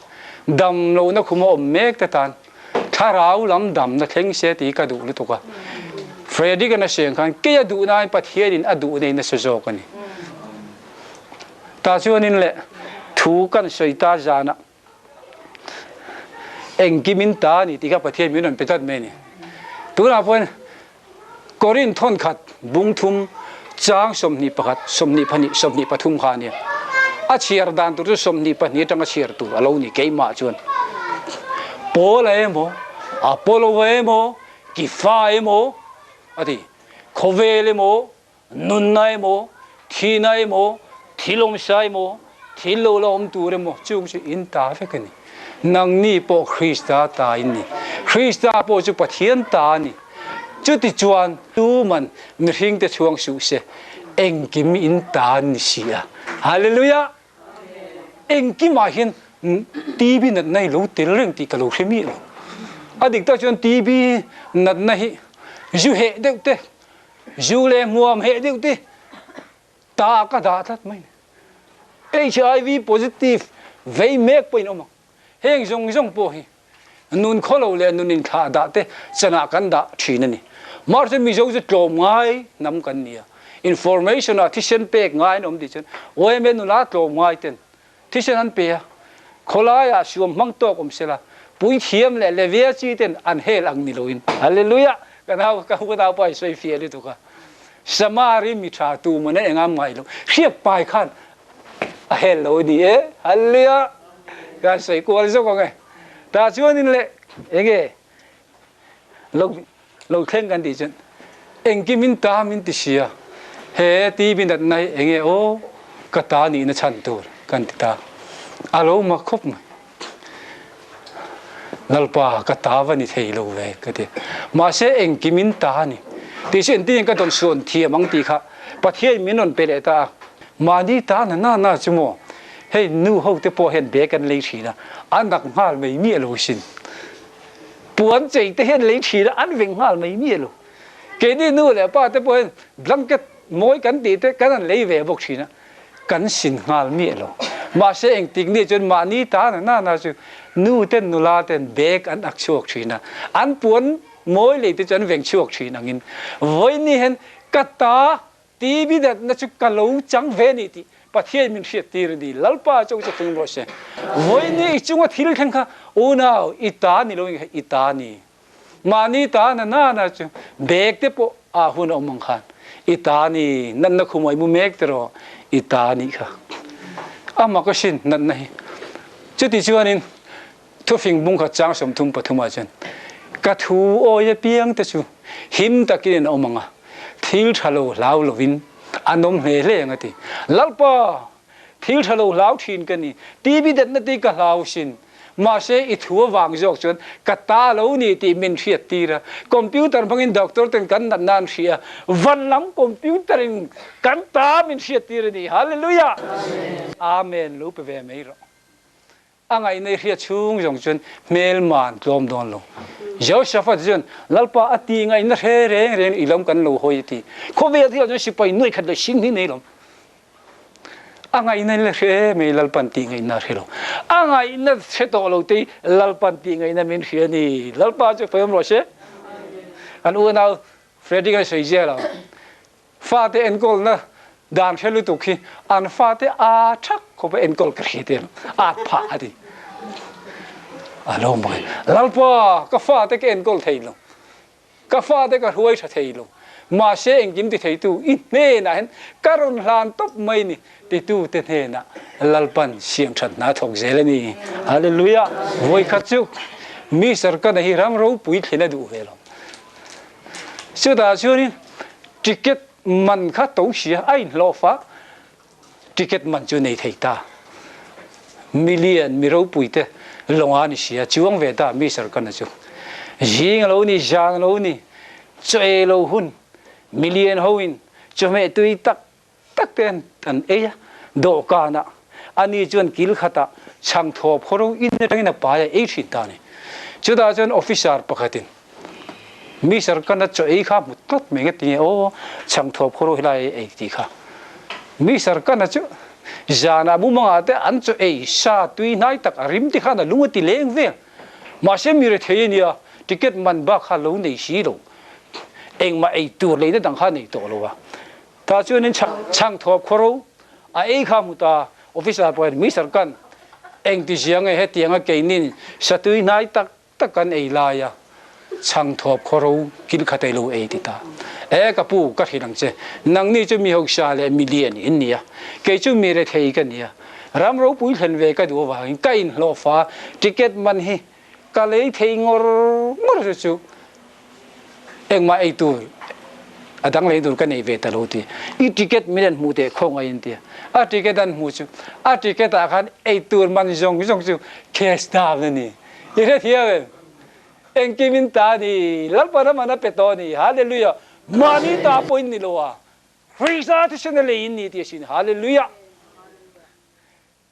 dam lohna khum a awm mek te tan thlarau lam damna thleng se tih ka duh lutuk a. Frederick an a hriang khan kei a duh nain Pathianin a duh nei nasa zawk a ni. Tah chuanin leh thu kan sawi ta zanah Engkim in ta a ni tih kha Pathian min rawn pe tlat mai a ni. Tunah pawhin Korinth thawnkhat bung thum chang 21, 22, 23 kha a nia. A chhiar dan tur chu 22 atanga chhiar tur a lo ni keimah chuan. Paula emaw, Apollo emaw, Kifa emaw a ti, khawvel emaw, Nunna emaw, thihna emaw, thil awmsa emaw, thil lo la awm tur emaw chung chu in ta vek a ni. Nangni pawh Krista ta in ni. Krista pawh chu Pathian ta a ni. Chutichuan tuman mihringte chhuang suh se, engkim in ta an ni si a. Hallelujah! Engkimah hian TB natna hi lo tel reng tih ka lo hre miah lo. A dik tak chuan TB natna hi zu heh deuh te, zu leh hmuam heh deuh te ta ka dah tlat mai. HIV positive vei mek pawhin awm ang. Heng zawng zawng pawh hi nun khawlo leh nun inthlah dah te chanah kan dah thin a ni. Mahse Mizo chu tlawm ngai hnam kan ni a, information ah thisen pek ngai an awm tih chuan yma nula tlawm ngai ten thisen an pe a, khawlai ah suam hmang tawk awm sela puithiam leh levia chi ten an hel ang ni loin Hallelujah! Ka nau ka unaupa i sawi fiah lutuk a, Samari mi tha tu mawn a engam ngai lo hriak pai khan a hel lo ni e Hallelujah kan sawi kual zawk ang e tah chuanin le enge lo lo thleng kan tih chuan engkim in ta min ti sia he TV natna hi enge aw ka ta nihna chhan tur kan ti ta a lo mak khawp mai Lalpa ka ta va ni thei lo ve ka ti. Mahse engkim in ta a ni. Tih chu engtin ka dawn suan thiam ang tih kha Pathian min rawn pe leh ta a. Mahni ta na na na chu maw hei nu ho te pawh hian bag an lei thin a, an dak nghal mai miah lo sin. Puan chei te hian lei thin a, an veng nghal mai miah lo. Keini nu leh pa te pawh hian blanket mawi kan tih te kan han lei ve bawk thin a. kan sin nghal miah lo. Mahse engtik nih chuan mahni ta na na na chu nu ten nula ten bag an ak chhuak thin a, an puan mawi lei te chu an veng chhuak thin angin vawiin hian ka ta TB natna chu ka lo chang ve ni tih Pathian min hriat tir a ni. Lalpa chu chu tung rawh se. Vawiin i chunga thil thleng kha unau i ta ni lo in i ta ni. Mahni ta na na na chu bag te pawh ah hun a awm ang khan i ta ni natna khum ai mu mek te rawh i ta nih kha a mak asin natna hi chuti chuanin thufing bung khat chang 33 ah chuan ka thu awi apiang te chu him takin an awm ang a thil tha lo hlau lovin an awm hle hle ang a ti Lalpa Thil ṭha lo hlau ṭhin ka ni. TV detna ti ka hlau sin. Mahse, i thu avang zawk chuan ka ta lo ni tih min hriat tir a. Computer hmangin doctor ten kan natna an hria a, van lam computer in kan ta min hriat tir a ni. Hallelujah! Amen lo pe ve mai rawh. A ngaihna i hriat chhung zawng chuan hmelma an tlawm dawn lo. Jehoshaphat chuan, Lalpa a ti ngaihna hre reng reng i lam kan lo hawi a ti. Khawvel thilah chuan sipai nuai khat leh sing hi nei lo. A ngaihna la hre mai Lalpan tih ngaihna a hre lo. A ngaihna hre tawh lo te Lalpan tih ngaihna min hria a ni. Lalpa chu fawm rawh se. Kan unau Frederick a sawi ziah lo. Fate enkawlna dan hre lutuk hi an fate aa thak khawp a enkawl ka hria te at phah a ti. A lo mai. Lalpa, ka fate ka enkawl thei lo. Ka fate ka hruai tha thei lo. Mahse engkim ti theitu i hnenah hian ka rawn hlan tawp mai ni titu te hnenah Lalpan siam that hna thawk zel a ni. Hallelujah! Vawikhat chu Mister Kana hi ram ropui thlen a duh ve lo. Chutah chuanin ticket man kha to sia a inhlawh fa ticket man chu nei thei ta. Million mi ropui te lawnga ni sia chuang ve ta mi sarkana chu. Zing a lo ni, zan a lo ni, chaw ei lo hun million ho in chawhmeh tui tak tak te an ei a, dawhkanah ani chuan kil khatah chhang thawp khawro in atangin a pai a ei thin ta a ni. Chutah chuan officer pakhatin mi sarkana chaw ei kha hmu tlat mai nge tinge aw chhang thawp khawro helai ei ei tih kha mi sarkana chu zanah mumangah te an chaw ei sa tui hnai tak a rim te khan a lung a ti leng vel mahse mi rethei ania ticket man bak kha lo nei si lo engmah ei tur leina dang kha nei tawh lo a. Tah chuanin chhang thawp khawro a ei kha hmu ta officer pawhin mi sarkan engti zia nge hetianga keinin satui hnai tak tak kan ei laia chhang thawp khawro kil khat ei lo ei ti ta. E ka pu ka hrilh ang che nangni chu mi hausa leh mi lian in nia kei chu mi rethei ka nia ram ropui thlen ve ka duh avangin ka inhlawhfa ticket man hi ka lei thei ngawr ngawr chu chu engmah ei tur. A dang lei tur ka nei ve ta lo ti. I ticket min an hmuh teh khawngaih in tia. A ticket an hmuh chu a ticket ah khan ei tur man zawng zawng chu cash down a ni. I hrethiam em? Engkim in ta a ni. Lalpa ram an a pe tawh a ni. Hallelujah! Mahni ta pawh in ni lo a, Krista thisen a lei in ni ti a sin. Hallelujah!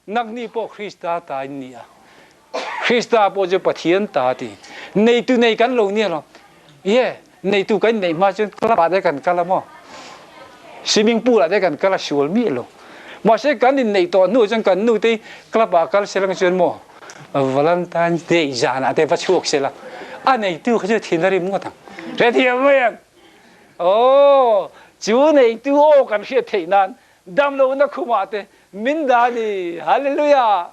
Nangni pawh Krista ta in ni a, Krista pawh chu Pathian ta a ti. Neitu nei kan lo nia lo. Ye, neitu kan neih hma chuan club ah te kan kal a maw? Swimming pool ah te kan kal a sual miah lo. Mahse kan inneih tawh hnu chuan kan nu te club ah kal se lang chuan maw Valentine's Day zan ah te va chhuak se la, a neitu kha chu thin a rim ngawt ang. Hrethiam mai ang. Aw, chu neitu aw kan hriat theih nan Damlohna khumah te min dah a ni. Hallelujah!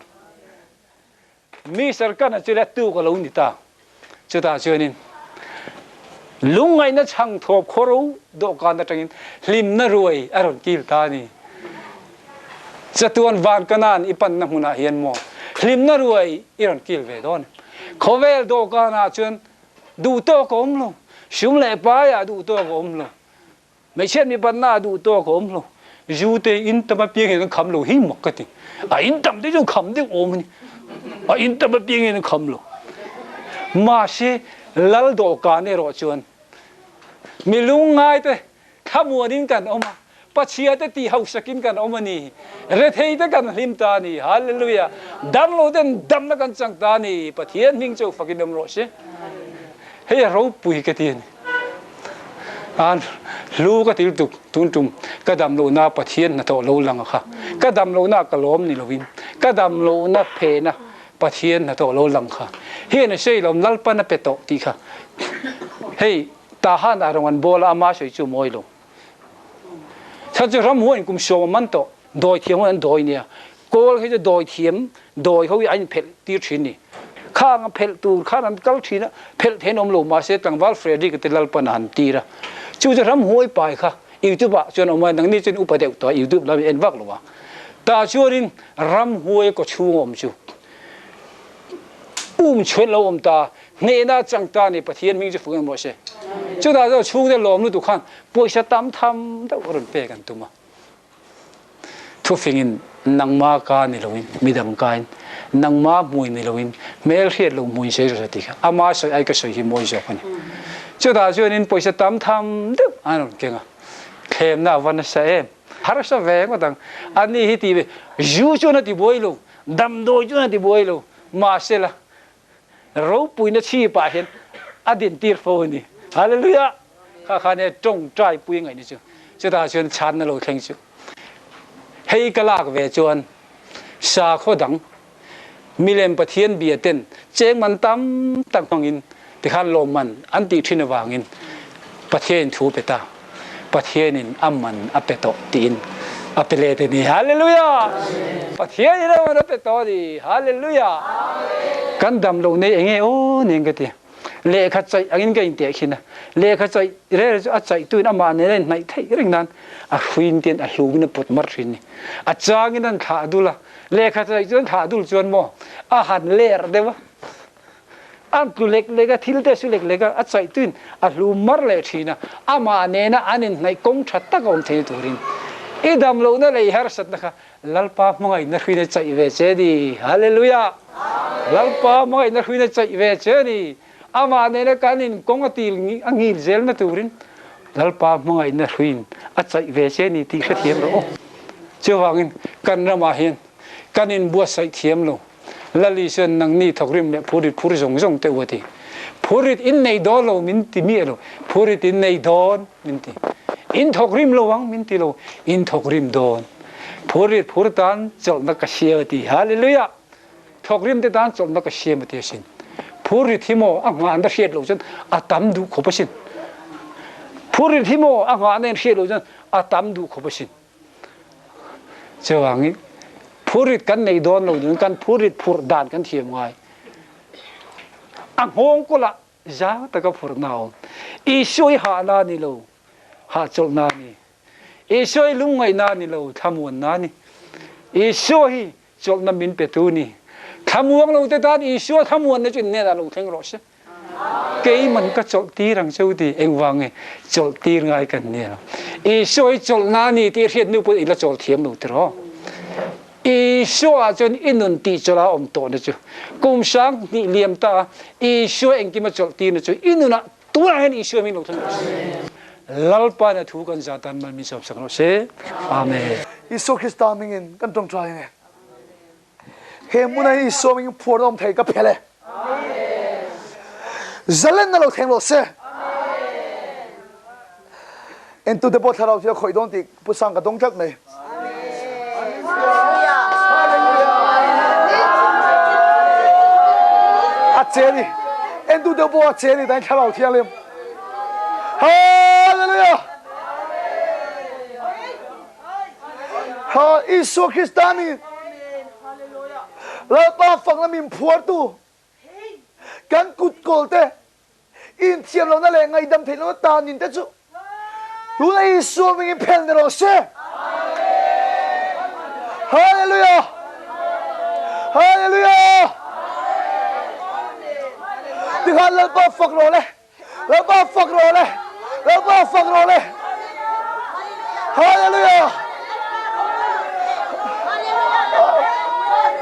Mi sarkana chu lettu ka lo ni ta. Chutah chuanin lungngaihna chhang thawp khawro dawhkan atangin hlimna ruai a rawn kil ta a ni. Chatuan van kanan i panna hmunah hian maw hlimna ruai i rawn kil ve dawn. Khawvel dawhkanah chuan duhtawk a awm lo, sum leh paiah duhtawk a awm lo. Hmeichhiat mipat na a duh tawk a awm lo. Zu te in tam apiang in an kham lo hi mak ka ti. A in tam te chu kham deuh awm a ni. A in tam apiang in an kham lo. Mahse lal dawhkan erawh chuan mi lungngai te thlamuan in kan awm a, Pachhia te tih hausak in kan awm a ni. Rethei te kan hlim ta a ni. Hallelujah. Dam lo ten damna kan chang ta a ni. Pathian hming chu fakin awm rawh se. Hei a ropui ka ti a ni. An hlu ka til tuk tun tum ka dam lohna Pathian hnathawh lo lang a kha. Ka dam lohna ka lawm ni lovin ka dam lohna phena Pathian hnathawh lo lang kha. Hian a sawi lawm Lalpan a pe tawh tih kha. Hei Tahan ah rawng an bawl a ama sawi chu mawi lo. Chhan chu ramhuai in kum sawm a man tawh dawi thiam ho an dawi nia. Kawl hi chu dawi thiam dawi ho hi an inphelh tir thin ni. Khang a phelh tur khan an kal thin a, phelh thein awm lo mahse tlangval Frederick te Lalpan a han tir a. Chu chu ramhuai pai kha YouTube ah chuan awm a, nangni chuan upa deuh tawh a YouTube lam i en vak lo a. Tah chuanin ramhuai kaw chhung a awm chu um chhuan lo awm ta, hnehna chang ta ni Pathian hming chu fuk em rawh se. Chutah chuan chhungte lawm lutuk khan pawisa tam tham deuh a rawn pek an tum a. Thufingin nangma ka ni loin midang kain nangma hmui ni loin hmel hriat lo hmui sawi rawh se ti kha ama sawi ai ka sawi hi mawi zawk a ni. Chutah chuanin pawisa tam tham deuh an rawn keng a, thlemna a va nasa em. Harsa ve ngawt ang. Ani hi ti ve, zu chuan a ti buai lo, damdawi chuan a ti buai lo, mahsela ropuina chhipah hian a dintir fo a ni. Hallelujah! Kha khan he tawngtai pui ngaih ni chu. Chutah chuan chhanna lo thleng chu. Hei ka lak ve chuan sakhaw dang milem Pathian bia ten cheng man tam tak hmangin tikhan lawmman an tih thin avangin Pathianin thu pe ta. Pathianin a man a pe tawh tiin a pe let a ni. Hallelujah! Pathianin a man a pe tawh a ni. Hallelujah! Kan dam lo nei enge aw nen ka ti. Lehkha chaih angin ka inteh khin a. Lehkha chaih rel chu a chaih tuin amah nen a inhnaih theih reng nan a hruin ten a hlumin a pawt mar thin ni. A changin an thlah dul a. Lehkha chaih chuan thlah dul chuan maw a han ler deuh a. An tlu lek lek a, thil te su lek lek a, a chaihtuin a hlu mar leh thin a, amah nena an inhnaih kawng tha tak a awm thei turin i dam lohna leh i harsatna kha Lalpa hmangaihna hruina chaih ve che ni. Hallelujah! Lalpa hmangaihna hruina chaih ve che ni. Amah nena kan in kawng a til a ngil zelna turin Lalpa hmangaihna hruin a chaih ve che ni tih hrethiam rawh aw. Chuvangin kan ramah hian kan inbuatsaih thiam lo. Lali chuan nangni thawkrim leh phurit phur zawng zawng te u a ti. Phurit in nei dawn lo min ti miah lo, phurit in nei dawn min ti. In thawkrim lo ang min ti lo, in thawkrim dawn. Phurit phur tan chawlhna ka siam a ti. Hallelujah! Thawkrim te tan chawlhna ka siam a ti asin. Phurit hi maw a nghahna hriat loh chuan a tam duh khawp asin. Phurit hi maw a nghahna in hriat loh chuan a tam duh khawp asin. Chuvangin phurit kan nei dawn lo ding kan phurit phurh dan kan thiam ngai. A nghawng kawlah zang taka phurhna a awm. Isua i hahna ni lo, hahchawlhna a ni. Isua i lungngaihna ni lo, thlamuanna a ni. Isua hi chawlhna min petu ni. Thlamuang lo te tan Isua thlamuanna chu in hnenah lo thleng rawh se. Keiman ka chawlh tir ang che u ti. Engvang nge chawlh tir ngai kan ni lo. Isua hi chawlhna a ni tih hriat hnu pawhin i la chawl thiam lo tiraw? Isua ah chuan i nun tih chawlh a awm tawhna chu kum 2000 liam ta a Isua engkim a chawlh tirna chu i nunah tunah hian Isua hming lo thlen rawh se. Lalpa in a thu kan zah tan mal min sawmsak rawh se. Amen. Isua Krista hmingin kan tawngtai ang e. He hmunah hi Isua hmingin phuar awm thei ka phel e. Zalenna lo thleng rawh se. Entute pawh thlarau thil a khawih dawn tih Pu Sang ka dawng tlat mai. A che ni. Entute pawh a che ni tain thlarau thianghlim. Hallelujah! Ha Isua Krista nih Lalpa fakna min phuartu kan kutkawl te inthiam lohna leh ngaihdam theih lohna tanin te chu tuna Isua hmingin phel ni rawh se. Hallelujah! Hallelujah! Tikhan Lalpa fak rawh le. Lalpa fak rawh le. Lalpa fak rawh le. Hallelujah.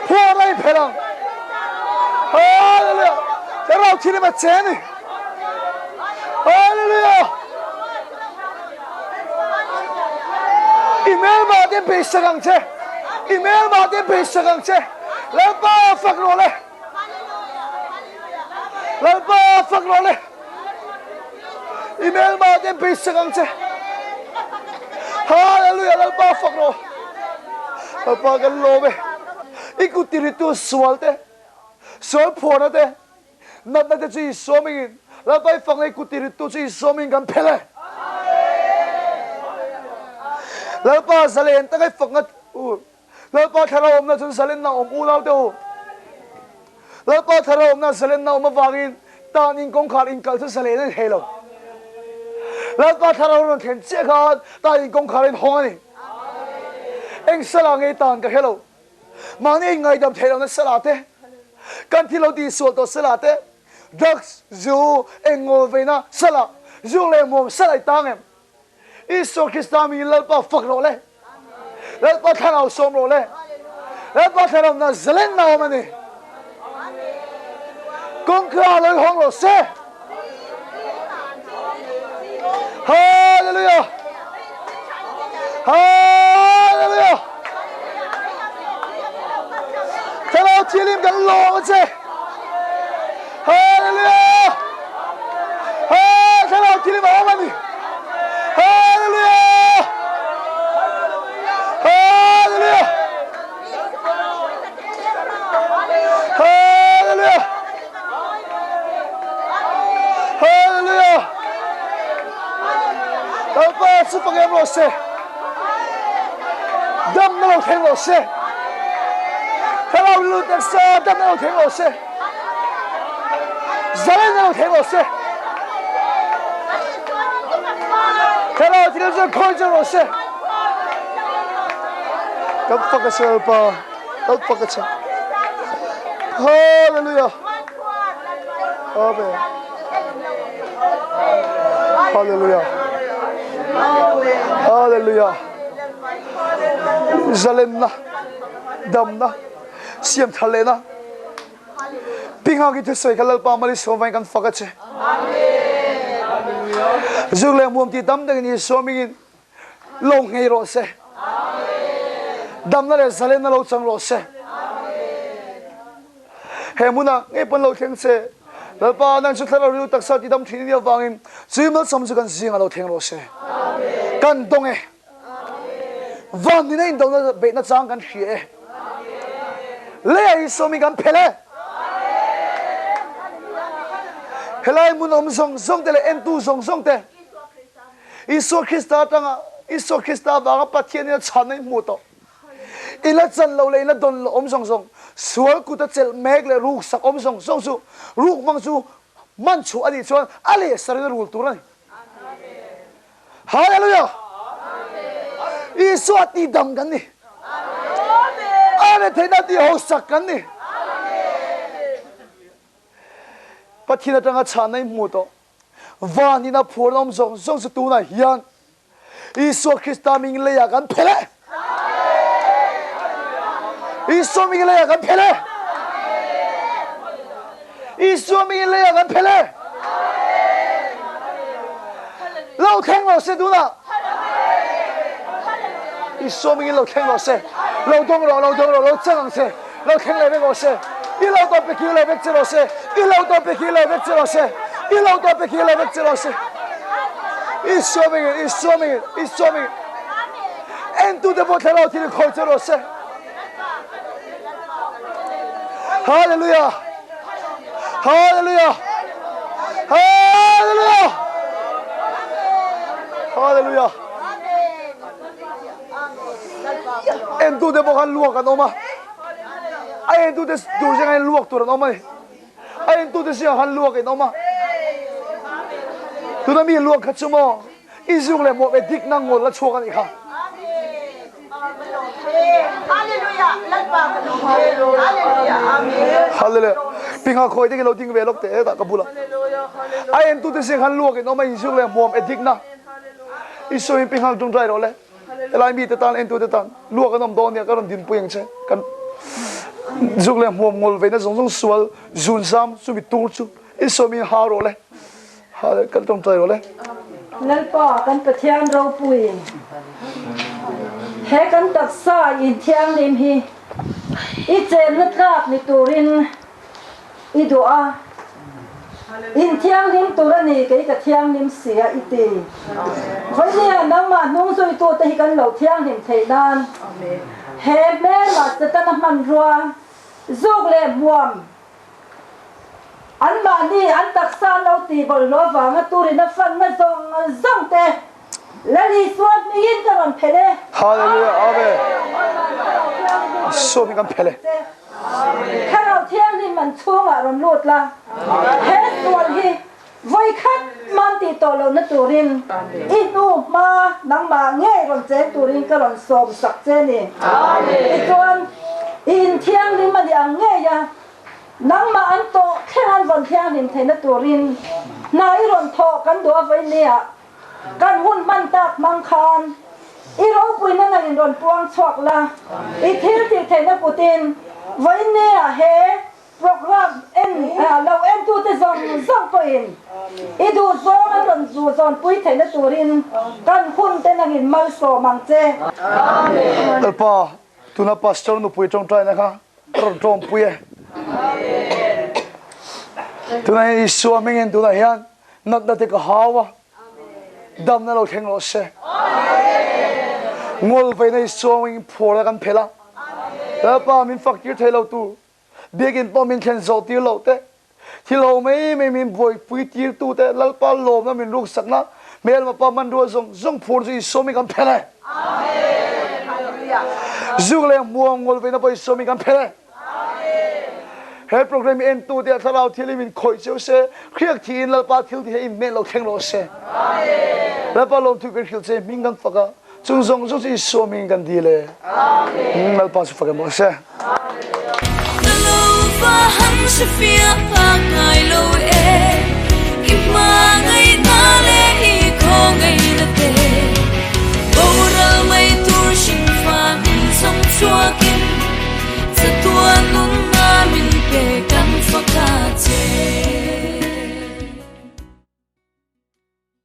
Phuar lai phel ang. Hallelujah. Thlarau thilim a che ni. Hallelujah. I hmelma te beisak ang che. I hmelma te beisak ang che. Lalpa fak rawh le. Lalpa fak rawh le. I hmelma te beisak ang che. Hallelujah Lalpa fak rawh. Lalpa kan lawm e. I kut tiritu sual te, sual phuarna te, natna te chu i sawmingin Lalpa i fakna i kut tiritu chu i sawmingin kan phel e. Lalpa zalen taka i fakna u Lalpa thlarau awmna chuan zalenna awm unau te u. Lalpa thlarau awmna zalenna awm avangin tan in kawngkhar inkal chu zalen a ni thei lo. Lalpa thlarau rawn thlen chiah khan tan in kawngkhar a inhawng a ni. Eng sala nge tan ka hre lo. Mahni inngaidam theih lohna sala te, kan thil lo tihsual tawh sala te, drugs, zu, eng ngawl veina sala, zu leh muam sala i tang em? Isua Krista mingin Lalpa fak rawh le. Lalpa thlarau sawm rawh le. Lalpa thlarau na zalen na awm a ni. Kawngkhar lo hawng rawh se. Hallelujah. Hallelujah. Thlarau thianghlim kan lawm a che. Hallelujah. Thlarau thianghlim a awm a ni. Hallelujah. Hallelujah. Hallelujah. Hallelujah. Lalpa chu pangem rawh se. Dam na lo thleng rawh se. Thlarau lut taksa dam na lo thleng rawh se. Zalen na lo thleng rawh se. Thlarau thil chu khawi chu rawh se. Kan fak a se Lalpa. Kan fak a che. Hallelujah. Amen. Hallelujah. Hallelujah. Zalenna, damna, siam thar lehna. Pinga ki thusawi kha Lalpa Malisawm vain kan fak a che. Zuk leh hmuam ti tam takin Isua hmingin lo nghei rawh se. Damna leh zalenna lo chang rawh se. He hmunah ngei pawn lo thleng se. Lalpa nang chu thlarau rilru taksa ti dam thin i nih avangin chui malsawm chu kan zingah lo thleng rawh se. Kan dawng e. Van nina indona beihna chang kan hria e. Leiah Isua min kan phel e. Helai hmun awm zawng zawng te leh entu zawng zawng te Isua Krista atanga Isua Krista avanga Pathianin a chhanna in hmuh tawh. I la chan lo leh i la dawn lo awm zawng zawng, sual kut a chelh mek leh ruksak awm zawng zawng chu ruk hmang chu man chhuah a nih chuan a leh sarin a rul tur a ni. Hallelujah! Isua tihdam kan ni. A retheihna tihhosak kan ni. Pathian atanga chhanna i hmuh tawh. Van in a phuar awm zawng zawng chu tunah hian Isua Krista hming leiah kan phelh e. Isua hming leiah kan phelh e. Isua hming leiah kan phelh e. Lo thleng rawh se tunah. Isua hmingin lo thleng rawh se. Lo dawng rawh, lo dawng rawh, lo chang ang che. Lo thleng leh vek rawh se. I lo tawp pe khi leh vek che rawh se. I lo tawp pe khi leh vek che rawh se. I lo tawp pe khi leh vek che rawh se. Isua hmingin, Isua hmingin, Isua hmingin. Entute pawh thlarau thil khawi che rawh se. Hallelujah. Hallelujah. Hallelujah. Hallelujah. Entute pawh khan luak an awm a. A entute tur zingah hian luak tur an awm a ni. A entute zingah khan luak in awm a. Tuna mi luak kha chu maw i zuk leh hmuam e dik na ngawl la chhuak a nih kha. Hallelujah. Pinga khawi te khi lo ding ve lawk teh hetah ka bulah. A entute zingah khan luak in awm a in zuk leh hmuam e dik na. I sawiin pinghal ṭawngṭai rawh le. Helai mite tan entute tan luak an awm dawn nia ka rawn dinpui ang che. Kan zuk leh hmuam ngawl veina zawng zawng sual zun zam chumi tur chu i sawiin ha rawh le. Ha le kan ṭawngṭai rawh le. Lalpa kan Pathian ropui, he kan taksa inthianghlim hi i chenna tlak ni turin I duh a, in thianghlim tur a ni, kei ka thianghlim si a, i ti. Vawinia nangmah hnungzuitute hi kan lo thianghlim theih nan he hmela Setana hmanrua zuk leh hmuam anmahni an taksa an lo tihbawlhhlawh avanga turin a fanna zawng zawng te Lal Isua hmingin ka rawn phelh e. Hallelujah Amen. Isua hming kan phelh e. Thlarau Thianghlim an chhungah rawn lut la, he sual hi vawi khat man tih tawh lohna turin i hnu hma nangmah ngei rawn cheng turin ka rawn sawm sak che ni. Tichuan, i inthianghlim a ni ang ngei a, nangmah an tawh thleng an vawn thianghlim theihna turin hna i rawn thawh kan duh a vawi nia. Kan hun hman tak hmang khan i ropuina nangin rawn puang chhuak la, i thil tih theihna kutin vawiinnia he programme en lo entute zawng zawng pawhin i duhzawng an rawn duhzawnpui theihna turin kan hunte nangin malsawm ang che. Lalpa, tuna Pastor nupui tawngtaina kha ka rawn tawmpui e. Tunah hian Isua hmingin tunah hian Natna te ka hau a, damna lo thleng rawh se. Ngawl veina i suangin phuar a kan phelh a, Lalpa min fak tir thei lo tu, biakinn pawh min thlen zawh tir loh te, thil ho mai mai min buaipui tir tu te, Lalpa lawmna min ruksakna, hmelma pa hmanrua zawng zawng phur chu i sawmin kan phelh e. Zuk leh hmuam ngawl veina pawh i sawmin kan phelh e. He program hi entu te thlarau thil in min khawih cheu se, hriak thi in Lalpa thil ti he in hmel lo thleng rawh se. Lalpa lawmthu kan hrilh che hming kan fak a, chung zawng zawng chu Isua hming kan dil e. Lalpa chu fak em rawh se. Ka lo va han hre fiah phak ngai lo e, i hmangaihna leh i khawngaihna te.